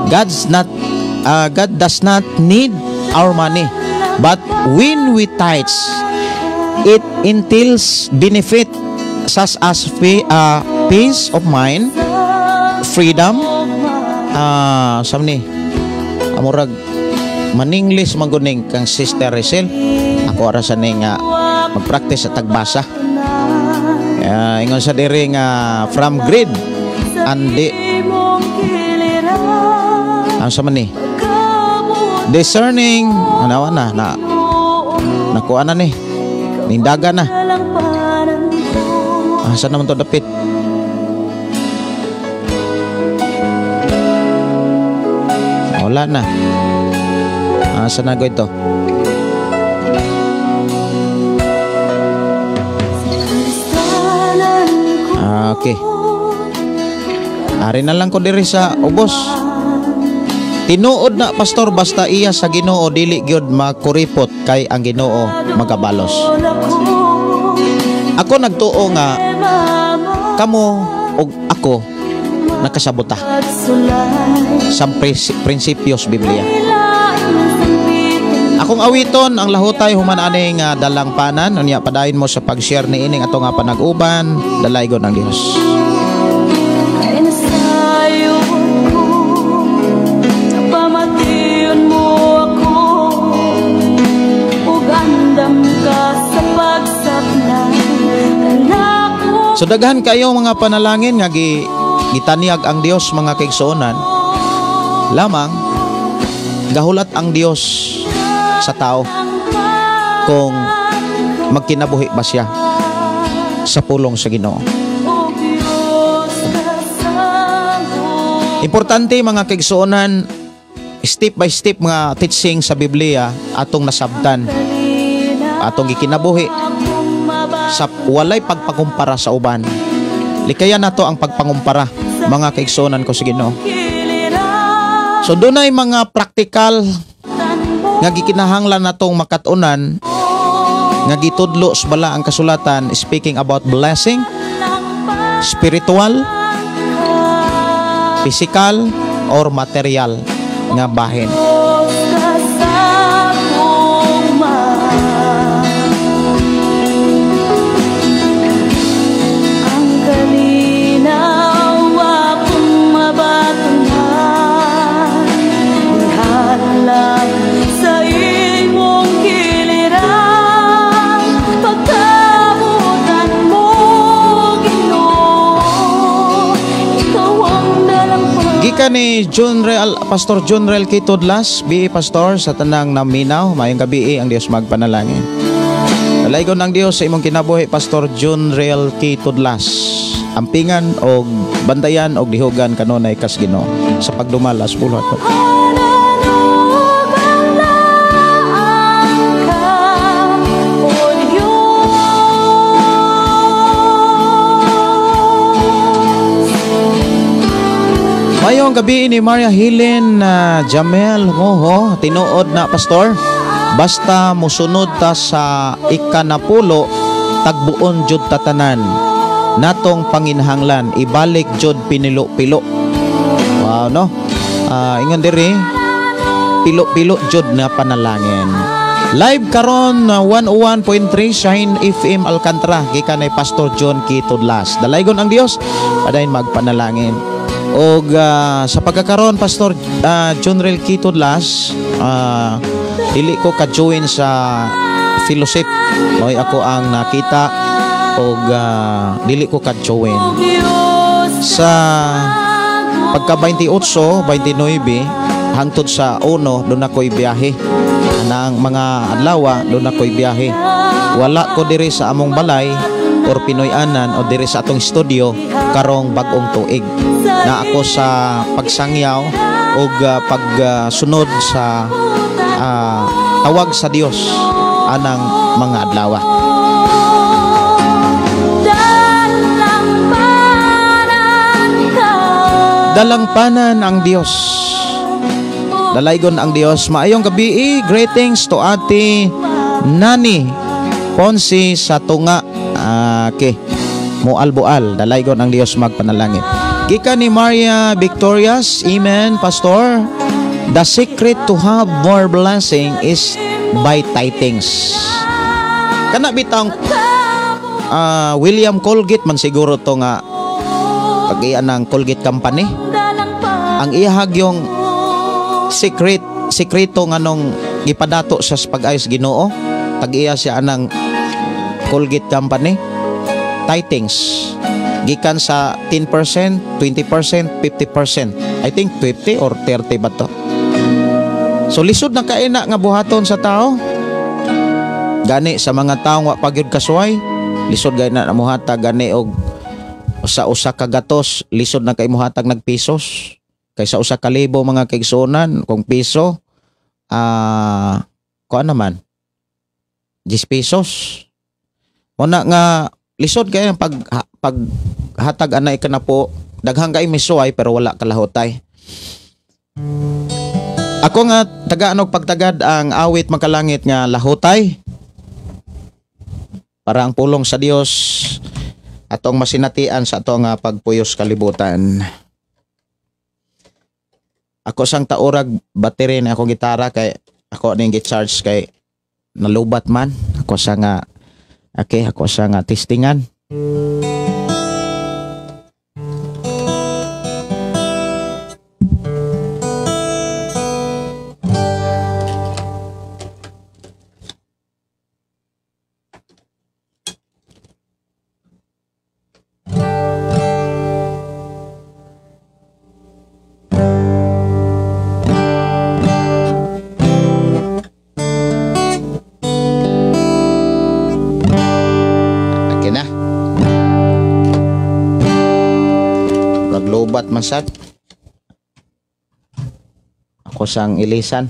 God does not need our money, but when we tithe, it entails benefit such as peace of mind, freedom, samni amurag maninglis maguning kang Sister Rizal. Ako ara sa ning magpractice sa tagbasa. Ingon sa diri nga from greed and the ang sa man ni discerning anawa na na nakuha na ni nindaga na. Asa naman to dapit? Wala na. Asa na ko ito? Okay. Ari na lang ko diri sa ubos. Tinuod na pastor basta iya sa Ginoo dili gyud makuripot kay ang Ginoo magabalos. Ako nagtuo nga kamo og ako nakasabota sa prinsipyo sa Biblia. Akong awiton ang lahutay human ani nga dalangpanan unya padayon mo sa pag-share niining ato nga panag-uban dalaygon ang Dios. So daghan kayo mga panalangin nga gitanyag ang Dios mga kaigsuonan. Lamang gahulat ang Dios sa tao kung magkinabuhi ba siya sa pulong sa Ginoo. Importante mga kaigsuonan, step by step mga teaching sa Biblia atong nasabtan, atong gikinabuhi sa walay pagpakumpara sa uban. Likayan nato ang pagpangumpara mga kaigsuonan ko sa Ginoo. So dunay mga praktikal nga gikinahanglan natong makat-unan nga gitudlo sa bala ang kasulatan speaking about blessing, spiritual, physical or material nga bahin. Gikan ni John Real, Pastor John Real Kitudlas, BE Pastor sa tanang naminaw, maayong gabi ang Dios magpanalangin. Dalaygon ang Dios sa imong kinabuhi, Pastor John Real Kitudlas. Ampingan og bantayan og dihugan kanunay kas Ginoo sa pagdumala sa buhaton. Mayong gabi ni Maria Helen Jamel Moho, tinuod na pastor, basta musunod ta sa ikanapulo, tagbuon jud tatanan natong panginhanglan, ibalik jud pinilo-pilo. Wow, no? Ingon diri, pilo-pilo jud na panalangin. Live karon 101.3 Shine FM Alcantara gikan ni Pastor John K. Tudlas. Dalaygon ang Dios, padayon magpanalangin. Og sa pagkakaroon Pastor John Rel K. Tudlas, dili ko ka-join sa fellowship. Moy ako ang nakita og dili ko ka-join. Sa pagka 28, 29 hangtod sa 1 doon ako'y biyahe. Nang mga adlaw doon ako'y biyahe. Wala ko diri sa among balay or Pinoy-anan o diri sa atong studio karong bag-ong tuig. Na ako sa pagsangyaw og pagsunod sa tawag sa Dios anang mga adlaw. Dalangpanan ang Dios. Dalaygon ang Dios. Maayong gabi, greetings to Ate Nani Ponce sa Tunga. Okay. Mual-bual, dalaygon ang Dios magpanalangin. Gikan ni Maria Victorias, amen, Pastor. The secret to have more blessing is by tithings. Kana bitang William Colgate man siguro to nga pag-iyan ng Colgate Company. Ang ihag yung sekreto nga nung gipadato siya sa pag-ayos Ginoo, tag-iya siya anang Colgate Company, tithings. Gikan sa 10%, 20%, 50%. I think 50 or 30 ba to? So lisod na kaina nga buhaton sa tao. Gani sa mga taong wa pa gyud kasuway, lisod gani na muhatag gani og sa usa ka gatos, lisod na kay muhatag nag pesos. Kaysa usa ka libo mga kaigsuonan, kung piso kuan naman 10 pesos. Muna nga lisod kay ang paghatag anay ka na po, daghang kay misuway pero wala kalahutay. Ako nga tagaan og pagtagad ang awit makalangit nga lahutay para ang pulong sa Dios atong masinatian sa atong pagpuyos kalibutan. Ako sang taurag battery na akong gitara kay ako ning gi-charge kay nalubat man. Ako sa nga okay, ako sa nga testingan. Mansad. Ako sang ilisan.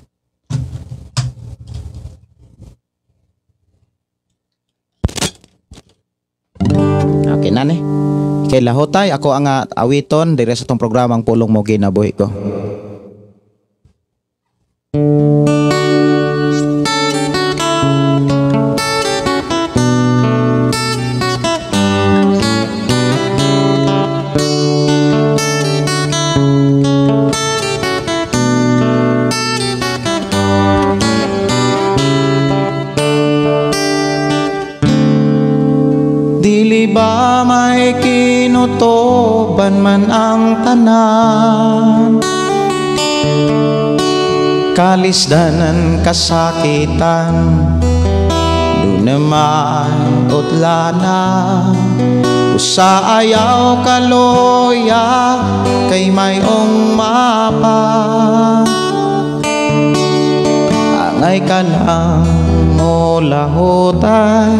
Okay na ni. Kay lahotay ako ang awiton dire sa tong programang Pulong Mo Kinabuhi Ko. Dili ba may kinutuban man ang tanan, kalisdanan kasakitan, doon naman utlana, usa ayaw kaloya kay mayong mapa. Angay ka lang mo lahutay,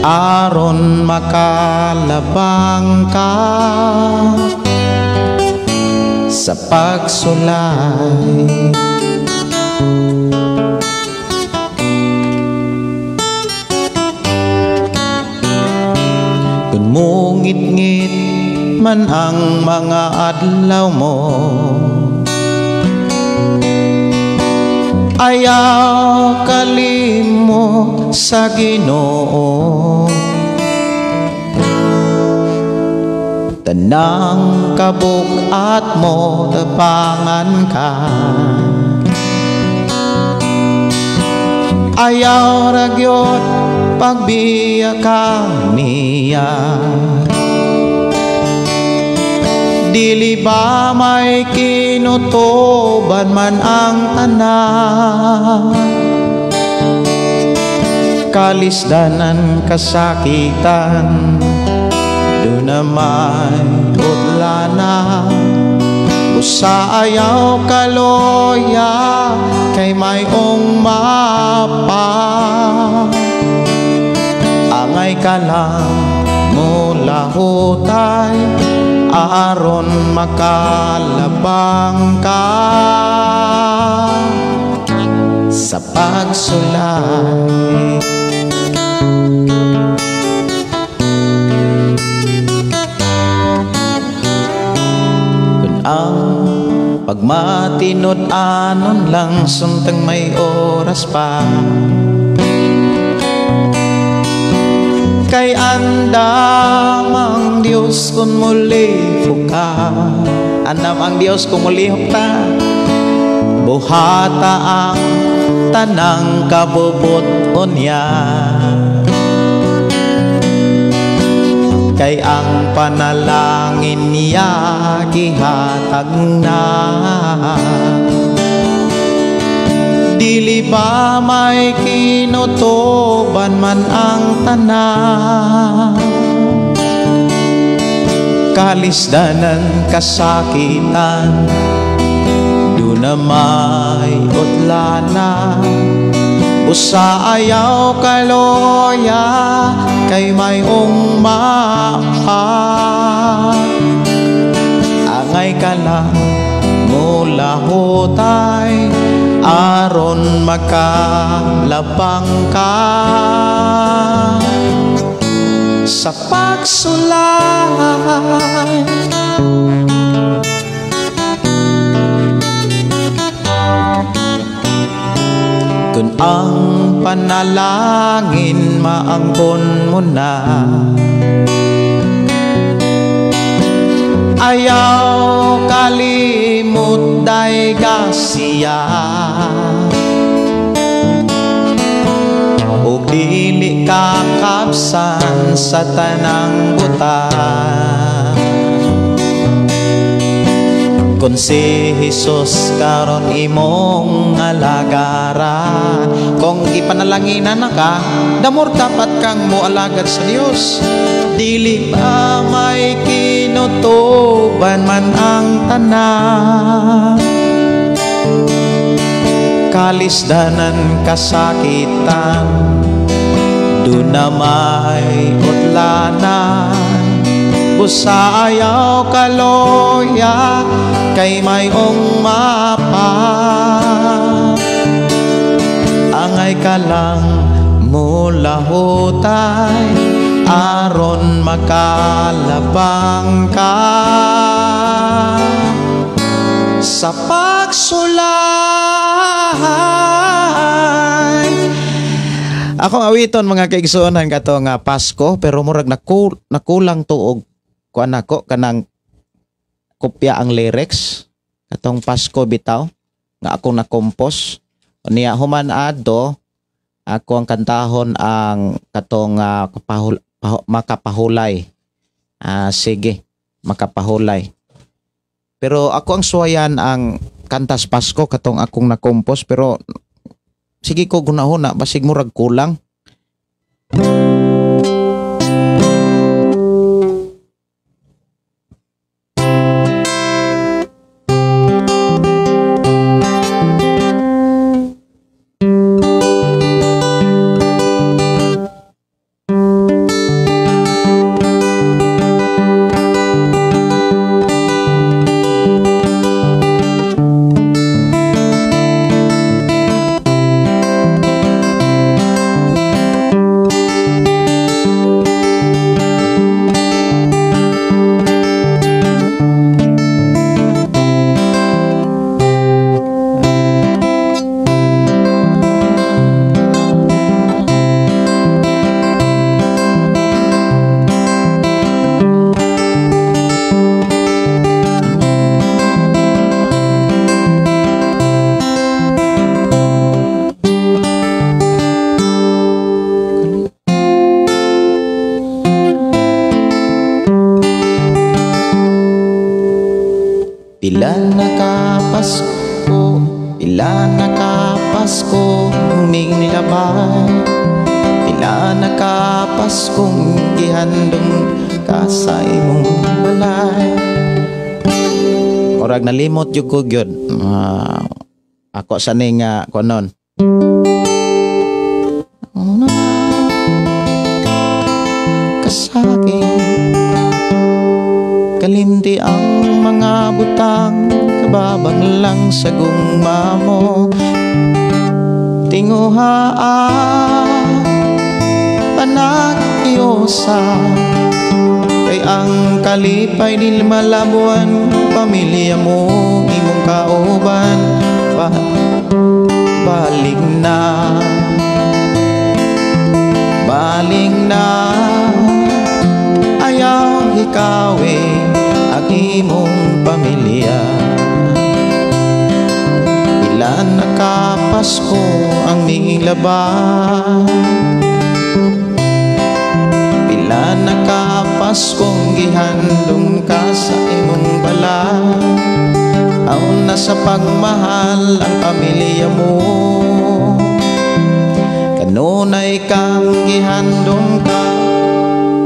Aron makalabang ka sa pagsulay. Kung mungit-ngit man ang mga adlaw mo, ayaw kalimot sa Ginoo. Tanang kabuk-at mo tapangan ka, ayaw ra gyud pagbiya ka niya. Dili ba may kinutuban man ang tanan, kalisdanan kasakitan, doon may utlana. Busa ayaw kaloya kay mayong mapa, angay ka lang mulahutay aron makalabang ka sa pagsulay. Kun ang pagmatinud-anon lang suntang may oras pa, kay andam ang Diyos kung mulihok ka. Andam ang Diyos kung mulihok ta. Buhata ang tanang kabubut-on niya, kay ang panalangin niya gihatag na. Dili ba may kinutuban man ang tanan, kalisdanan kasakitan, doon na may utlana. Busa ayaw kaloya kay mayong mapa, angay ka lang mulahutay aron makalabang ka sa pagsulay. Kung ang panalangin maangkon mo na, ayaw kalimot day kasiya, ug dili kakabsan sa tanang buta. Kung si Jesus karon imong alagaran, kung ipanalanginan na ka, damor dapat kang moalagad sa Dios. Dili ba may kinutuban man ang tanan, kalisdanan kasakitan, doon na may utlanan. Busa ayaw kaloya kay mayong mapa, angay ka lang mulahutay aron makalabang ka sa pagsulay. Akong awiton mga kaigsuonan kato nga Pasko, pero murag nakulang tuog kuan nako kanang kopya ang lyrics katong Pasko bitaw nga akong na-compose niya. Human adto ako ang kantahon ang katong makapahulay. Sige, makapahulay. Pero ako ang suwayan ang kantas Pasko katong akong na-compose, pero sige ko gunahuna basig murag kulang. minglabay. Pila na ka Paskong gihandong ka sa imong balay. Murag nalimot jud ko gyud. Ako sa ning kunon. Kasaki kalimti ang mga butang, kababang lang sa gugma mo. Tinguha panagyosa, kay ang kalipay di malabuan, pamilya mo imong kauban. Balik na, balik na, ayaw hikawi ang imong pamilya. Ilan na ka Pasko ang milabay, pila na ka Paskong gihandong ka sa imong balay. Aw na sa pagmahal ang pamilya mo, kanunay kang gihandong ka.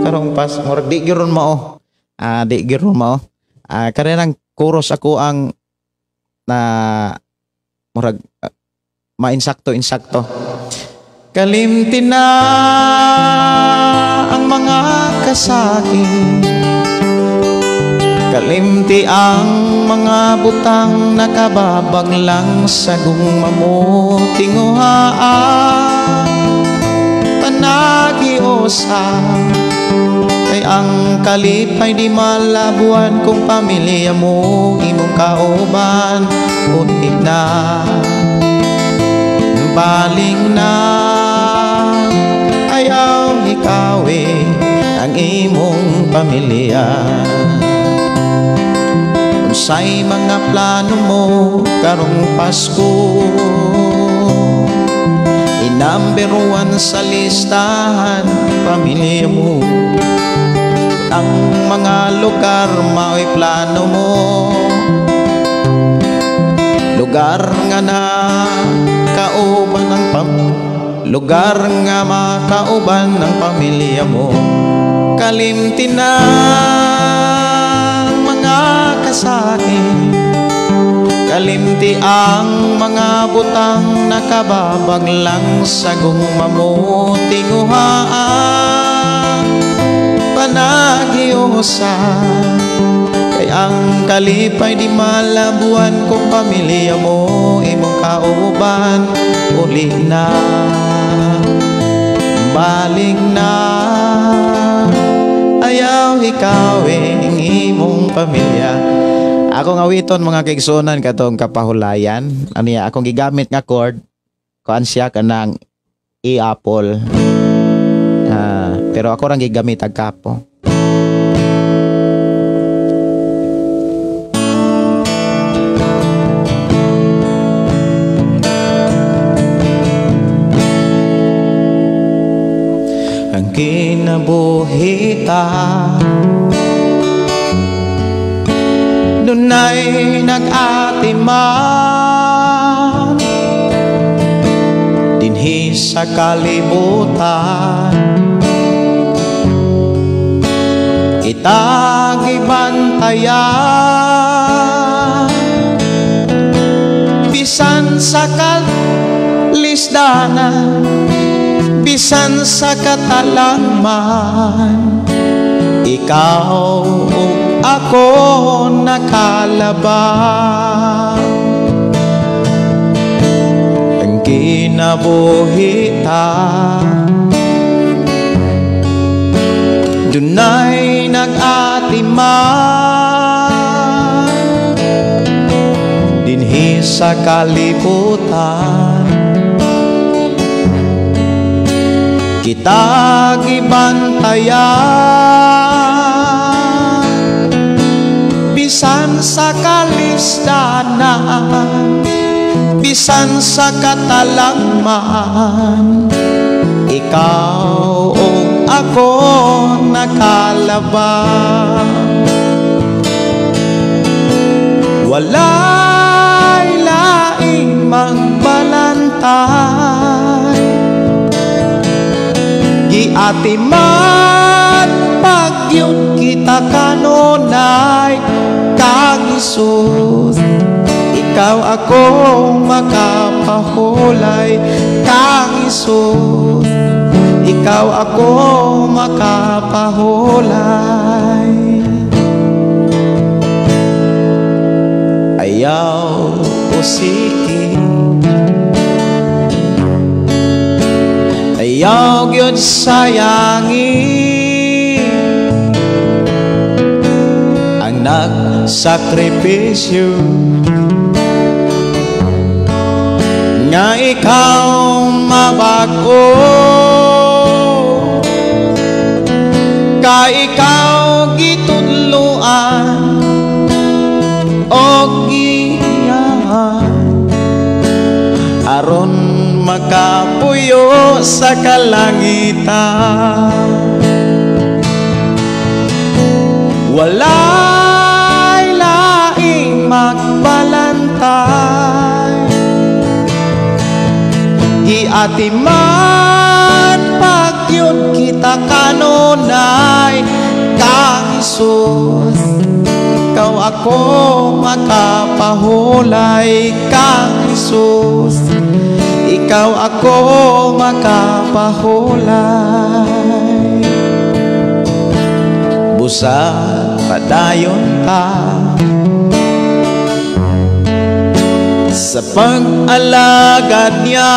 Karong pas murag di gyud mao. Di gyud mao. Karenang kuros ako ang na murag mainsakto-insakto. Kalimti na ang mga kasaki, kalimti ang mga butang, nakababag lang sa gugma mo. Tinguha panagiosa, kay ang kalipay di malabuan, kung pamilya mo imong kauban. Uli na, baling na, ayaw hikawi ang imong pamilya. Unsay mga plano mo karong Pasko, i-number 1 sa listahan pamilya mo. Ang mga lugar mao'y plano mo, lugar nga na kauban ng lugar nga makauban ng pamilya mo. Kalimti na mga kasaki, kalimti ang mga butang, nakababag lang sa gugma mo. Tinguha panagyosa, kay ang kalipay di malabuan, kung pamilya mo imong kauban. Uli na, balik na, ayaw hikawi ang imong pamilya. Akong awiton mga kaigsuonan katong kapahulayan. Aniya akong gigamit nga chord, kuan siya kanang E apple. Pero ako rang gigamit ag kapo. Ang kinabuhita dunay nag-atiman, dinhi sa kalibutan kita gibantayan. Bisan sa kalisdanan, bisan sa katalangman, ikaw ug ako nakalabang. Ang kinabuhita dunay nag-atiman, dinhi sa kalibutan kita gibantayan. Bisan sa kalisdanan, bisan sa katalangman, ikaw ug ako nakalabang. Walay laing magbalantay, Giatiman pagyud kita kanunay kang Hesus, ikaw ako makapahulay kang Hesus, ikaw ako makapahulay. Ayaw usiki, ayaw gyud sayangi ang nagsakripisyo nga ikaw mabag-o, ka ikaw gitudloan o giyahan aron makapuyo sa kalangitan. Walay laing magbalantay, giatiman pagyud kita kanunay kang Hesus, ikaw ako makapahulay kang Hesus, ikaw ako makapahulay. Busa padayon ta sa pag-alagad niya,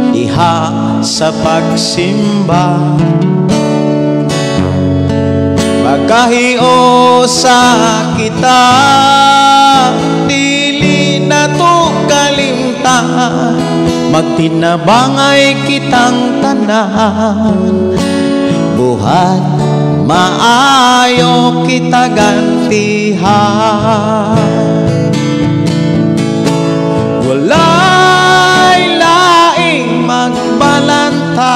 diha sa pagsimba, pagkahiosa kita, dili na to kalimtan, magtinabangay kitang tanan, buhat maayo kita gantihan. Walay laing magbalantay,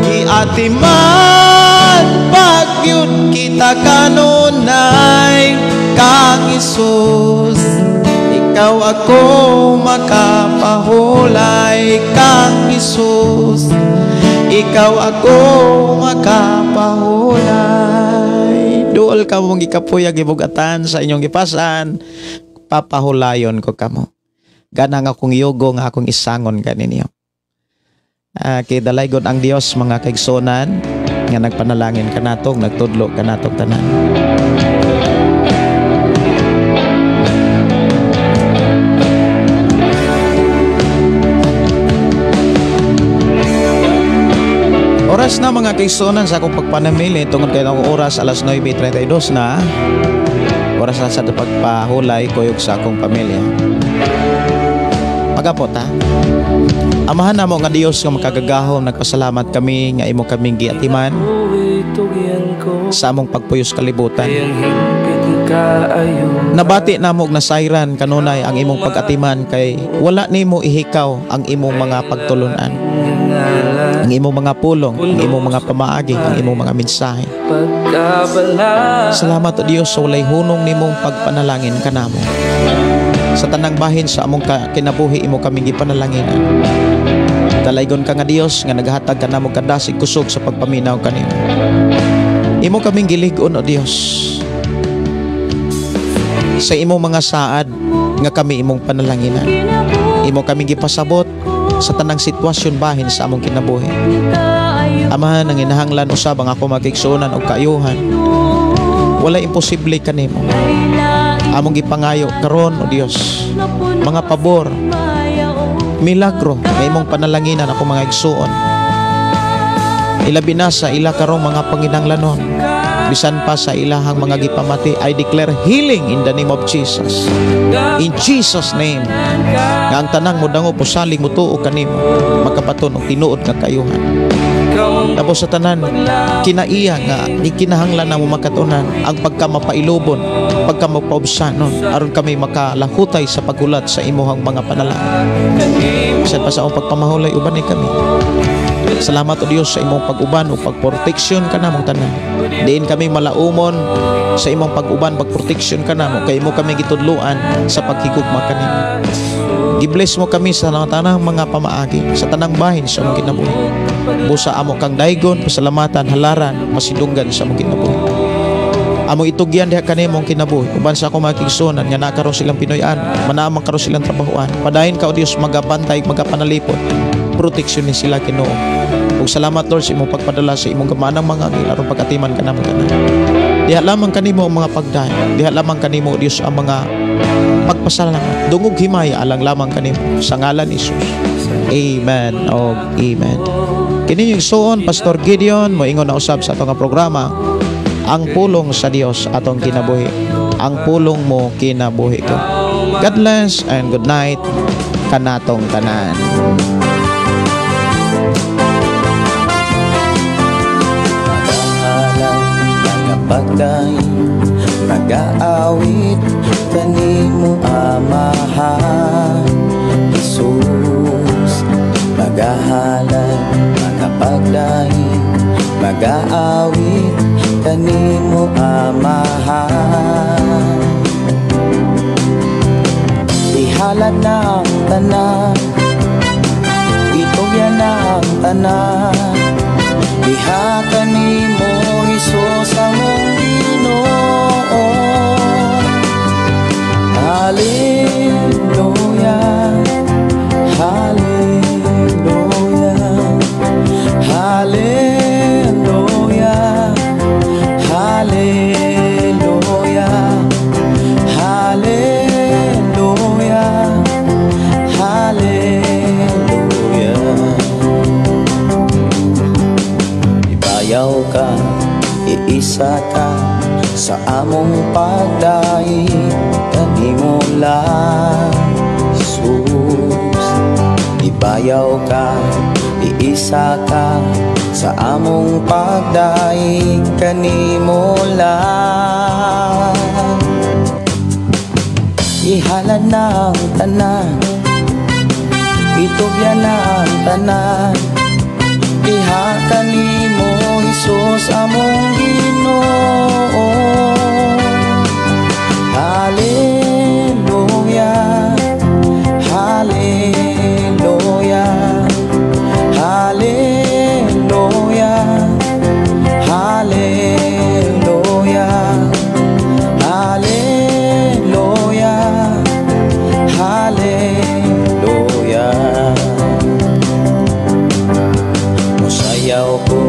giatiman pagyud kita kanunay kang Hesus, ikaw ako makapahulay kang Hesus, ikaw ako makapahulay. Duol ka mong gikapuyag gibugatan sa inyong gipasan, papahulayon ko kamo. Gana nga akong yugo nga akong isangon kaninyo. Kay dalaygon ang Dios mga kaigsunan nga nagpanalangin kanatong, nagtudlo kanatong tanan. Oras na mga kaigsunan sa akong pagpanamili tungod kay akong oras alas 9:32 na. Oras na sa pagpahulay kuyog sa akong pamilya. Pagapot ha. Amahan namo nga Dios nga makagagahom, nagpasalamat kami nga imo kaming giatiman sa among pagpuyos kalibutan. Nabati namo og nasayran kanunay ang imong pag-atiman kay wala nimo ihikaw ang imong mga pagtulunan, ang imong mga pulong, ang imong mga pamaagi, ang imong mga mensahe. Salamat o Dios sa walay hunong nimong pagpanalangin kanamo. Sa tanang bahin sa among kinabuhi imo kaming gipanalanginan. Dalaygon ka nga Dios nga naghatag kanamo kadasig kusog sa pagpaminaw kanimo. Imo kaming gilig-on o Dios sa imong mga saad nga kami imong panalanginan. Imo kaming gipasabot sa tanang sitwasyon bahin sa among kinabuhi. Amahan, ang inahanglan usab ang ako magigsuonan og kaayuhan. Wala imposible kanimo. Among gipangayo karon o Dios, mga pabor, milagro nga imong panalanginan ako mga igsuon. Ilabi na sa ila karong mga panginahanglanon, bisan pa sa ilahang mga gipamati, I declare healing in the name of Jesus. In Jesus name. Nga ang tanang modangop usalig motuo kanimo, makabaton og tinuod nga kaayuhan. Tapos sa tanan, kinaiya nga ikinahanglan na mo makatunan ang pagkamapailubon, pagkamapaubsanon, aron kami makalahutay sa paghulat sa imuhang mga panalangin. Bisan pa sa among pagpamahulay, uban ni kami. Salamat o Dios sa imong pag-uban o pagproteksyon ka namong tanan. Diin kami malaumon sa imong pag-uban, pagproteksyon ka namo, kay imo kami gitudloan sa paghigugma kanimo. Gi-bless mo kami sa tanang mga pamaagi, sa tanang bahin sa among kinabuhi. Busa amo kang daygon, pasalamatan, halaran, pasidunggan sa among kinabuhi. Amo itugyan diha kanimo ang kinabuhi. Uban sa akong mga kaigsuonan nga nakaron silang Pinoy-an, manaamang karon silang trabahoan. Padayon ka, O Dios, magabantay, magapanalipod. Proteksyon ni sila, Ginoo. Ug salamat, Lord, sa imong pagpadala sa imong gamaanang mga anghel aron pagatiman kanamo tanan. Diha lamang kanimo ang mga pagdayon. Diha lamang kanimo, O Dios, ang mga pagpasalamat. Dungog himaya alang lamang kanimo sa ngalan ni Jesus. Amen og amen. Kini yung igsuon, Pastor Gideon, moingon na usab sa atong nga programa, Ang Pulong sa Dios Atong Kinabuhi. Ang pulong mo kinabuhi ko. God bless and good night kanatong tanan. Magahalad, magapagday, magaawit kanimo, Amahan Jesus. Magahalad, magapagday, magaawit kanimo, Amahan. Ihalad na ang tanan, itugyan na ang tanan, diha kanimo, Hesus, among Ginoo. Hallelujah, hallelujah, hallelujah, hallelujah, hallelujah, hallelujah. Ibayaw ka, iisa ka sa among pagdaig kanimo lang, Jesus. Ibayaw ka, iisa ka sa among pagdaig kanimo lang. Ihalad na ang tanan, itugyan na ang tanan, diha kanimo, Hesus, among Ginoo. Hallelujah, hallelujah, hallelujah, hallelujah, hallelujah, hallelujah. Musayaw ko,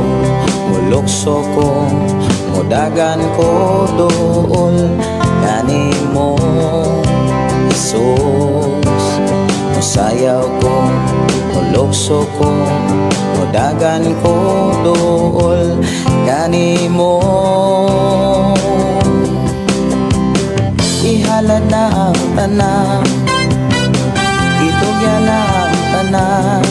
mulukso ko, mudagan ko dool kanimo, Jesus. Musayaw ko, mulukso ko, mudagan ko dool kanimo. Ihalad na ang tanan, itugyan na ang tanan.